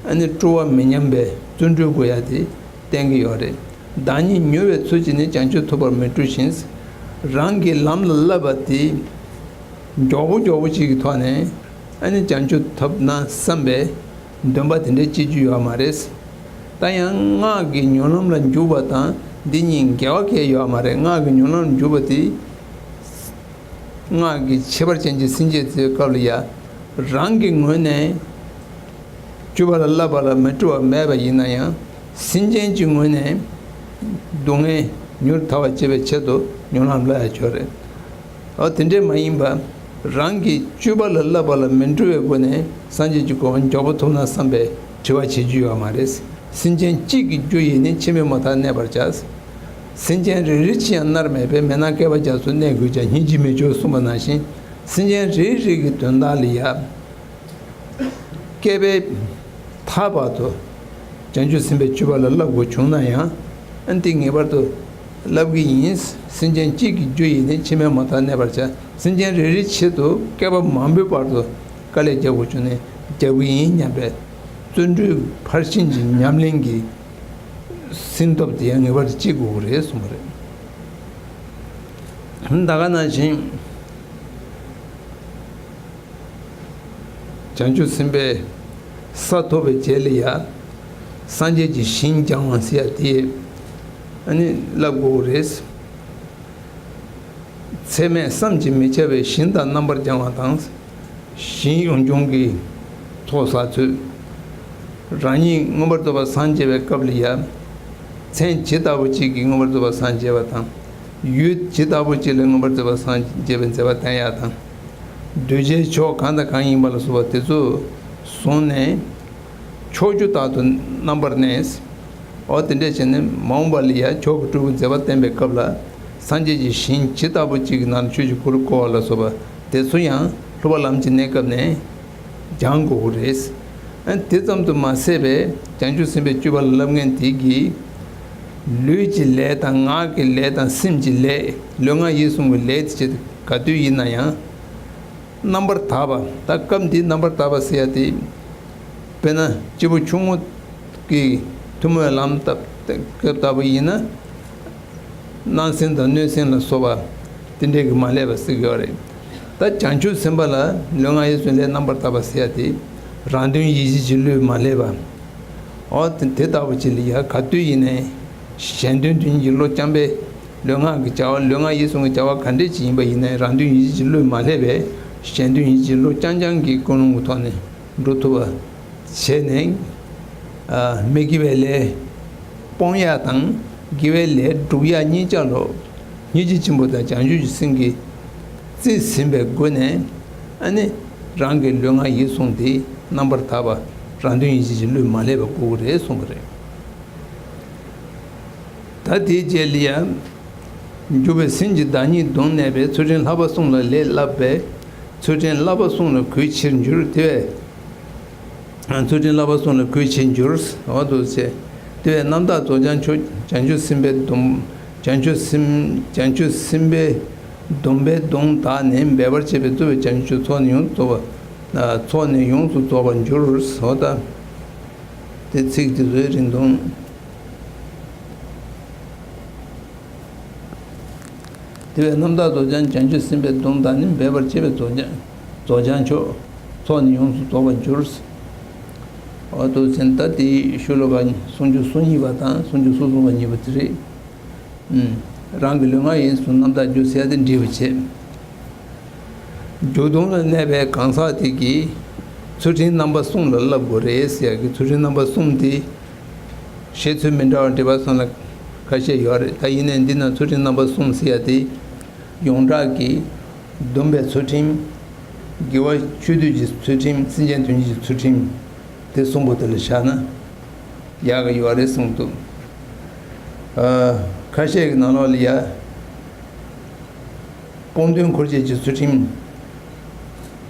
ཨ་ནི་སྤྲོ་བ་མི་ཉམས་པའི་བརྩོན་འགྲུས་དགོས་ཡ་དེ་བསྟན་གྱི་ཡོད་རེད། བདག་ཉིད་མྱུར་བའི་ཚུལ་གྱིས་ནི། བྱང་ཆུབ་ཐོབ་པར་མི་སྤྲོ་ཞིང་། རང་གིས་ལམ་ལ་བསླབ་པ་དེ་མགྱོགས་པོ་མགྱོགས་པོ་ཅིག་གི་ཐོག་ནས་ཨ་ནི་བྱང་ཆུབ་ཐོབ་ན་བསམ་པའི་འདུན་པ་དེ་འདྲའི་སྐྱེ་རྒྱུ་ཡོད་མ་རེད། ད་ཡང་སྔགས་ཀྱི་མྱུར་ལམ་ལ་འཇུག་པ་དང་འདི་གཉིས་འགལ་བ་གང་ཡང་ཡོད་མ་རེད། སྔགས་ཀྱི་མྱུར་ལམ་ལ་འཇུག་པ་དེ། སྔགས་ཀྱི་ཁྱད་པར་ཅན་གྱི་སེམས་བསྐྱེད་ཚེ་སྐབས་ལ་ཡ། རང་གི་ངོས་ནས་སྤྱོད་པ་ལ་བསླབ་པ་ལ་མི་སྤྲོ་བ་མེད་པ་ཡིན་ན་ཡང་། སེམས་ཅན་གྱི་ངོས་ནས་སྡུག་བསྔལ་མྱུར་ཐར་བར་བྱེད་པའི་ཆེད་དུ་མྱུར་ལམ་བསླབ་ཡ་ཆོག་རེད། འོ་དེ་འདྲས་མ་ཡིན་པ། རང་གིས་སྤྱོད་པ་ལ་བསླབ་པ་ལ་མི་འགྲོ་བའི་སྒོ་ནས་སངས་རྒྱས་ཀྱི་གོ་འཕང་མགྱོགས་པོ་ཐོབ་ན་བསམ་པའི་དྲི་བ་བྱེད་རྒྱུ་ཡོད་མ་རེད། སེམས་ཅན་གཅིག་གི་རྒྱུ་ཡིས་ནི། ཕྱི་མའི་མུ་མཐའ་གནས་པར་བྱ། སེམས་ཅན་རེ་རེ་ཅིག་ཡང་མནར་མེད་པས། མེད་ན་བསྐལ་པ་རྒྱ་མཚོ་གནས་དགོས་ཀྱང་། སྙིང་རྗེ་མི་སྐྱོ་གསུངས་པ་ནང་བཞིན། སེམས་ཅན་རེ་རེ་གི་དོན་དག་ལ་ཡ། བསྐལ་པའི་མཐའ་བར་དུ་བྱང་ཆུབ་སེམས་དཔའི་སྤྱོད་པ་ལ་བསླབ་དགོས་བྱུང་ན་ཡང་། ཨ་ནི་དེ་ངེས་པར་དུ་བསླབ་ཀྱི་ཡིན། སེམས་ཅན་གཅིག་གི་རྒྱུ་ཡིས་ནི། ཕྱི་མའི་མུ་མཐའ་གནས་པར་བྱ། སེམས་ཅན་རེ་རེའི་ཆེད་དུ་བསྐལ་པ་མང་པོའི་བར་དུ་དཀའ་ལས་རྒྱག་དགོས་བྱུང་ན་རྒྱག་གི་ཡིན་སྙམ་པའི་ བརྩོན་འགྲུས་ཕར་ཕྱིན་གྱི་ཉམས་ལེན་གྱི་སྲིད་སྟོབས་དེ་ཡང་ངེས་པར་དུ་སྐྱེ་དགོས་ཀྱི་རེད་གསུངས་པ་རེད། ད་ག་ནང་བཞིན་བྱང་ཆུབ་སེམས་དཔའི་ས་ཐོབ་པའི་རྗེས་ལ་ཡ། སངས་རྒྱས་ཀྱི་ཞིང་སྦྱང་བ་ཟེར་ཡ་དེ་ཨ་ནི་བསླབ་དགོས་ཀྱི་རེད། ཚད་མས་བསམ་གྱིས་མི་ཁྱབ་པའི་ཞིང་དང་རྣམ་པར་སྦྱང་བ་དང་། ཞིང་གཡུང་དྲུང་གི་ཚོགས་བསགས་ཚུལ། རང་ཉིད་མངོན་པར་རྫོགས་པར་སངས་རྒྱས་པའི་སྐབས་ལ་ཡང་། མཚན་ཇི་ལྟ་བུ་ཅིག་གིས་མངོན་པར་རྫོགས་པར་སངས་རྒྱས་པ་དང་། ཡུལ་ཇི་ལྟ་བུ་ཅིག་ལ་མངོན་པར་རྫོགས་པར་སངས་རྒྱས་པའི་མཛད་པ་བསྟན་ཡ་དང་། གདུལ་བྱའི་ཕྱོགས་གང་དང་གང་ཡིན་པ་ལ་སོགས་པ་དེ་ཚོ་བཟུང་ནས། ཕྱོགས་བཅུ་ལྟར་དུ་རྣམ་པར་གནས། འོ་དེ་འདྲས་བྱས་ནས་མ་འོངས་པ་ལ་ཡང་མཆོག་གི་སྤྲུལ་སྐུ་མཛད་པ་བསྟན་པའི་སྐབས་ལ། སངས་རྒྱས་ཀྱི་ཞིང་ཇི་ལྟ་བུ་ཅིག་གི་ནང་ཆོས་ཀྱི་འཁོར་ལོ་བསྐོར་བ་ལ་སོགས་པ་དེ་ཚོ་ཡང་སློབ་པ་ལམ་གྱི་གནས་སྐབས་ནས་སྦྱང་དགོས་ཀྱི་རེད། ཨ་དེ་ཙམ་དུ་མ་ཟད་པའི་བྱང་ཆུབ་སེམས་དཔའི་སྤྱོད་པ་ལ་བསླབ་མཁན་དེ་གིས། ལུས་ཀྱི་ལས་དང་ངག་གི་ལས་དང་སེམས་ཀྱི་ལས། ལུས་ངག་ཡིད་གསུམ་གྱི་ལས་དེ་ཆེད་དུ་ག་དུས་ཡིན་ན་ཡང་། རྣམ་པར་དག་པ། ད་སྐབས་འདིའི་རྣམ་པར་དག་པ་ཟེར་ཡ་དེ། དཔེར་ན་སྐྱེས་བུ་ཆུང་ངུ་གི་ཐུན་མོང་ལམ་བཏབ་སྐབས་ལྟ་བུ་ཡིན་ན། སྣང་སེམས་དང་གནོད་སེམས་ལ་སོགས་པ་དེ་འདྲས་ཀྱིས་མ་བསླད་པ་ཟེར་གྱི་ཡོད་རེད། ད་བྱང་ཆུབ་སེམས་དཔའ་ལ་ལུས་ངག་ཡིད་གསུམ་ལས་རྣམ་པར་དག་པ་ཟེར་ཡ་དེ། རང་དོན་ཡིད་བྱེད་ཀྱི་བློས་མ་བསླད་པ། འོ་དེ་དེ་ལྟ་བུ་ཅིག་ལ་ཡ་ག་དུས་ཡིན་ནའི་གཞན་དོན་དོན་གྱི་བློ་རྐྱང་པས། ལུས་ངག་གི་བྱ་བ། ལུས་ངག་ཡིད་གསུམ་གྱི་བྱ་བ་ག་འདྲས་ཅིག་ཡིན་པ་ཡིན་ནའི་རང་དོན་ཡིད་བྱེད་ཀྱི་བློས་མ་བསླད་པས། གཞན་དོན་ཡིད་བྱེད་ཀྱི་བློ་རྐྱང་རྐྱང་གི་ཀུན་སློང་གི་ཐོག་ནས་འགྲོ་ཐུབ་པ་བྱས་ནས། ཨ་མི་དགེ་བའི་ལས་སྤོང་ཡ་དང་། དགེ་བའི་ལས་སྒྲུབ་ཡ་གཉིས་ཆ་ལ་སྙིང་རྗེ་ཆེན་པོ་དང་བྱང་ཆུབ་ཀྱི་སེམས་ཀྱིས་རྩིས་ཟིན་པའི་སྒོ་ནས། ཨ་ནི་རང་གི་ལུས་ངག་ཡིད་གསུམ་དེ་རྣམ་པར་དག་པ་རང་དོན་ཡིད་བྱེད་ཀྱི་བློས་མ་བསླད་པ་དགོས་ཀྱི་རེད་གསུངས་པ་རེད། ད་དེའི་རྗེས་ལ་ཡང་། འཇུག་པའི་སེམས་ཀྱི་བདག་ཉིད་གདོན་གནས་པའི། ཚུལ་ཁྲིམས་བསླབ་པ་གསུམ་ལ་ལས་བསླབ་པས། ཚུལ་ཁྲིམས་བསླབ་པ་གསུམ་ལ་གུས་ཕྱིར་འགྱུར་དེ་བས། ཚུལ་ཁྲིམས་བསླབ་པ་གསུམ་ལ་གུས་ཕྱིར་འགྱུར། འོ་འདུག་སེ། དེ་བས་རྣམ་དག་རྫོགས་བྱང་མཆོག་བྱང་ཆུབ་སེམས་དཔའི་སྡོམ། བྱང་ཆུབ་སེམས། བྱང་ཆུབ་སེམས་དཔའི་སྡོམ་པའི་སྡོང་དག་ནི། འབད་པར་བྱེད་པའི་རྩོལ་བས་བྱང་ཆུབ་ཚོགས་ནི་ཡོངས་སུ་རྫོགས་པ། ཚོགས་ནི་ཡོངས་སུ་རྫོགས་པར་འགྱུར། འོ་ད། དེ་ཚིག་དེ་ཚོའི་རིང་ཐུང་། དེ་བས་རྣམ་དག་རྫོགས་བྱང་བྱང་ཆུབ་སེམས་དཔའི་སྡོམ་དག་ནི། འབད་པར་བྱེད་པས་རྫོགས་བྱང་། རྫོགས་བྱང་མཆོག་ཚོགས་ནི་ཡོངས་སུ་རྫོགས་པར་འགྱུར། འོ་འདུག་སེ། ད་དེའི་ཤུལ་ལ་བ་སུམ་ཅུ་སོ་གཉིས་པ་དང་སུམ་ཅུ་སོ་གསུམ་པ་གཉིས་པོ་དེ་རེད། ཨུམ། རང་གི་ལུས་ངག་ཡིད་གསུམ་རྣམ་དག་རྒྱུ་ཟེར་ཡ་དེ་འགྲིག་པ་བྱེད། འཇུག་སྡོམ་ལ་གནས་པའི་གང་ཟག་དེ་གིས་ཚུལ་ཁྲིམས་རྣམ་པ་གསུམ་ལ་བསླབ་དགོས་རེད་ཟེར་ཡ་གི། ཚུལ་ཁྲིམས་རྣམ་པ་གསུམ་དེ་བཤད་ཚུལ་མི་འདྲ་བ་འགྲེལ་པ་གསུམ་ལ་ཁ་ཤས་ཡོད་རེད། ད་ཡིན་ནའི་འདི་ན་ཚུལ་ཁྲིམས་རྣམ་པ་གསུམ་ཟེར་ཡ་དེ་ཡོངས་གྲགས་ཀྱི་སྡོམ་པའི་ཚུལ་ཁྲིམས། དགེ་བ་ཆོས་སྡུད་ཀྱི་ཚུལ་ཁྲིམས། སེམས་ཅན་དོན་བྱེད་ཀྱི་ཚུལ་ཁྲིམས། དེ་གསུམ་པོ་དེ་ལ་བཞག་ན་ཡག་གི་ཡོད་རེད་གསུངས་འདུག། ཨ། ཁ་ཤས་ཀྱི་ནང་ལོགས་ལ་ཡ། སྤོང་དོན་འཁོར་བཅས་ཀྱི་ཚུལ་ཁྲིམས།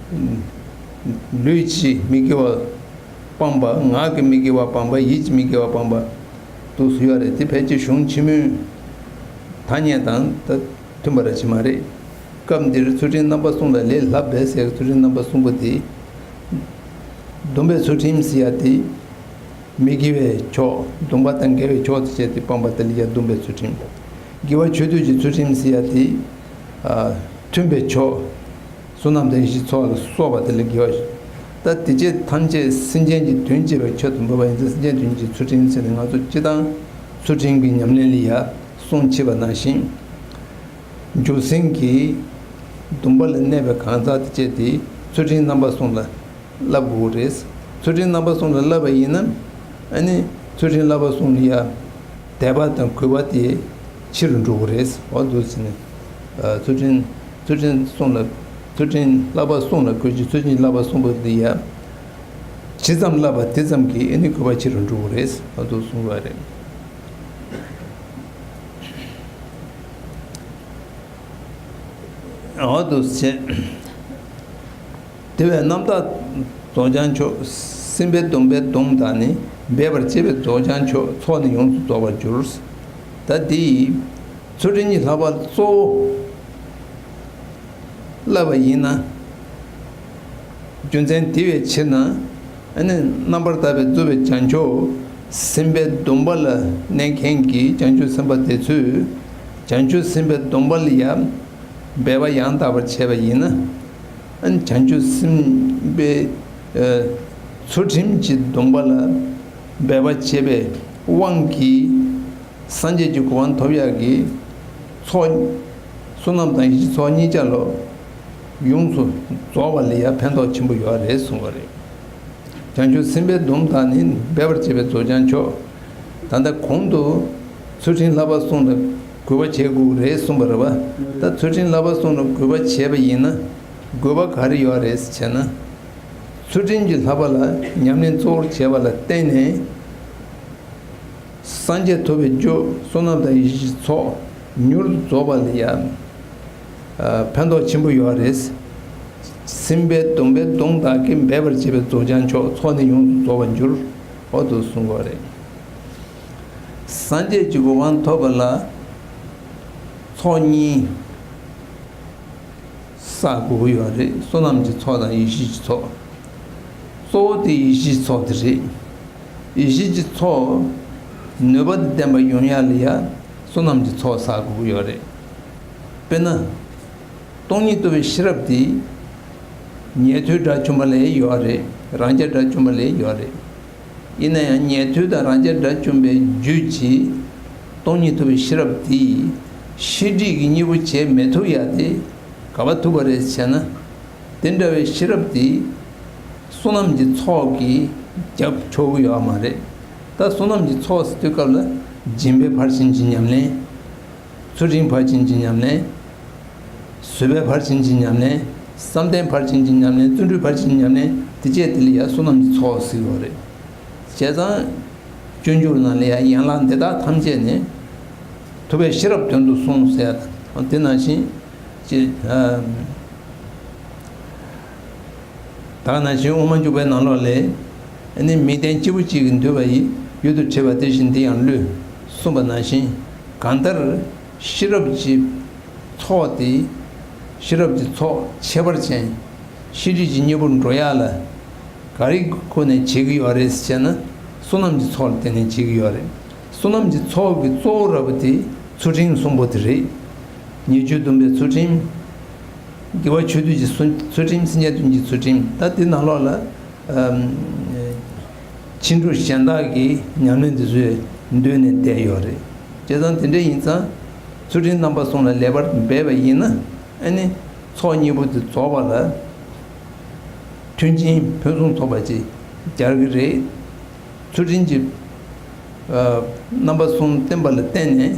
ལུས་ཀྱི་མི་དགེ་བ་སྤངས་པ། ངག་གི་མི་དགེ་བ་སྤངས་པ། ཡིད་ཀྱི་མི་དགེ་བ་སྤངས་པ། འདུག་སེ་ཡོད་རེད། དེ་ཕལ་ཆེར་གཞུང་ཕྱི་མོའི་ཐ་སྙད་དང་ད་མཐུན་པ་ར་ཅིག་མ་རེད། སྐབས་འདིར་ཚུལ་ཁྲིམས་རྣམ་པ་གསུམ་ལ་ལས་བསླབ་པས་ཟེར་ཚུལ་ཁྲིམས་རྣམ་པ་གསུམ་པོ་དེ། སྡོམ་པའི་ཚུལ་ཁྲིམས་ཟེར་ཡ་དེ། མི་དགེ་བའི་ཕྱོགས། སྡོམ་པ་དང་འགལ་བའི་ཕྱོགས་དེ་བྱས་ཏེ་སྤངས་པ་དེ་ལ་ཡ་སྡོམ་པའི་ཚུལ་ཁྲིམས། དགེ་བ་ཆོས་སྡུད་ཀྱི་ཚུལ་ཁྲིམས་ཟེར་ཡ་དེ། ཨ། མཐུན་པའི་ཕྱོགས། བསོད་ནམས་དང་ཡེ་ཤེས་ཚོགས་ལ་སོགས་པ་དེ་ལ་དགེ་བ། ད་དེ་བཅས་ཐམས་ཅད་སེམས་ཅན་གྱི་དོན་བྱེད་པའི་ཆེད་དུ་འབད་པ་ཡིན་ཙང་། སེམས་ཅན་དོན་བྱེད་ཀྱི་ཚུལ་ཁྲིམས་ཟེར་ནས་ང་ཚོ་སྤྱིར་བཏང་ཚུལ་ཁྲིམས་ཀྱི་ཉམས་ལེན་ལ་ཡ་གསུངས་ཕྱིན་པ་ནང་བཞིན། འཇུག་སེམས་ཀྱི་སྡོམ་པ་ལ་གནས་པའི་གང་ཟག་དེ་བཅས་དེ་ཚུལ་ཁྲིམས་རྣམ་པ་གསུམ་ལ་བསླབ་དགོས་རེད། ཚུལ་ཁྲིམས་རྣམ་པ་གསུམ་ལ་བསླབ་པ་ཡིན་ན། ཨ་ནི་ཚུལ་ཁྲིམས་བསླབ་པ་གསུམ་ལ་ཡ་དད་པ་དང་གུས་པ་དེ་ཆེ་རུ་འགྲོ་གི་རེད། འོ་འདུག་ཟེར་ནས། ཨ། ཚུལ་ཁྲིམས། ཚུལ་ཁྲིམས་གསུམ་ལ། ཚུལ་ཁྲིམས་བསླབ་པ་གསུམ་ལ་གུས་ཀྱི། ཚུལ་ཁྲིམས་བསླབ་པ་གསུམ་པོ་དེ་ཡ། ཇི་ཙམ་བསླབ་པ་དེ་ཙམ་གྱིས་ཨ་ནི་གུས་པ་ཆེ་རུ་འགྲོ་གི་རེད། འོ་འདུག་གསུངས་པ་རེད། འོ་འདུག་ཟེར། དེ་བས་རྣམ་དག་རྫོགས་བྱང་མཆོག། སེམས་དཔའི་སྡོམ་པའི་སྡོམ་དག་ནི། འབད་པར་བྱེད་པས་རྫོགས་བྱང་མཆོག། ཚོགས་ནི་ཡོངས་སུ་རྫོགས་པར་འགྱུར། ད་འདི་ཡི་ཚུལ་ཁྲིམས་ཀྱི་བསླབ་པ་གཙོ་བོ་བསླབ་པ་ཡིན་ན། རྒྱུ་མཚན་དེ་བས་ཕྱིར་ན། ཨ་ནི་རྣམ་པར་དག་པའི་གཙོ་བོའི་བྱང་ཆུབ་སེམས་དཔའི་སྡོམ་པ་ལ་གནས་མཁན་གྱི་བྱང་ཆུབ་སེམས་དཔའ་དེ་ཚོས་བྱང་ཆུབ་སེམས་དཔའི་སྡོམ་པ་ལ་ཡང་འབད་པ་ཡང་དག་པར་བྱས་པ་ཡིན་ན། ཨ་ནི་བྱང་ཆུབ་སེམས་དཔའི་ཚུལ་ཁྲིམས་ཀྱི་སྡོམ་པ་ལ་འབད་པ་བྱས་པའི་དབང་གིས། སངས་རྒྱས་ཀྱི་གོ་འཕང་ཐོབ་ཡག་གི་ཚོགས། བསོད་ནམས་དང་ཡེ་ཤེས་ཚོགས་གཉིས་ཆ་ལ་ཡོངས་སུ་རྫོགས་པ་ལ་ཡང་ཕན་ཐོགས་ཆེན་པོ་ཡོད་རེད་གསུངས་པ་རེད། བྱང་ཆུབ་སེམས་དཔའི་སྡོམ་དག་ནི་འབད་པར་བྱེད་པའི་རྫོགས་བྱང་མཆོག། ད་ལྟ་གོང་དུ་ཚུལ་ཁྲིམས་བསླབ་པ་གསུམ་ལ་གུས་པ་བྱེད་དགོས་རེད་གསུངས་པ་རེད་པ། ད་ཚུལ་ཁྲིམས་བསླབ་པ་གསུམ་ལ་གུས་པ་བྱས་པ་ཡིན་ན། དགོས་པ་ག་རེ་ཡོད་རེད་ཟེར་ན། ཚུལ་ཁྲིམས་ཀྱི་བསླབ་པ་ལ་ཉམས་ལེན་གཙོ་བོར་བྱས་པ་ལ་བརྟེན་ནས། སངས་རྒྱས་ཐོབ་པའི་རྒྱུ་བསོད་ནམས་དང་ཡེ་ཤེས་ཀྱི་ཚོགས་མྱུར་དུ་རྫོགས་པ་ལ་ཡང་ཕན་ཐོགས་ཆེན་པོ་ཡོད་རེད། སེམས་དཔའི་སྡོམ་པའི་སྡོམ་དག་གིས་འབད་པར་བྱེད་པའི་རྫོགས་བྱང་མཆོག་ཚོགས་ནི་ཡོངས་སུ་རྫོགས་པར་འགྱུར། འོ་དུ་གསུངས་པ་རེད། སངས་རྒྱས་ཀྱི་གོ་འཕང་ཐོབ་པ་ལ་ཚོགས་གཉིས། བསགས་དགོས་ཀྱི་ཡོད་རེད། བསོད་ནམས་ཀྱི་ཚོགས་དང་ཡེ་ཤེས་ཀྱི་ཚོགས། གཙོ་བོ་དེ་ཡེ་ཤེས་ཀྱི་ཚོགས་དེ་རེད། ཡེ་ཤེས་ཀྱི་ཚོགས་ནུས་པ་དང་ལྡན་པ་ཡོང་ཡག་ལ་ཡང་བསོད་ནམས་ཀྱི་ཚོགས་བསགས་དགོས་ཀྱི་ཡོད་རེད། དཔེར་ན། སྟོང་ཉིད་རྟོགས་པའི་ཤེས་རབ་དེ་ཉན་ཐོས་དགྲ་བཅོམ་པ་ལ་ཡོད་རེད། རང་རྒྱལ་དགྲ་བཅོམ་པ་ལ་ཡོད་རེད། ཡིན་ན་ཡང་ཉན་ཐོས་དང་རང་རྒྱལ་དགྲ་བཅོམ་པའི་རྒྱུད་ཀྱི་སྟོང་ཉིད་རྟོགས་པའི་ཤེས་རབ་དེས་ཤེས་སྒྲིབ་ཀྱི་གཉེན་པོ་བྱེད་མི་ཐུབ་ཡག་དེ་ག་པར་ཐུག་པ་རེད་ཟེར་ན། དེ་འདྲ་བའི་ཤེས་རབ་དེ་བསོད་ནམས་ཀྱི་ཚོགས་ཀྱིས་རྒྱབ་ཆོག་གི་ཡོད་མ་རེད། ད་བསོད་ནམས་ཀྱི་ཚོགས་ཟེར་དུས་སྐབས་ལ་སྦྱིན་པའི་ཕར་ཕྱིན་གྱི་ཉམས་ལེན། ཚུལ་ཁྲིམས་ཕར་ཕྱིན་གྱི་ཉམས་ལེན། བཟོད་པའི་ཕར་ཕྱིན་གྱི་ཉམས་ལེན། བསམ་གཏན་ཕར་ཕྱིན་གྱི་ཉམས་ལེན། བརྩོན་འགྲུས་ཕར་ཕྱིན་གྱི་ཉམས་ལེན། དེ་བཅས་དེ་ལ་ཡང་བསོད་ནམས་ཀྱི་ཚོགས་ཟེར་གྱི་ཡོད་རེད། བྱས་ཙང་། སྤྱོད་འཇུག་ནང་ལ་ཡང་ཡན་ལག་འདི་དག་ཐམས་ཅད་ནི། ཐུབ་པའི་ཤེས་རབ་དོན་དུ་གསུངས་ཟེར་ཡ་དང་དེ་ནང་བཞིན། ཅེས། ད་ག་ནང་བཞིན་དབུ་མ་འཇུག་པའི་ནང་ལོགས་ལས། ཨ་ནི་མིག་ལྡན་སྐྱེས་བུ་གཅིག་གིས་འདུལ་བ་ཡི་ཡུལ་དུ་བྱེད་པ་དེ་བཞིན་འདི་ཡང་བསླུས། གསུངས་པ་ནང་བཞིན། གང་ལྟར་ཤེས་རབ་ཀྱི་ཚོགས་དེ། ཤེས་རབ་ཀྱི་ཚོགས་ཁྱད་པར་ཅན། ཤེས་སྒྲིབ་ཀྱི་གཉེན་པོར་འགྲོ་ཡག་ལ། ག་རེའི་སྒོ་ནས་བྱེད་ཀྱི་ཡོད་རེད་ཟེར་ན། བསོད་ནམས་ཀྱི་ཚོགས་ལ་བརྟེན་ནས་བྱེད་ཀྱི་ཡོད་རེད། བསོད་ནམས་ཀྱི་ཚོགས་ཀྱི་གཙོ་བོ་ར་བ་དེ་ཚུལ་ཁྲིམས་གསུམ་པོ་དེ་རེད། ཉེས་སྤྱོད་སྡོམ་པའི་ཚུལ་ཁྲིམས། དགེ་བ་ཆོས་སྡུད་ཀྱི་ཚུལ་ཚུལ་ཁྲིམས། སེམས་ཅན་དོན་གྱི་ཚུལ་ཁྲིམས། ད་དེ་ནང་ལོགས་ལ། ཨམ། ཕྱིན་དྲུག་གཞན་དག་གི་ཉམས་ལེན་དེ་ཚོས་འདུས་ནས་བསྡད་ཡོད་རེད། བྱས་ཙང་དེ་འདྲ་ཡིན་ཙང་། ཚུལ་ཁྲིམས་རྣམ་པ་གསུམ་ལ་ལེགས་པར་འབད་པ་ཡིན་ན། ཨ་ནི་ཚོགས་གཉིས་པོ་དེ་རྫོགས་པ་ལ། མཐུན་རྐྱེན་ཕུན་སུམ་ཚོགས་པ་ཅིག་སྦྱར་གྱི་རེད། ཚུལ་ཁྲིམས་ཀྱི་ཨ་རྣམ་པ་གསུམ་བསྟེན་པ་ལ་བརྟེན་ནས་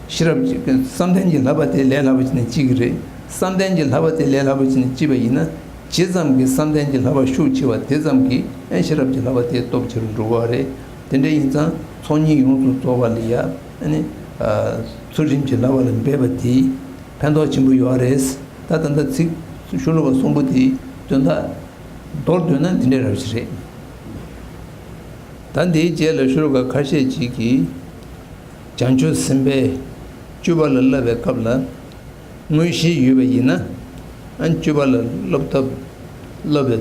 ཤེས་རབ་ཀྱི་བསམ་གཏན་གྱི་བསླབ་པ་དེ་ལས་སླ་པོ་བྱས་ནས་སྐྱེ་གི་རེད། བསམ་གཏན་གྱི་བསླབ་པ་དེ་ལས་སླ་པོ་བྱས་ནས་སྐྱེས་པ་ཡིན་ན། ཇི་ཙམ་གྱིས་བསམ་གཏན་གྱི་བསླབ་པ་ཤུགས་ཆེ་བ་དེ་ཙམ་གྱིས་ཨེ་ཤེས་རབ་ཀྱི་བསླབ་པ་དེ་སྟོབས་ཆེ་རུ་འགྲོ་གི་རེད། དེ་འདྲ་ཡིན་ཙང་ཚོགས་གཉིས་ཡོངས་སུ་རྫོགས་པ་ལ་ཡ་ཨ་ནི་ཨ་ཚུལ་ཁྲིམས་ཀྱི་བསླབ་པ་ལ་འབད་པ་དེས་ཕན་ཐོགས་ཆེན་པོ་ཡོད་རེད། ད་ད་ལྟ་ཚིག་ཤོ་ལོ་ཀ་གསུམ་པོ་དེའི་དོན་དག་མདོར་བསྡུས་ན་འདི་འདྲ་རབ་ཞིག་རེད། ད་འདིའི་རྗེས་ལ་ཤོ་ལོ་ཀ་ཁ་ཤས་ཅིག་གིས་བྱང་ཆུབ་སེམས་དཔའི་སྤྱོད་པ་ལ་བསླབ་པའི་སྐབས་ལ་མངོན་ཤེས་ཡོད་པ་ཡིན་ན། ཨ་སྤྱོད་པ་ལ་བསླབ་ཐབས་བསླབ་པའི་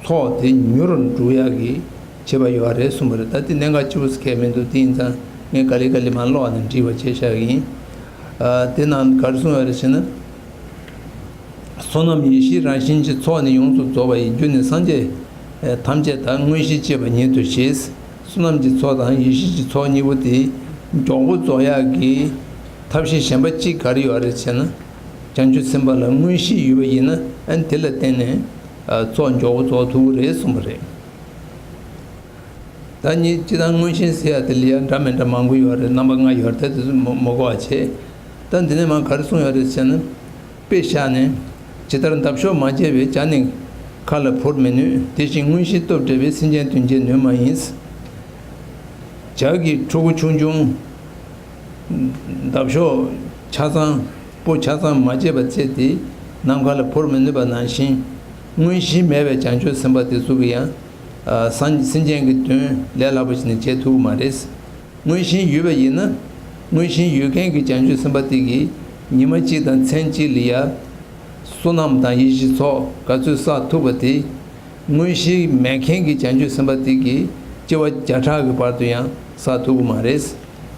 ཚོགས་དེ་མྱུར་འགྲུབ་ཡག་གི་བྱེད་པ་ཡོད་རེད་གསུངས་པ་རེད། ད་དེ་གནད་འགག་ཆེ་པོ་ཟེར་མཁན་མི་འདུག་དེ་ཡིན་ཙང་ངས་ག་ལེ་ག་ལེ་མར་ཀློག་ནས་འབྲི་བ་བྱས་བཞག་གི་ཡིན། ཨ་དེ་ནང་ག་རེ་གསུངས་ཡོད་རེད་ཟེར་ན། བསོད་ནམས་ཡེ་ཤེས་རང་བཞིན་གྱི་ཚོགས་ནི་ཡོངས་སུ་རྫོགས་པ་ཡི་རྒྱུ་ནི་སངས་རྒྱས་ཐམས་ཅད་དག་མངོན་ཤེས་སྐྱེས་པ་ཉིད་དུ་བཞེད། བསོད་ནམས་ཀྱི་ཚོགས་དང་ཡེ་ཤེས་ཀྱི་ཚོགས་གཉིས་པོ་དེ་མགྱོགས་པོ་རྫོགས་ཡག་གི་ཐབས་ཤེས་གཞན་པ་གཅིག་ག་རེ་ཡོད་རེད་ཟེར་ན། བྱང་ཆུབ་སེམས་དཔའ་ལ་མངོན་ཤེས་ཡོད་པ་ཡིན་ན། ཨ་ནི་དེ་ལ་བརྟེན་ནས་ཚོགས་མགྱོགས་པོ་རྫོགས་ཐུབ་ཀྱི་རེད་གསུངས་པ་རེད། ད་ནི་སྤྱིར་བཏང་མངོན་ཤེས་ཟེར་ཡ་དེ་ལ་ཡང་འདྲ་མི་འདྲ་མང་པོ་ཡོད་རེད། རྣམ་པ་ལྔ་ཡོད་རེད། ད་དེ་ཚོ་མ་མ་གོ་བ་བྱེད། ད་འདི་ནས་མར་ག་རེ་གསུངས་ཡོད་རེད་ཟེར་ན། དཔེ་བཞག་ནས། ཇི་ལྟར་འདབ་གཤོག་མ་བཅད་པས་བྱ་ནི་མཁའ་ལ་འཕུར་མི་ནུས། དེ་བཞིན་མངོན་ཤེས་སྟོབས་བྲལ་བས་སེམས་ཅན་དོན་བྱེད་ནུས་མ་ཡིན། བྱ་གི་ཕྲུ་གུ་ཆུང་ཆུང་། འདབ་གཤོག་ཆ་ཚང་། སྤུ་ཆ་ཚང་མ་བཅད་པ་བཅད་དེ་ནམ་མཁའ་ལ་འཕུར་མི་ནུས་པ་ནང་བཞིན། མངོན་ཤེས་མེད་པའི་བྱང་ཆུབ་སེམས་དཔའ་དེ་ཚོ་གིས་ཡང་། ཨ་སེམས་ཅན་གྱི་དོན་ལས་སླ་པོ་ཞིག་ནས་བྱེད་ཐུབ་ཀྱི་མ་རེད། མངོན་ཤེས་ཡོད་པ་ཡིན་ན། མངོན་ཤེས་ཡོད་མཁན་གྱི་བྱང་ཆུབ་སེམས་དཔའ་དེ་གིས་ཉི་མ་གཅིག་དང་མཚན་གཅིག་ལ་ཡ། བསོད་ནམས་དང་ཡེ་ཤེས་ཚོགས་ག་ཚོད་བསགས་ཐུབ་པ་དེ། དངོས་གཞི་མེད་མཁན་གྱི་བྱང་ཆུབ་སེམས་དཔའ་དེ་གིས་སྐྱེ་བ་བརྒྱ་ཕྲག་གི་བར་དུ་ཡང་བསགས་ཐུབ་ཀྱི་མ་རེད།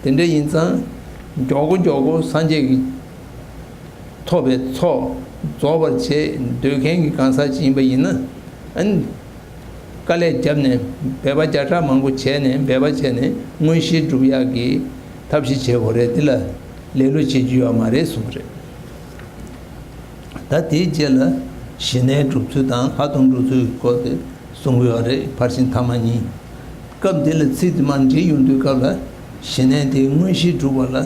དེ་འདྲ་ཡིན་ཙང་མགྱོགས་པོ་མགྱོགས་པོ་སངས་རྒྱས་ཀྱི་ཐོབ་པའི་ཚོགས་རྫོགས་པར་བྱེད་འདོད་མཁན་གྱི་གང་ཟག་ཅིག་ཡིན་པ་ཡིན་ན། ཨ་ནི། དཀའ་ལས་བརྒྱབ་ནས་འབད་པ་བརྒྱ་ཕྲག་མང་པོ་བྱས་ནས་འབད་པ་བྱས་ནས་དངོས་གཞི་སྒྲུབ་ཡག་གི་ཐབས་ཤེས་བྱེད་དགོས་རེད། འདི་ལ་ལེ་ལོ་བྱེད་རྒྱུ་ཡོད་མ་རེད་གསུངས་པ་རེད། ད་དེའི་རྗེས་ལ་ཞི་གནས་སྒྲུབ་ཚུལ་དང་ལྷག་མཐོང་སྒྲུབ་ཚུལ་གྱི་སྐོར་དེ་གསུང་གི་ཡོད་རེད། ཕར་ཕྱིན་ཐ་མ་གཉིས། སྐབས་འདི་ལ་ཚིག་དེ་མར་འབྲི་ཡོང་དུས་སྐབས་ལ་ཞི་གནས་དེ་དངོས་གཞི་སྒྲུབ་པ་ལ་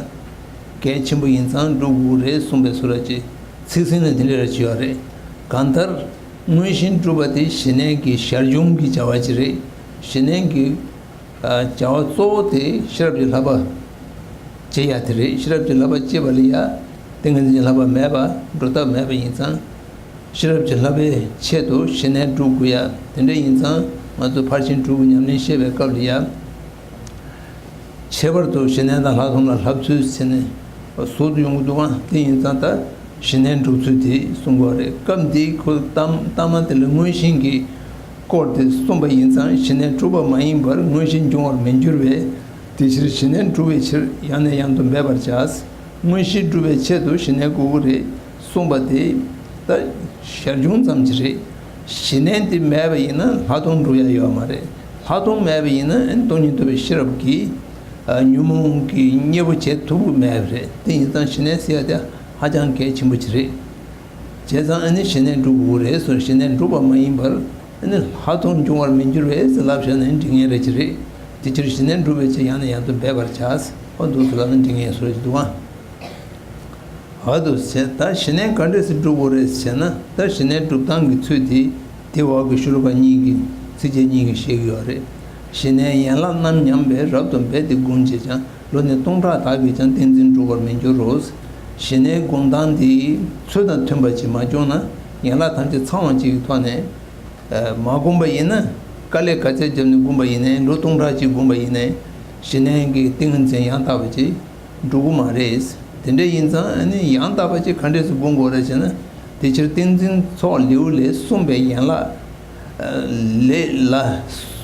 གལ་ཆེན་པོ་ཡིན་ཙང་སྒྲུབ་དགོས་རེད་གསུངས་པའི་བཟོ་འདྲ་ཅིག་ཚིག་ཟིན་ལ་དེ་འདྲ་ར་བྱས་ཡོད་རེད། གང་ལྟར། དངོས་གཞི་སྒྲུབ་པ་དེ་ཞི་གནས་ཀྱི་ཞར་བྱུང་གི་བྱ་བ་ཅིག་རེད། ཞི་གནས་ཀྱི་བྱ་བ་གཙོ་བོ་དེ་ཤེས་རབ་ཀྱི་བསླབ་པ་སྐྱེ་ཡ་དེ་རེད། ཤེས་རབ་ཀྱི་བསླབ་པ་སྐྱེ་བ་ལ་ཡ་ཏིང་ངེ་འཛིན་གྱི་བསླབ་པ་མེད་པ་སྒྲུབ་ཐབས་མེད་པ་ཡིན་ཙང་། ཤེས་རབ་ཀྱི་བསླབ་པའི་ཆེད་དུ་ཞི་གནས་སྒྲུབ་དགོས་ཡ་དེ་འདྲ་ཡིན་ཙང་ང་ཚོ་ཕར་ཕྱིན་དྲུག་གི་ཉམས་ལེན་བཤད་པའི་སྐབས་ལ་ཡ། ཁྱད་པར་དུ་ཞི་གནས་དང་ལྷག་མཐོང་ལ་བསླབ་ཚུལ་ཟེར་ནས་ཟུར་དུ་ཡོང་གི་འདུག་ཨང་། དེ་ཡིན་ཙང་ད་ཞི་གནས་སྒྲུབ་ཚུལ་དེ་གསུང་དགོས་རེད། སྐབས་འདིའི་ཁོ་གཏམ་གཏམ་དེ་ལ་དངོས་གཞི་གི་སྐོར་དེ་གསུངས་པ་ཡིན་ཙང་ཞི་གནས་གྲུབ་པ་མ་ཡིན་པར་དངོས་གཞི་འབྱུང་བར་མི་འགྱུར་བས། དེ་ཕྱིར་ཞི་གནས་སྒྲུབ་པའི་ཕྱིར་ཡང་ནས་ཡང་དུ་འབད་པར་བྱ། དངོས་གཞི་སྒྲུབ་པའི་ཆེད་དུ་ཞི་གནས་དགོས་ཀྱི་རེད་གསུངས་པ་དེ་ད་ཞར་བྱུང་ཙམ་ཅིག་རེད། ཞི་གནས་དེ་མེད་པ་ཡིན་ན་ལྷག་མཐོང་འགྲུབ་ཡ་ཡོད་མ་རེད། ལྷག་མཐོང་མེད་པ་ཡིན་ན་ཨ་ནི་སྟོང་ཉིད་རྟོགས་པའི་ཤེས་རབ་ཀྱིས་ཨ་ཉོན་མོངས་ཀྱི་གཉེན་པོ་བྱེད་ཐུབ་ཀྱི་མེད་པ་རེད། དེ་ཡིན་ཙང་ཞི་གནས་ཟེར་ཡ་དེ་ཧ་ཅང་གལ་ཆེན་པོ་ཅིག་རེད། བྱས་ཙང་ཨ་ནི་ཞི་གནས་སྒྲུབ་དགོས་རེད་ཟེར། ཞི་གནས་སྒྲུབ་པ་མ་ཡིན་པར་ཨ་ནི་ལྷག་མཐོང་འབྱུང་བར་མི་འགྱུར་བས་ཟེར་ལབ་བཞག་ན་འགྲིག་ངེས་རེད་ཅིག་རེད། དེ་ཕྱིར་ཞི་གནས་སྒྲུབ་པའི་ཕྱིར་ཡང་ནས་ཡང་དུ་འབད་པར་བྱ། ཨོ་འདུག་སེ་ལབ་ན་འགྲིག་ངེས་བཟོ་ཅིག་འདུག་ཨང་། ཨ་འདུག་སེ་ད་ཞི་གནས་ག་འདྲས་སེ་སྒྲུབ་དགོས་རེད་ཟེར་ན། ད་ཞི་གནས་སྒྲུབ་སྟངས་ཀྱི་ཚུལ་དེ་དེ་འོག་གི་ཤོ་ལོ་ཀ་གཉིས་ཀྱི་ཚིགས་བཅད་གཉིས་ཀྱིས་བཤད་ཀྱི་ཡོད་རེད། ཞི་གནས་ཡན་ལག་རྣམ་མཉམ་པས། རབ་ཏུ་འབད་དེ་བསྒོམ་བྱས་ཀྱང་། ལུས་ནི་སྟོང་ཕྲག་དག་གིས་ཀྱང་། ཏིང་འཛིན་འགྲུབ་པར་མི་འགྱུར་རོ། ཞི་གནས་སྒོམ་སྟངས་དེ་ཚུལ་དང་མཐུན་པ་ཅིག་མ་བྱུང་ན་ཡན་ལག་ཐམས་ཅད་ཚང་བ་ཅིག་གི་ཐོག་ནས་མ་བསྒོམས་པ་ཡིན་ན། དཀའ་ལས་ག་ཚད་བརྒྱབ་ནས་བསྒོམས་པ་ཡིན་ནའི་ལོ་སྟོང་ཕྲག་ཅིག་བསྒོམས་པ་ཡིན་ནའི་ཞི་གནས་ཀྱི་ཏིང་ངེ་འཛིན་ཡང་དག་པ་ཅིག་འགྲུབ་ཀྱི་མ་རེད། དེ་འདྲ་ཡིན་ཙང་ཨ་ནི་ཡང་དག་པ་ཅིག་ག་འདྲས་སེ་སྒོམ་དགོས་རེད་ཟེར་ན། དེ་ཕྱིར་ཏིང་འཛིན་ཚོགས་ལེའུ་ལས་གསུངས་པའི་ཡན་ལག་ལས་ལ།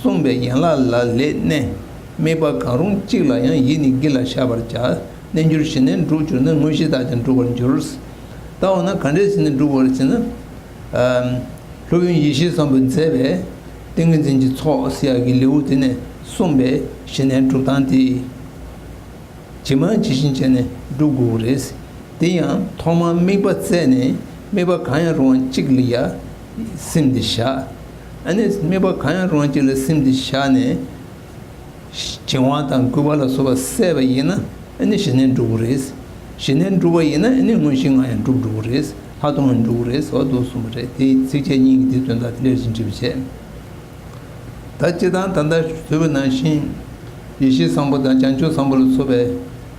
གསུངས་པའི་ཡན་ལག་ལ་ལས་གནས། དམིགས་པ་གང་རུང་གཅིག་ལ་ཡང་། ཡིད་ནི་གཞན་ལ་བཞག་པར་བྱ། རྣལ་འབྱོར་ཞི་གནས་འགྲུབ་གྱུར་ན། དངོས་གཞི་དག་ཀྱང་འགྲུབ་པར་འགྱུར། ད་འོ་ན་ག་འདྲས་ཟེར་ནས་འགྲུབ་དགོས་རེད་ཟེར་ན། ཨམ། སློབ་དཔོན་ཡེ་ཤེས་བཟང་པོས་མཛད་པའི་ཏིང་ངེ་འཛིན་གྱི་ཚོགས་ཟེར་ཡག་གི་ལེའུ་དེ་ནས་གསུངས་པའི་ཞི་གནས་སྒྲུབ་སྟངས་དེ། ཇི་མ་ཇི་བཞིན་བྱས་ནས་སྒྲུབ་དགོས་རེད། དེ་ཡང་ཐོག་མར་དམིགས་པ་བཙལ་ནས་དམིགས་པ་གང་ཡང་རུང་བ་གཅིག་ལ་ཡ་སེམས་འདི་བཞག་ཨ་ནི་དམིགས་པ་གང་ཡང་རུང་བ་གཅིག་ལ་སེམས་འདི་བཞག་ནས། བྱིང་བ་དང་རྒུད་པ་ལ་སོགས་པ་བསལ་བ་ཡིན་ན་ཨ་ནི་ཞི་གནས་འགྲུབ་དགོས་རེད། ཞི་གནས་འགྲུབ་པ་ཡིན་ན་ཨ་ནི་དངོས་གཞི་ལྔ་ཡང་འགྲུབ་འགྲོ་གི་རེད། ལྷག་མཐོང་ཡང་འགྲུབ་ཀྱི་རེད་ཟེར་བ་འདུག་གསུངས་པ་རེད། དེ་ཚིགས་བཅད་གཉིས་ཀྱི་དེ་དོན་དག་དེ་ལས་ཅིག་འགྲིག་པ་བྱས། ད་སྤྱིར་བཏང་ད་ལྟ་ཞུས་པ་ནང་བཞིན་ཡེ་ཤེས་བཟང་པོ་དང་བྱང་ཆུབ་བཟང་པོ་ལ་སོགས་པའི་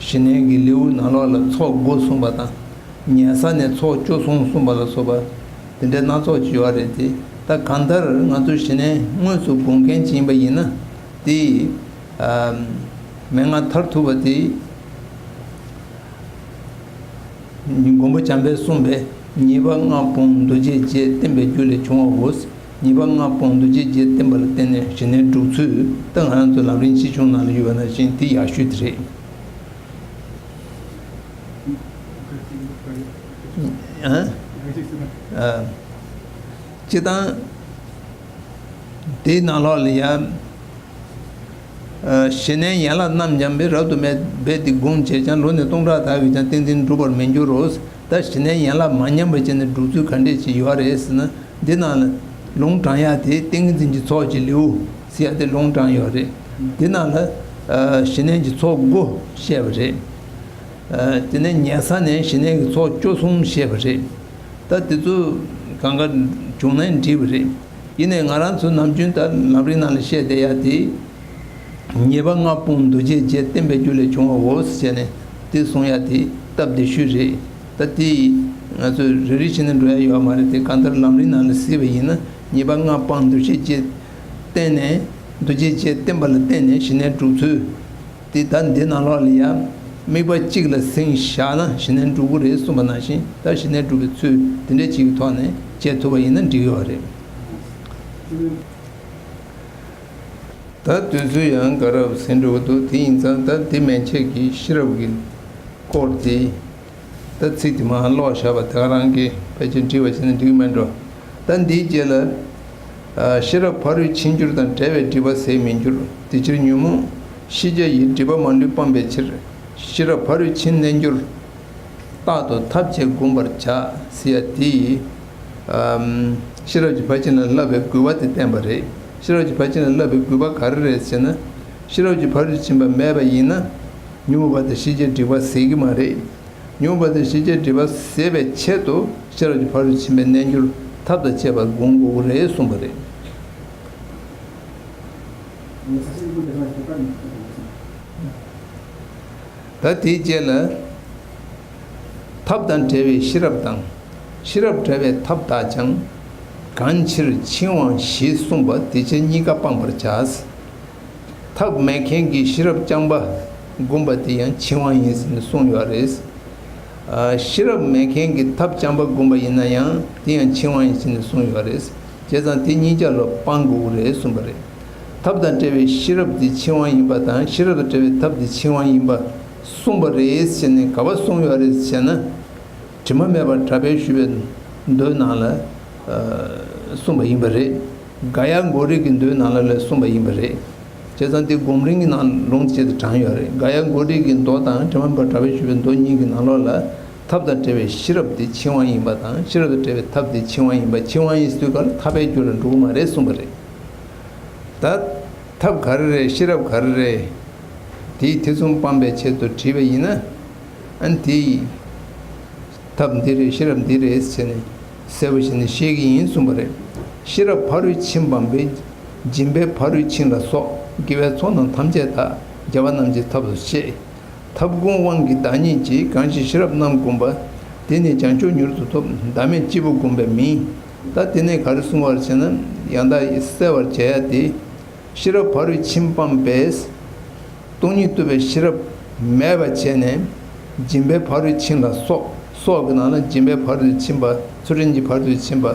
ཞི་གནས་ཀྱི་ལེའུ་ནང་ལོགས་ལ་ཚོགས་དགུ་གསུངས་པ་དང་། ཉལ་ས་ནས་ཚོགས་བཅུ་གསུངས་གསུངས་པ་ལ་སོགས་པ་དེ་འདྲའི་སྣ་ཚོགས་ཅིག་ཡོད་རེད་དེ། ད་གང་ལྟར་ང་ཚོ་ཞི་གནས་དངོས་སུ་སྒོམ་མཁན་ཅིག་ཡིན་པ་ཡིན་ན། དེ་ཨ་མན་ངག་མཐར་ཐུག་པ་དེ། མགོན་པོ་བྱམས་པས་གསུངས་པའི་ཉེས་པ་ལྔ་སྤོང་འདུ་བྱེད་བརྒྱད་བསྟེན་པའི་རྒྱུ་ལས་བྱུང་བའོ། ཉེས་པ་ལྔ་སྤོང་འདུ་བྱེད་བརྒྱད་བསྟེན་པ་ལ་བརྟེན་ནས་ཞི་གནས་སྒྲུབ་ཚུལ། ད་ང་རང་ཚོ་ལམ་རིམ་ཆེ་ཆུང་ནང་ལ་ཡོད་པ་ནང་བཞིན་དེ་ཡག་ཤོས་དེ་རེད། ཨ། ཨ། སྤྱིར་བཏང་དེའི་ནང་ལོགས་ལ་ཡ། ཞི་གནས་ཡན་ལག་རྣམ་འབྱམས་པས། རབ་ཏུ་འབད་དེ་བསྒོམ་བྱས་ཀྱང་། ལུས་ནི་སྟོང་ཕྲག་དག་གིས་ཀྱང་། ཏིང་འཛིན་འགྲུབ་པར་མི་འགྱུར་རོ། ད་ཞི་གནས་ཡན་ལག་མ་ཉམས་པ་བྱས་ནས་སྒྲུབ་ཚུལ་ག་འདྲས་ཅིག་ཡོད་རེད་ཟེར་ན། འདི་ནང་ལ་ལུང་དྲངས་ཡག་དེ་ཏིང་འཛིན་གྱི་ཚོགས་ཀྱི་ལེའུ་ཟེར་ཡག་དེ་ལུང་དྲངས་ཡོད་རེད། འདི་ནང་ལ་ཞི་གནས་ཀྱི་ཚོགས་དགུ་བཤད་པ་རེད། དེ་ནས་ཉལ་ས་ནས་ཞི་གནས་ཀྱི་ཚོགས་བཅུ་གསུམ་བཤད་པ་རེད། ད་དེ་ཚོ་གང་ག་བྱུང་ན་འགྲིག་པ་རེད། ཡིན་ནའི་ང་རང་ཚོ་ནམ་རྒྱུན་ད་ལམ་རིམ་ནང་ལ་བཤད་བསྡད་ཡ་དེ། ཉེས་པ་ལྔ་སྤོང་འདུ་བྱེད་བརྒྱད་བསྟེན་པའི་རྒྱུ་ལས་བྱུང་བའོ་ཟེར་ནས་དེ་གསུང་ཡ་དེ་སྟབས་བདེ་ཤོས་རེད། ད་དེ་ང་ཚོས་རེ་རེ་བྱས་ནས་འགྲོ་ཡ་ཡོད་མ་རེད་དེ། གང་ལྟར་ལམ་རིམ་ནང་ལ་གཟིགས་པ་ཡིན་ན་ཉེས་པ་ལྔ་སྤང་འདུ་བྱེད་བརྒྱད་བསྟེན་ནས་འདུ་བྱེད་བརྒྱད་བསྟེན་པ་ལ་བརྟེན་ནས་ཞི་གནས་སྒྲུབ་ཚུལ། དེ་ལྟར་འདི་ནང་ལོགས་ལ་ཡང་དམིགས་པ་གཅིག་ལ་སེམས་བཞག་ན་ཞི་གནས་འགྲུབ་ཀྱི་རེད་གསུངས་པ་ནང་བཞིན། ད་ཞི་གནས་སྒྲུབ་པའི་ཚུལ་དེ་འདྲ་གཅིག་གི་ཐོག་ནས་བྱེད་ཐུབ་པ་ཡིན་ན་འགྲིག་ཡོད་རེད། ད་དུས་ཚོད་ཡང་ག་རབ་ཟིན་འགྲོ་གི་འདུག་དེ་ཡིན་ཙང་ད་འདི་མན་ཆད་ཀྱི་ཤེས་རབ་ཀྱི་སྐོར་དེ། ད་ཚིག་དེ་མར་ཀློག་བཞག་པ་དེ་ག་རང་གིས་ཕལ་ཆེར་འབྲི་བ་བྱས་ན་འགྲིག་གི་མེད་འགྲོ། ད་འདིའི་རྗེས་ལ། ཨ། ཤེས་རབ་ཕ་རོལ་ཕྱིན་འགྱུར་དང་བྲལ་བའི་སྒྲིབ་པ་ཟད་མི་འགྱུར། དེ་ཕྱིར་ཉོན་མོངས་ཤེས་བྱ་ཡི་སྒྲིབ་པ་མ་ལུས་སྤངས་པའི་ཕྱིར། ཤེས་རབ་ཕ་རོལ་ཕྱིན་རྣལ་འབྱོར། རྟག་ཏུ་ཐབས་བྱས་བསྒོམ་པར་བྱ། ཟེར་ཡ་དེ་ཡིས། ཨམ། ཤེས་རབ་ཀྱི་ཕར་ཕྱིན་ལ་བསླབ་པའི་དགོས་པ་དེ་བསྟན་པ་རེད། ཤེས་རབ་ཀྱི་ཕར་ཕྱིན་ལ་བསླབ་པའི་དགོས་པ་ག་རེ་རེད་ཟེར་ན། ཤེས་རབ་ཀྱི་ཕ་རོལ་ཕྱིན་པ་མེད་པ་ཡིན་ན། ཉོན་མོངས་པ་དང་ཤེས་བྱའི་སྒྲིབ་པ་ཟད་ཀྱི་མ་རེད། ཉོན་མོངས་པ་དང་ཤེས་བྱའི་སྒྲིབ་པ་ཟད་པའི་ཆེད་དུ་ཤེས་རབ་ཀྱི་ཕ་རོལ་ཕྱིན་པའི་རྣལ་འབྱོར་ཐབས་དང་བཅས་པར་བསྒོམ་དགོས་ཀྱི་རེད་གསུངས་པ་རེད། ད་དེའི་རྗེས་ལ། ཐབས་དང་བྲལ་བའི་ཤེས་རབ་དང་། ཤེས་རབ་བྲལ་བའི་ཐབས་དག་ཀྱང་། གང་ཕྱིར་འཆིང་བའང་ཞེས་གསུངས་པ་དེ་ཕྱིར་གཉིས་ཀ་སྤང་བར་བྱ། ཐབས་མེད་མཁན་གྱིས་ཤེས་རབ་རྐྱང་པ་བསྒོམ་པ་དེ་ཡང་འཆིང་བ་ཡིན་ཟེར་ནས་གསུངས་ཡོད་རེད། ཨ། ཤེས་རབ་མེད་མཁན་གྱིས་ཐབས་རྐྱང་པ་བསྒོམ་པ་ཡིན་ན་ཡང་དེ་ཡང་འཆིང་བ་ཡིན་ཟེར་ནས་གསུངས་ཡོད་རེད། བྱས་ཙང་དེ་གཉིས་ཆ་ལ་སྤང་དགོས་ཀྱི་རེད་གསུངས་པ་རེད། ཐབས་དང་བྲལ་བའི་ཤེས་རབ་དེ་འཆིང་བ་ཡིན་པ་དང་། ཤེས་རབ་དང་བྲལ་བའི་ཐབས་དེ་འཆིང་བ་ཡིན་པ་གསུངས་པ་རེད་ཟེར་ནས་ག་པར་གསུངས་ཡོད་རེད་ཟེར་ན། དྲི་མ་མེད་པར་གྲགས་པས་ཞུས་པའི་མདོའི་ནང་ལ། ཨ། གསུངས་པ་ཡིན་པ་རེད། ག་ཡ་གྷོ་རི་གི་མདོའི་ནང་ལ་ལ་གསུངས་པ་ཡིན་པ་རེད། བྱས་ཙང་དེ་སྒོམ་རིམ་གྱི་ནང་ལུང་བྱེད་དུ་དྲངས་ཡོད་རེད། ག་ཡ་གྷོ་རི་གི་མདོ་དང་དྲི་མ་མེད་པར་གྲགས་པས་ཞུས་པའི་མདོ་གཉིས་ཀྱི་ནང་ལོགས་ལ། ཐབས་དང་བྲལ་བའི་ཤེས་རབ་དེ་འཆིང་བ་ཡིན་པ་དང་། ཤེས་རབ་དང་བྲལ་བའི་ཐབས་དེ་འཆིང་བ་ཡིན་པ། འཆིང་བ་ཡིན་ཟེར་དུས་ག་ལ་ཐར་པའི་རྒྱུ་ལ་འགྲོ་གི་མ་རེད་གསུངས་པ་རེད། ད་ཐབས་ག་རེ་རེད། ཤེས་རབ་ག་རེ་རེད། དེའི་ཐེ་ཚོམ་སྤངས་པའི་ཆེད་དུ་དྲིས་པ་ཡིན་ན། ཨ་ནི་དེ་ཡིས། ཐབས་འདི་རེད། ཤེས་རབ་འདི་རེད་ཟེར་ནས་གསལ་པོ་བྱས་ནས་བཤད་ཀྱི་ཡིན་གསུངས་པ་རེད། ཤེས་རབ་ཕ་རོལ་ཕྱིན་སྤངས་པས། སྦྱིན་པའི་ཕ་རོལ་ཕྱིན་ལ་སོགས། དགེ་བའི་ཚོགས་རྣམས་ཐམས་ཅད་དག། རྒྱལ་བ་རྣམས་ཀྱི་ཐབས་སུ་བཤད། ཐབས་སྒོམ་དབང་གི་བདག་ཉིད་ཀྱིས། གང་ཞིག་ཤེས་རབ་རྣམས་བསྒོམས་པ། དེ་ནི་བྱང་ཆུབ་མྱུར་དུ་ཐོབ། བདག་མེད་སྐྱེས་བུ་བསྒོམས་པའི་མིང་། ད་དེ་ནས་ག་རེ་གསུང་བར་བྱས་ན། ཡང་དག་གསལ་བར་བྱ་ཡ་དེ། ཤེས་རབ་ཕ་རོལ་ཕྱིན་སྤངས་པས། སྟོང་ཉིད་རྟོགས་པའི་ཤེས་རབ་མེད་པ་བྱས་ནས། སྦྱིན་པའི་ཕ་རོལ་ཕྱིན་ལ་སོགས། སོགས་ཀྱི་ནང་ལ་སྦྱིན་པའི་ཕ་རོལ་ཕྱིན་པ། ཚུལ་ཁྲིམས་ཀྱི་ཕ་རོལ་ཕྱིན་པ།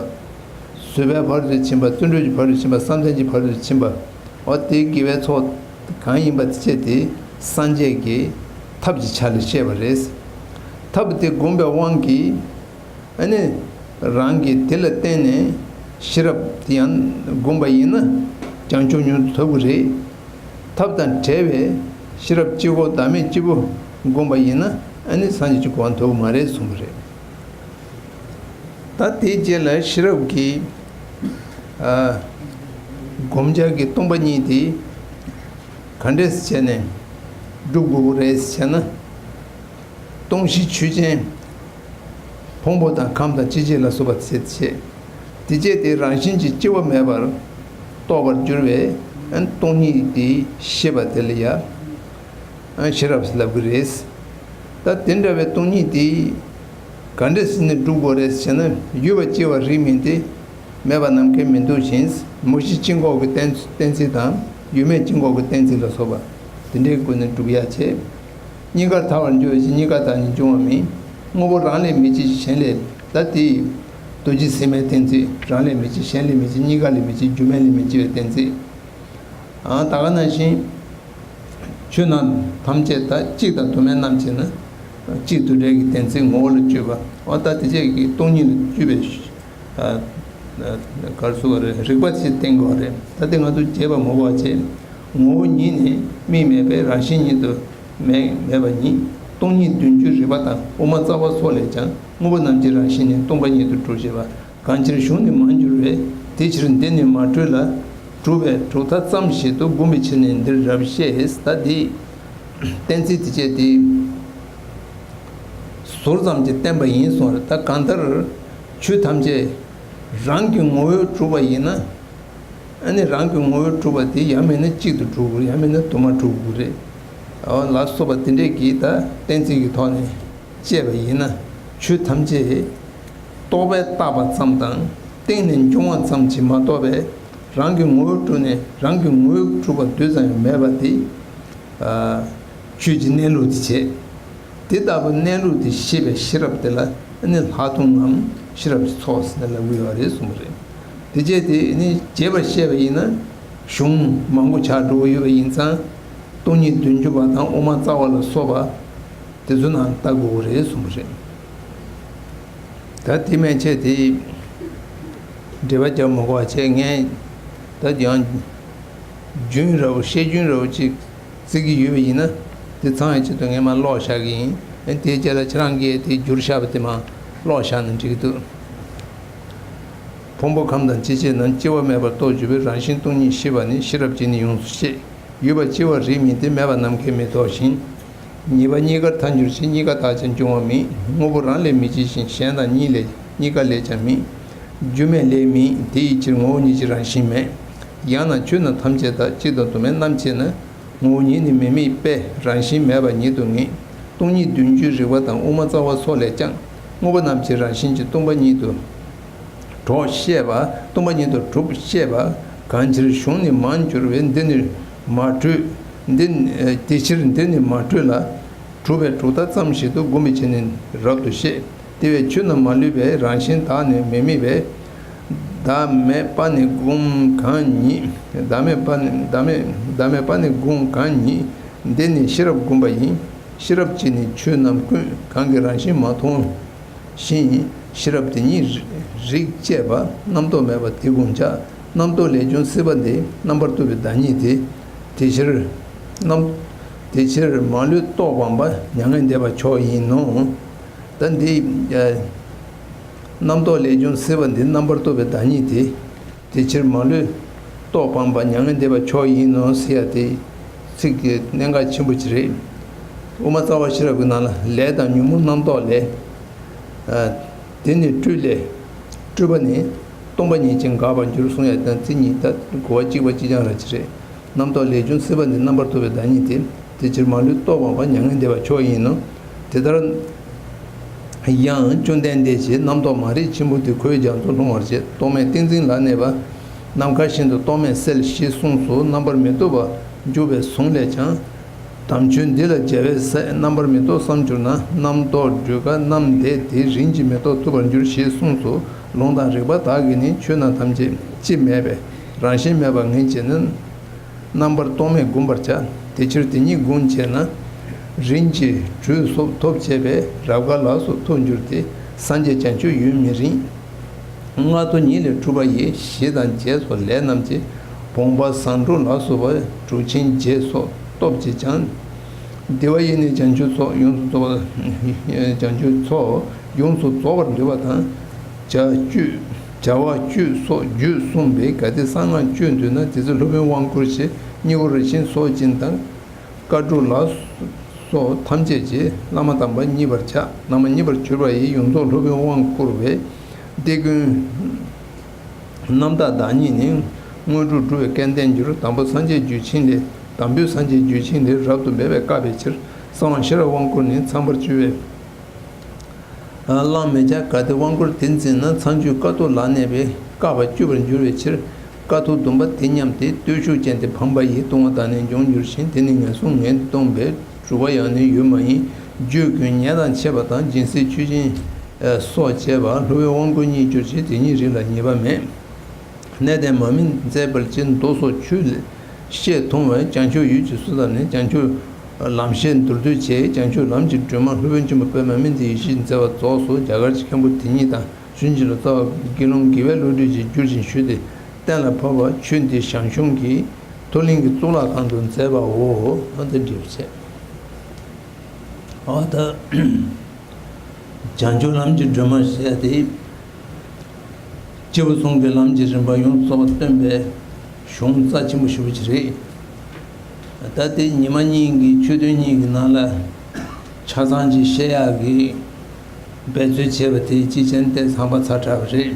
བཟོད་པའི་ཕ་རོལ་ཕྱིན་པ། བརྩོན་འགྲུས་ཀྱི་ཕ་རོལ་ཕྱིན་པ། བསམ་གཏན་གྱི་ཕ་རོལ་ཕྱིན་པ། འོ་དེ་དགེ་བའི་ཚོགས་གང་ཡིན་པ་དེ་བྱས་ཏེ། སངས་རྒྱས་ཀྱི་ཐབས་ཀྱི་ཆ་ལ་བཤད་པ་རེད། ཐབས་དེ་བསྒོམས་པའི་དབང་གིས། ཨ་ནི། རང་གིས་དེ་ལ་བརྟེན་ནས་ཤེས་རབ་དེ་ཡང་བསྒོམས་པ་ཡིན་ན་བྱང་ཆུབ་མྱུར་དུ་ཐོབ་ཀྱི་རེད། ཐབས་དང་བྲལ་བའི་ཤེས་རབ་གཅིག་པོ་བདག་མེད་གཅིག་པུ་བསྒོམས་པ་ཡིན་ན། ཨ་ནི་སངས་རྒྱས་ཀྱི་གོ་འཕང་ཐོབ་ཀྱི་མ་རེད་གསུངས་པ་རེད། ད་དེའི་རྗེས་ལ་ཤེས་རབ་ཀྱི། ཨ། བསྒོམ་བྱ་གི་སྟོང་པ་ཉིད་དེ་ག་འདྲས་བྱས་ནས་སྒྲུབ་དགོས་ཀྱི་རེད་ཟེར་ན། སྟོང་གཞི་ཆོས་ཅན། ཕུང་པོ་དང་ཁམས་དང་སྐྱེ་མཆེད་ལ་སོགས་པ་ཟེར་བྱས། དེ་བྱས་ཏེ་རང་བཞིན་གྱིས་སྐྱེ་བ་མེད་པར་རྟོགས་པར་འགྱུར་བའི་སྟོང་ཉིད་དེ་ཤེས་པ་དེ་ལ་ཡ། ཤེས་རབ་ཟེར་ལབ་ཀྱི་རེད། ད་དེ་འདྲ་བའི་སྟོང་ཉིད་དེ་ག་འདྲ་ཟེར་ནས་སྒྲུབ་དགོས་རེད་ཟེར་ན། ཡོད་པ་སྐྱེ་བ་རིགས་མིན་ཏེ། མེད་པ་ནམ་མཁའི་མི་འདུག་བཞིན། མུ་བཞི་སྐྱེ་འགོག་གི་གཏན་གཏན་ཚིགས་དང་། ཡོད་མེད་སྐྱེ་འགོག་གི་གཏན་ཚིགས་ལ་སོགས་པ་དེ་འདྲའི་སྒོ་ནས་སྒྲུབ་ཡ་བྱེད། གཉིས་ཀར་ཐལ་བར་འགྱུར་བ་ཞིག། གཉིས་ཀ་དག་ནི་འབྱུང་བ་མིན། དངོས་པོ་རང་ལས་མི་སྐྱེ་གཞན་ལས། ད་དེ་རྡོ་རྗེ་སེམས་དཔའི་གཏན་ཚིགས། རང་ལས་མི་སྐྱེ་གཞན་ལས་མི་སྐྱེ། གཉིས་ཀ་ལས་མི་སྐྱེ། རྒྱུ་མེད་ལས་མི་སྐྱེ་བའི་གཏན་ཚིགས། ཨང་། ད་ག་ནང་བཞིན། ཆོས་རྣམས་ཐམས་ཅད་དག། གཅིག་དང་དུ་མའི་རྣམ་བཅད་ན། གཅིག་དུ་འབྲེལ་གྱི་གཏན་ཚིགས་ངོ་བོ་ལ་དཔྱོད་པ། འོ་ད་དེ་བཅས་ཀྱི་སྟོང་ཉིད་ལ་དཔྱོད་པའི། ཨ། ཨ། ག་རེ་ཟེར་དགོས་རེད། རིག་པ་ཞིག་བསྟེན་དགོས་རེད། ད་དེ་ང་ཚོ་རྒྱས་པ་མ་གོ་བ་བྱས། ངོ་བོ་ཉིད་ནི་དམིགས་མེད་པས། རང་བཞིན་ཉིད་དུ་མེད་མེད་པ་ཉིད། སྟོང་ཉིད་བདུན་ཅུ་རིག་པ་དང་། དབུ་མ་རྩ་བ་སོགས་ལས་ཀྱང་། དངོས་པོ་རྣམས་ཀྱི་རང་བཞིན་ནི། སྟོང་པ་ཉིད་དུ་གྲུབ་ཞེས་པ། གང་ཕྱིར་གཞུང་ནི་མར་འགྱུར་བས། དེ་ཕྱིར་འདི་ནི་མ་གྲོལ་ལ། གྲུབ་པའི་གྲུབ་མཐའ་ཙམ་ཞིག་ཏུ། བསྒོམ་པའི་ཕྱིར་ནི་འདིར་རབ་བཤད། ད་འདི་གཏན་ཚིགས་དེ་བཅས་དེ་ཟུར་ཙམ་གྱིས་བསྟན་པ་ཡིན་གསུངས་རེད། ད་གང་ལྟར་ཆོས་ཐམས་ཅད་རང་གི་ངོ་བོས་གྲུབ་པ་ཡིན་ན། ཨ་ནི་རང་གི་ངོ་བོས་གྲུབ་པ་དེ་ཡང་མིན་ན་གཅིག་ཏུ་གྲུབ་དགོས། ཡང་མིན་ན་དུ་མར་གྲུབ་དགོས་རེད། འོ་ལ་སོགས་པ་དེ་འདྲས་ཀྱིས་ད་གཏན་ཚིགས་ཀྱི་ཐོག་ནས་དཔྱད་པ་ཡིན་ན། ཆོས་ཐམས་ཅད་རྟོག་པས་བཏགས་པ་ཙམ་དང་། བརྟེན་ནས་འབྱུང་བ་ཙམ་གྱིས་མ་གཏོགས་པའི། རང་གི་ངོ་བོས་གྲུབ་ནས་རང་གི་ངོ་བོས་གྲུབ་པ་རྡུལ་ཙམ་ཡང་མེད་པ་དེ། ཨ། ཆོས་ཀྱི་གནས་ལུགས་དེ་བྱས། དེ་ལྟ་བུའི་གནས་ལུགས་དེ་ཤེས་པའི་ཤེས་རབ་དེ་ལ་ནི་ལྷག་མཐོང་ངམ་ཤེས་རབ་ཀྱི་ཚོགས་ཟེར་ནས་ལབ་ཀྱི་ཡོད་རེད་གསུངས་པ་རེད། དེ་བྱས་ཏེ་ནི་རྒྱས་པར་བཤད་པ་ཡིན་ན་གཞུང་མང་པོ་ཆགས་འགྲོ་གི་ཡོད་པ་ཡིན་ཙང་། སྟོང་ཉིད་བདུན་ཅུ་པ་དང་དབུ་མ་རྩ་བ་ལ་སོགས་པ་དེ་ཚོ་ནང་ལྟ་དགོས་ཀྱི་རེད་གསུངས་པ་རེད། ད་དེ་མན་ཆད་དེ་འགྲེལ་པ་རྒྱབ་མ་དགོས་པ་བྱས། ངས་ད་ཡང་རྒྱུན་རབ་བཤད་རྒྱུན་རབ་ཅིག་བརྩི་གི་ཡོད་པ་ཡིན་ན། དེ་ཚང་བའི་ཆེད་དུ་ངས་མར་ཀློག་བཞག་གི་ཡིན། ཨ་ནི་དེའི་རྗེས་ལ་ཁྱེད་རང་གིས་དེ་བསྒྱུར་བཞག་པ་དེ་མར་ཀློག་བཞག་ན་འགྲིག་གི་འདུག་ཕུང་པོ་ཁམས་དང་ཅི་བྱས་ན། སྐྱེ་བ་མེད་པར་རྟོགས་གྱུར་པའི། རང་བཞིན་སྟོང་ཉིད་ཤེས་པ་ནི། ཤེས་རབ་ཀྱིས་ནི་ཡོངས་སུ་ཤེས། ཡོད་པར་སྐྱེ་བ་རིགས་མིན་ཏེ། མེད་པ་ནམ་མཁའི་མེ་ཏོག་བཞིན། ཉེས་པ་གཉིས་ཀར་ཐལ་འགྱུར་ཕྱིར། གཉིས་ཀ་དག་ཀྱང་འབྱུང་བ་མེད། དངོས་པོ་རང་ལས་མི་སྐྱེ་ཞིང་། གཞན་དང་གཉིས་ལས་གཉིས་ཀ་ལས་ཀྱང་མེད། རྒྱུ་མེད་ལས་མེད་དེ་ཡི་ཕྱིར། ངོ་བོ་ཉིད་ཀྱི་རང་བཞིན་མེད། ཡང་ན་ཆོས་རྣམས་ཐམས་ཅད་དག་གཅིག་དང་དུ་མས། རྣམ་དཔྱད་ན་ངོ་བོ་ཉིད་ནི་མི་དམིགས་པས། རང་བཞིན་མེད་པ་ཉིད་དུ་ངེས། སྟོང་ཉིད་བདུན་ཅུའི་རིགས་པ་དང་། དབུ་མ་རྩ་བ་སོགས་ལས་ཀྱང་། དངོས་པོ་རྣམས་ཀྱི་རང་བཞིན་གྱིས། སྟོང་པ་ཉིད་དུ་གྲོགས་བཤད་པ། སྟོང་པ་ཉིད་དུ་གྲུབ་བཤད་པ། གང་ཕྱིར་གཞུང་ནི་མང་གྱུར་པས། འདི་ནི་མ་གྲོལ། འདི་དེ་ཕྱིར་འདི་ནི་མ་གྲོལ་ལ། གྲུབ་པའི་གྲུབ་མཐའ་ཙམ་ཞིག་ཏུ་བསྒོམས་པའི་ཕྱིར་ནི་རབ་ཏུ་བཤད། དེ་བས་ཆོས་རྣམས་མ་ལུས་པའི། རང་བཞིན་དག་ནི་མི་དམིགས་པས། བདག་མེད་པ་ནི་སྒོམ་གང་ཉིད། བདག་མེད་པ་ནི་བདག་མེད་བདག་མེད་པ་ནི་སྒོམ་གང་ཉིད། འདི་ནི་ཤེས་རབ་བསྒོམ་པ་ཡིན། ཤེས་རབ་ཀྱིས་ནི་ཆོས་རྣམས་ཀུན། གང་གིས་རང་བཞིན་མ་མཐོང་ཞིང་། ཤེས་རབ་དེ་ཉིད་རིག་བཅད་པ། རྣམ་རྟོག་མེད་པ་དེ་བསྒོམ་བྱ། རྣམ་རྟོག་ལས་བྱུང་སྲིད་པ་འདི། རྣམ་པར་རྟོག་པའི་བདག་ཉིད་དེ། དེ་ཕྱིར་རྣམ་དེ་ཕྱིར་མ་ལུས་རྟོག་སྤངས་པ། མྱ་ངན་འདས་པ་མཆོག་ཡིན་ནོ། ད་འདི་ཨ་རྣམ་རྟོག་ལས་བྱུང་སྲིད་པ་འདི། རྣམ་པར་རྟོག་པའི་བདག་ཉིད་དེ། དེ་ཕྱིར་མ་ལུས་རྟོག་སྤངས་པ། མྱ་ངན་འདས་པ་མཆོག་ཡིན་ནོ་ཟེར་ཡ་དེ་ཚིག་གི་གནད་འགག་ཆེན་པོ་ཅིག་རེད། དབུ་མ་རྩ་བ་ཤེས་རབ་ཀྱི་ནང་ལ། ལས་དང་ཉོན་མོངས་རྣམ་རྟོག་ལས། ཨ་དེ་ནི་སྤྲོས་ལས། སྤྲོས་པ་ནི་སྟོང་པ་ཉིད་ཀྱིས་འགགས་པར་འགྱུར་གསུང་ཡ་དང་། དེ་ཉིད་ད་གོ་བ་གཅིག་པ་གཅིག་རྐྱང་ར་ཅིག་རེད། རྣམ་རྟོག་ལས་བྱུང་སྲིད་པ་འདི། རྣམ་པར་རྟོག་པའི་བདག་ཉིད་དེ། དེ་ཕྱིར་མ་ལུས་རྟོག་སྤངས་པ། མྱ་ངན་འདས་པ་མཆོག་ཡིན་ནོ། དེ་ལྟར་ཡང་བཅོམ་ལྡན་འདས་ཀྱིས་རྣམ་རྟོག་མ་རིག་ཆེན་པོ་དེ་ཁོའི་རྒྱ་མཚོར་ལྷུང་བར་བྱེད། རྟོག་མེད་ཏིང་འཛིན་ལ་གནས་པ། ནམ་མཁའ་བཞིན་དུ་རྟོག་མེད་གསལ་ཞེས་གསུངས་སོ། རྣམ་པར་མི་རྟོག་པར་འཇུག་པའི་གཟུངས་ལས་ཀྱང་། དམ་ཆོས་འདི་ལ་རྒྱལ་བས་ཟེར། རྣམ་པར་མི་རྟོག་བསམ་གྱུར་ན། རྣམ་རྟོག་སྒྲོལ་དཀའ་རྣམས་འདས་ཏེ། རིམ་གྱིས་མི་རྟོག་ཐུབ་པར་འགྱུར་ཞེས་གསུངས་སོ། ལུང་དང་རིགས་པ་དག་གིས་ནི། ཆོས་རྣམས་ཐམས་ཅད་སྤྱི་མེད་པས། རང་བཞིན་མེད་པར་ངེས་བྱས་ན། རྣམ་པར་རྟོག་མེད་བསྒོམ་པར་བྱ། དེ་ཕྱིར་དེ་ཉིད་བསྒོམ་བྱས་ན། རིམ་གྱིས་གྲོལ་སོགས་ཐོབ་བྱས་པས། རབ་དགའ་ལ་སོགས་ཐོབ་འགྱུར་ཏེ། སངས་རྒྱས་བྱང་ཆུབ་ཡུན་མི་རིང་། ལྔ་བདོ་ཉིད་ལས་གྲུབ་པ་ཡི། ཞེ་སྡང་བརྗེད་སོགས་ལས་རྣམས་ཀྱིས། བུམ་པ་བཟང་དྲུག་ལ་སོགས་པ། གྲུབ་ཆེན་བརྒྱད་སོགས་སྟོབས་ཀྱིས་ཀྱང་། བདེ་བ་ཡི་ནི་བྱང་ཆུབ་ཚོགས། ཡོངས་སུ་རྫོགས་པ། བྱང་ཆུབ་ཚོགས་ཡོངས་སུ་རྫོགས་པར་འདོད་པ་དང་། བྱ་སྤྱོད་བྱ་བ་སྤྱོད་སོགས་རྒྱུད་གསུངས་པས། གལ་ཏེ་གསང་སྔགས་སྤྱོད་འདོད་ན། དེ་ཚེ་སློབ་དཔོན་དབང་བསྐུར་ཞིང་། སྙིང་པོ་རིན་ཆེན་སོགས་སྦྱིན་དང་། བཀའ་སྒྲུབ་ལ་སོགས་ཐམས་ཅད་ཀྱིས། བླ་མ་དམ་པ་མཉེས་པར་བྱ། བླ་མ་མཉེས་པར་གྱུར་པ་ཡི། ཡོངས་རྫོགས་སློབ་དཔོན་དབང་བསྐུར་བས། དེ་ཀུན་རྣམ་དག་བདག་ཉིད་ནི། དངོས་གྲུབ་སྒྲུབ་པའི་སྐལ་ལྡན་འགྱུར། དང་པོ་སངས་རྒྱས་རྒྱུད་ཆེན་ལས། དང་པོའི་སངས་རྒྱས་རྒྱུད་ཆེན་ལས། རབ་ཏུ་འབད་པས་བཀག་པའི་ཕྱིར། གསང་བ་ཤེས་རབ་དབང་བསྐུར་ནི། ཚངས་པར་སྤྱོད་པས་བླང་མི་བྱ། གལ་ཏེ་དབང་བསྐུར་དེ་འཛིན་ན། ཚངས་སྤྱོད་དཀའ་ཐུབ་ལ་གནས་པས། བཀག་པ་སྤྱོད་པར་འགྱུར་བའི་ཕྱིར། དཀའ་ཐུབ་སྡོམ་པ་དེ་ཉམས་ཏེ། བརྟུལ་ཞུགས་ཅན་དེ་ཕམ་པ་ཡིས། ལྟུང་བ་དག་ནི་འབྱུང་འགྱུར་ཞིང་། དེ་ནི་ངན་སོང་ངན་སྡོམ་པས། གྲུབ་པ་ཡང་ནི་ཡོད་མ་ཡིན། རྒྱུད་ཀུན་ཉེས་དང་ཕྱད་པ་དང་། སྦྱིན་སྲེག་མཆོད་སྦྱིན་སོགས་བྱས་པ། སློབ་དཔོན་དབང་བསྐུར་བརྙས་གྱུར་ཅིང་། དེ་ཉིད་རིགས་ལ་ཉེས་པ་མེད། གནས་བརྟན་མ་སྨིན་མཛད་པར་བྱེད། མདོ་སོགས་ཆོས་ལས་བཤད་མཐོང་བས། བྱང་ཆུབ་ཡུལ་གྱི་སོ་ཐར་ནས། བྱང་ཆུབ་ལམ་ཤེས་མདོར་བསྡུས་བྱས། བྱང་ཆུབ་ལམ་གྱི་སྒྲོན་མ་སློབ་དཔོན་ཆེན་པོ་པདྨ་སྨན་ཏིའི་ཡེ་ཤེས་མཛད་པ་རྫོགས་སོ། རྒྱ་གར་གྱི་མཁན་པོ་དེ་ཉིད་དང་། གཞུང་ཆེན་ལ་རྩ་བ་དགེ་སློང་དགེ་བའི་བློ་གྲོས་ཀྱིས་བསྒྱུར་ཅིང་ཞུས་ཏེ། གཏན་ལ་ཕབ་པ། ཆོས་འདི་ཞང་ཞུང་གིས་མཐོ་གླིང་གི་གཙུག་ལག་ཁང་དུ་མཛད་པའོ། ཨ་ད་འགྲེལ་བཤད། ཨ་ད། བྱང་ཆུབ་ལམ་གྱི་སྒྲོན་མ་ཟེར་ཡ་དེ། སྐྱེས་བུ་གསུམ་གྱི་ལམ་གྱི་རིམ་པ་ཡོངས་སུ་རྫོགས་པ་སྟོན་པའི་གཞུང་རྩ་ཆེན་པོ་ཞེ་པོ་ཅིག་རེད། ད་དེ་ཉི་མ་གཉིས་ཀྱི་ཆོས་ཐུན་གཉིས་ཀྱི་ནང་ལ་ཆ་ཚང་ཅིག་བཤད་ཡག་གི་འབད་རྩོལ་བྱས་པ་དེ་ཅིའི་ཕྱིར་དེ་ཚང་པ་ཚར་དྲགས་པ་རེད།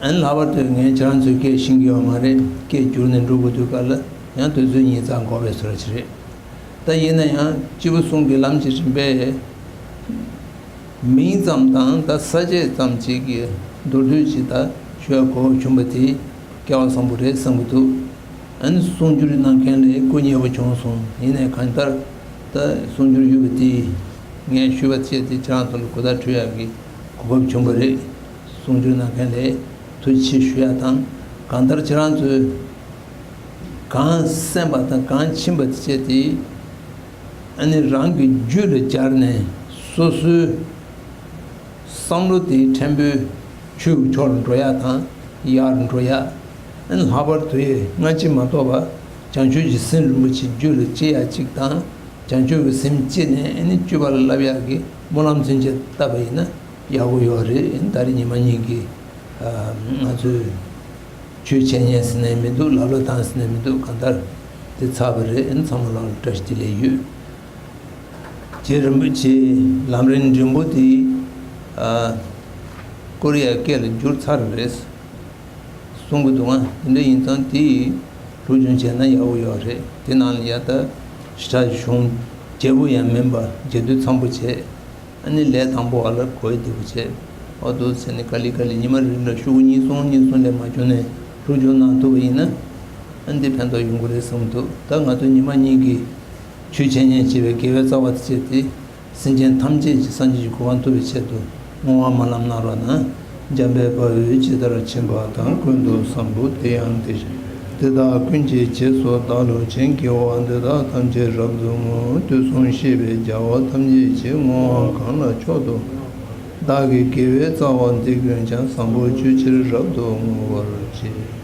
ཨ་ནི་ལྷག་པར་དུ་ངས་ཁྱེད་རང་ཚོའི་སྐད་ཤེས་ཀྱི་ཡོད་མ་རེད། སྐད་བསྒྱུར་ནས་འགྲོ་དགོས་དུས་སྐབས་ལ་ཡང་དུས་ཚོད་ཉིན་མཚན་འགོར་བའི་བཟོ་འདྲ་ཅིག་རེད། ད་ཡིན་ན་ཡང་སྐྱེས་བུ་གསུམ་གྱི་ལམ་གྱི་རིམ་པས་མིང་ཙམ་དང་ད་ས་བཅད་ཙམ་ཅིག་གི་མདོར་བསྡུས་ཅིག་ད་ཞུ་ཡག་གོ་སྐབས་བྱུང་བ་དེ་སྐལ་བ་བཟང་པོ་རེད་བསམ་གྱི་འདུག་ཨ་ནི་གསུང་སྒྱུར་གནང་མཁན་ལ་སྐུ་མཉེས་པོ་བྱུང་སོང་། ཡིན་ནའི་གང་ལྟར་ད་གསུང་སྒྱུར་ཡོད་པ་དེ་ངས་ཞུས་པ་བྱས་ཏེ་ཁྱེད་རང་ཚོ་ལ་གོ་བརྡ་འཕྲོད་ཡག་གི་གོ་སྐབས་བྱུང་བ་རེད། གསུང་སྒྱུར་གནང་མཁན་ལ། ཐུགས་རྗེ་ཆེ་ཞུ་ཡ་དང་། གང་ལྟར་ཁྱེད་རང་ཚོས་གང་གསན་པ་དང་གང་མཁྱེན་པ་དེ་བྱས་ཏེ། ཨ་ནི་རང་གི་རྒྱུད་ལ་སྦྱར་ནས་སོ་སོའི་བསམ་བློ་དེ་ཕྲན་བུ་ཆོས་ཀྱི་ཕྱོགས་ལ་འགྲོ་ཡ་དང་ཡར་འགྲོ་ཡ། ཨ་ནི་ལྷག་པར་དུ་ཡི་སྔ་ཕྱི་མ་གཏོགས་པ་བྱང་ཆུབ་ཀྱི་སེམས་རིན་པོ་ཆེ་རྒྱུད་ལ་སྐྱེ་ཡ་གཅིག་དང་། བྱང་ཆུབ་ཀྱི་སེམས་སྐྱེས་ནས་ཨ་ནི་སྤྱོད་པ་ལ་བསླབ་ཡག་གི་སྨོན་ལམ་ཚུན་ཆད་བཏབ་པ་ཡིན་ན་ཡག་པོ་ཡོད་རེད། ད་རེས་ཉི་མ་གཉིས་ཀྱི་ང་ཚོས་ཆོས་འཆད་ཉན་ཟེར་ནས་མི་འདུག་ལབ་ལོ་དང་ཟེར་ནས་མི་འདུག་གང་ལྟར་དེ་ཚར་བ་རེད། ཚང་མ་ལ་བཀྲ་ཤིས་བདེ་ལེགས་ཡོད། རྗེ་རིན་པོ་ཆེ་ལམ་རིམ་འབྲིང་པོ་དེ་ཀོ་རི་ཡ་སྐད་ལ་བསྒྱུར་ཚར་རེད། གསུང་གི་འདུག་ཨ། དེ་འདྲ་ཡིན་ཙང་དེ་སློབ་སྦྱོང་བྱས་ན་ཡག་པོ་ཡོད་རེད། དེ་ནང་ལ་ཡ་ད་ཞེ་དྲག་གཞུང་རྒྱས་པོ་ཡང་མིན་པ་རྒྱས་བསྡུས་ཚང་པོ་བྱས། ཨ་ནི་ལས་དང་པོ་བ་ལ་གོ་བདེ་པོ་བྱས། ཨོ་དོ་ཟེར་ནས་ག་ལེ་ག་ལེ་ཉི་མ་རེ་རེ་ལ་ཤོག་གུ་གཉིས་གསུམ་གཉིས་གསུམ་ལས་མ་བྱུང་ནས་སློབ་སྦྱོང་གནང་ཐུབ་པ་ཡིན་ན། ཨ་འདི་ཕན་ཐོགས་ཡོང་གི་རེད་བསམ་འདུག་ད་ང་ཚོ་ཉི་མ་གཉིས་ཀྱི་ཆོས་འཆད་ཉན་བྱེད་པའི་དགེ་བའི་རྩ་བ་དེ་བྱས་ཏེ། སེམས་ཅན་ཐམས་ཅད་ཀྱི་སངས་རྒྱས་ཀྱི་གོ་འཕང་ཐོབ་པའི་ཆེད་དུ་བསྔོ་བ་སྨོན་ལམ་གནང་རོགས་གནང་། འཇམ་དཔལ་དཔའ་བོས་ཇི་ལྟར་མཁྱེན་པ་དང་། ཀུན་ཏུ་བཟང་པོ་དེ་ཡང་དེ་བཞིན་དེ་དག་ཀུན་གྱི་རྗེས་སུ་བདག་སློབ་ཅིང་། དགེ་བ་འདི་དག་ཐམས་ཅད་རབ་ཏུ་བསྔོ། དུས་གསུམ་གཤེགས་པའི་རྒྱལ་བ་ཐམས་ཅད་ཀྱིས། བསྔོ་བ་གང་ལ་མཆོག་ཏུ་བདག་གི་དགེ་བའི་རྩ་བ་འདི་ཀུན་ཀྱང་། བཟང་པོ་སྤྱོད་ཕྱིར་རབ་ཏུ་བསྔོ་བར་བགྱི།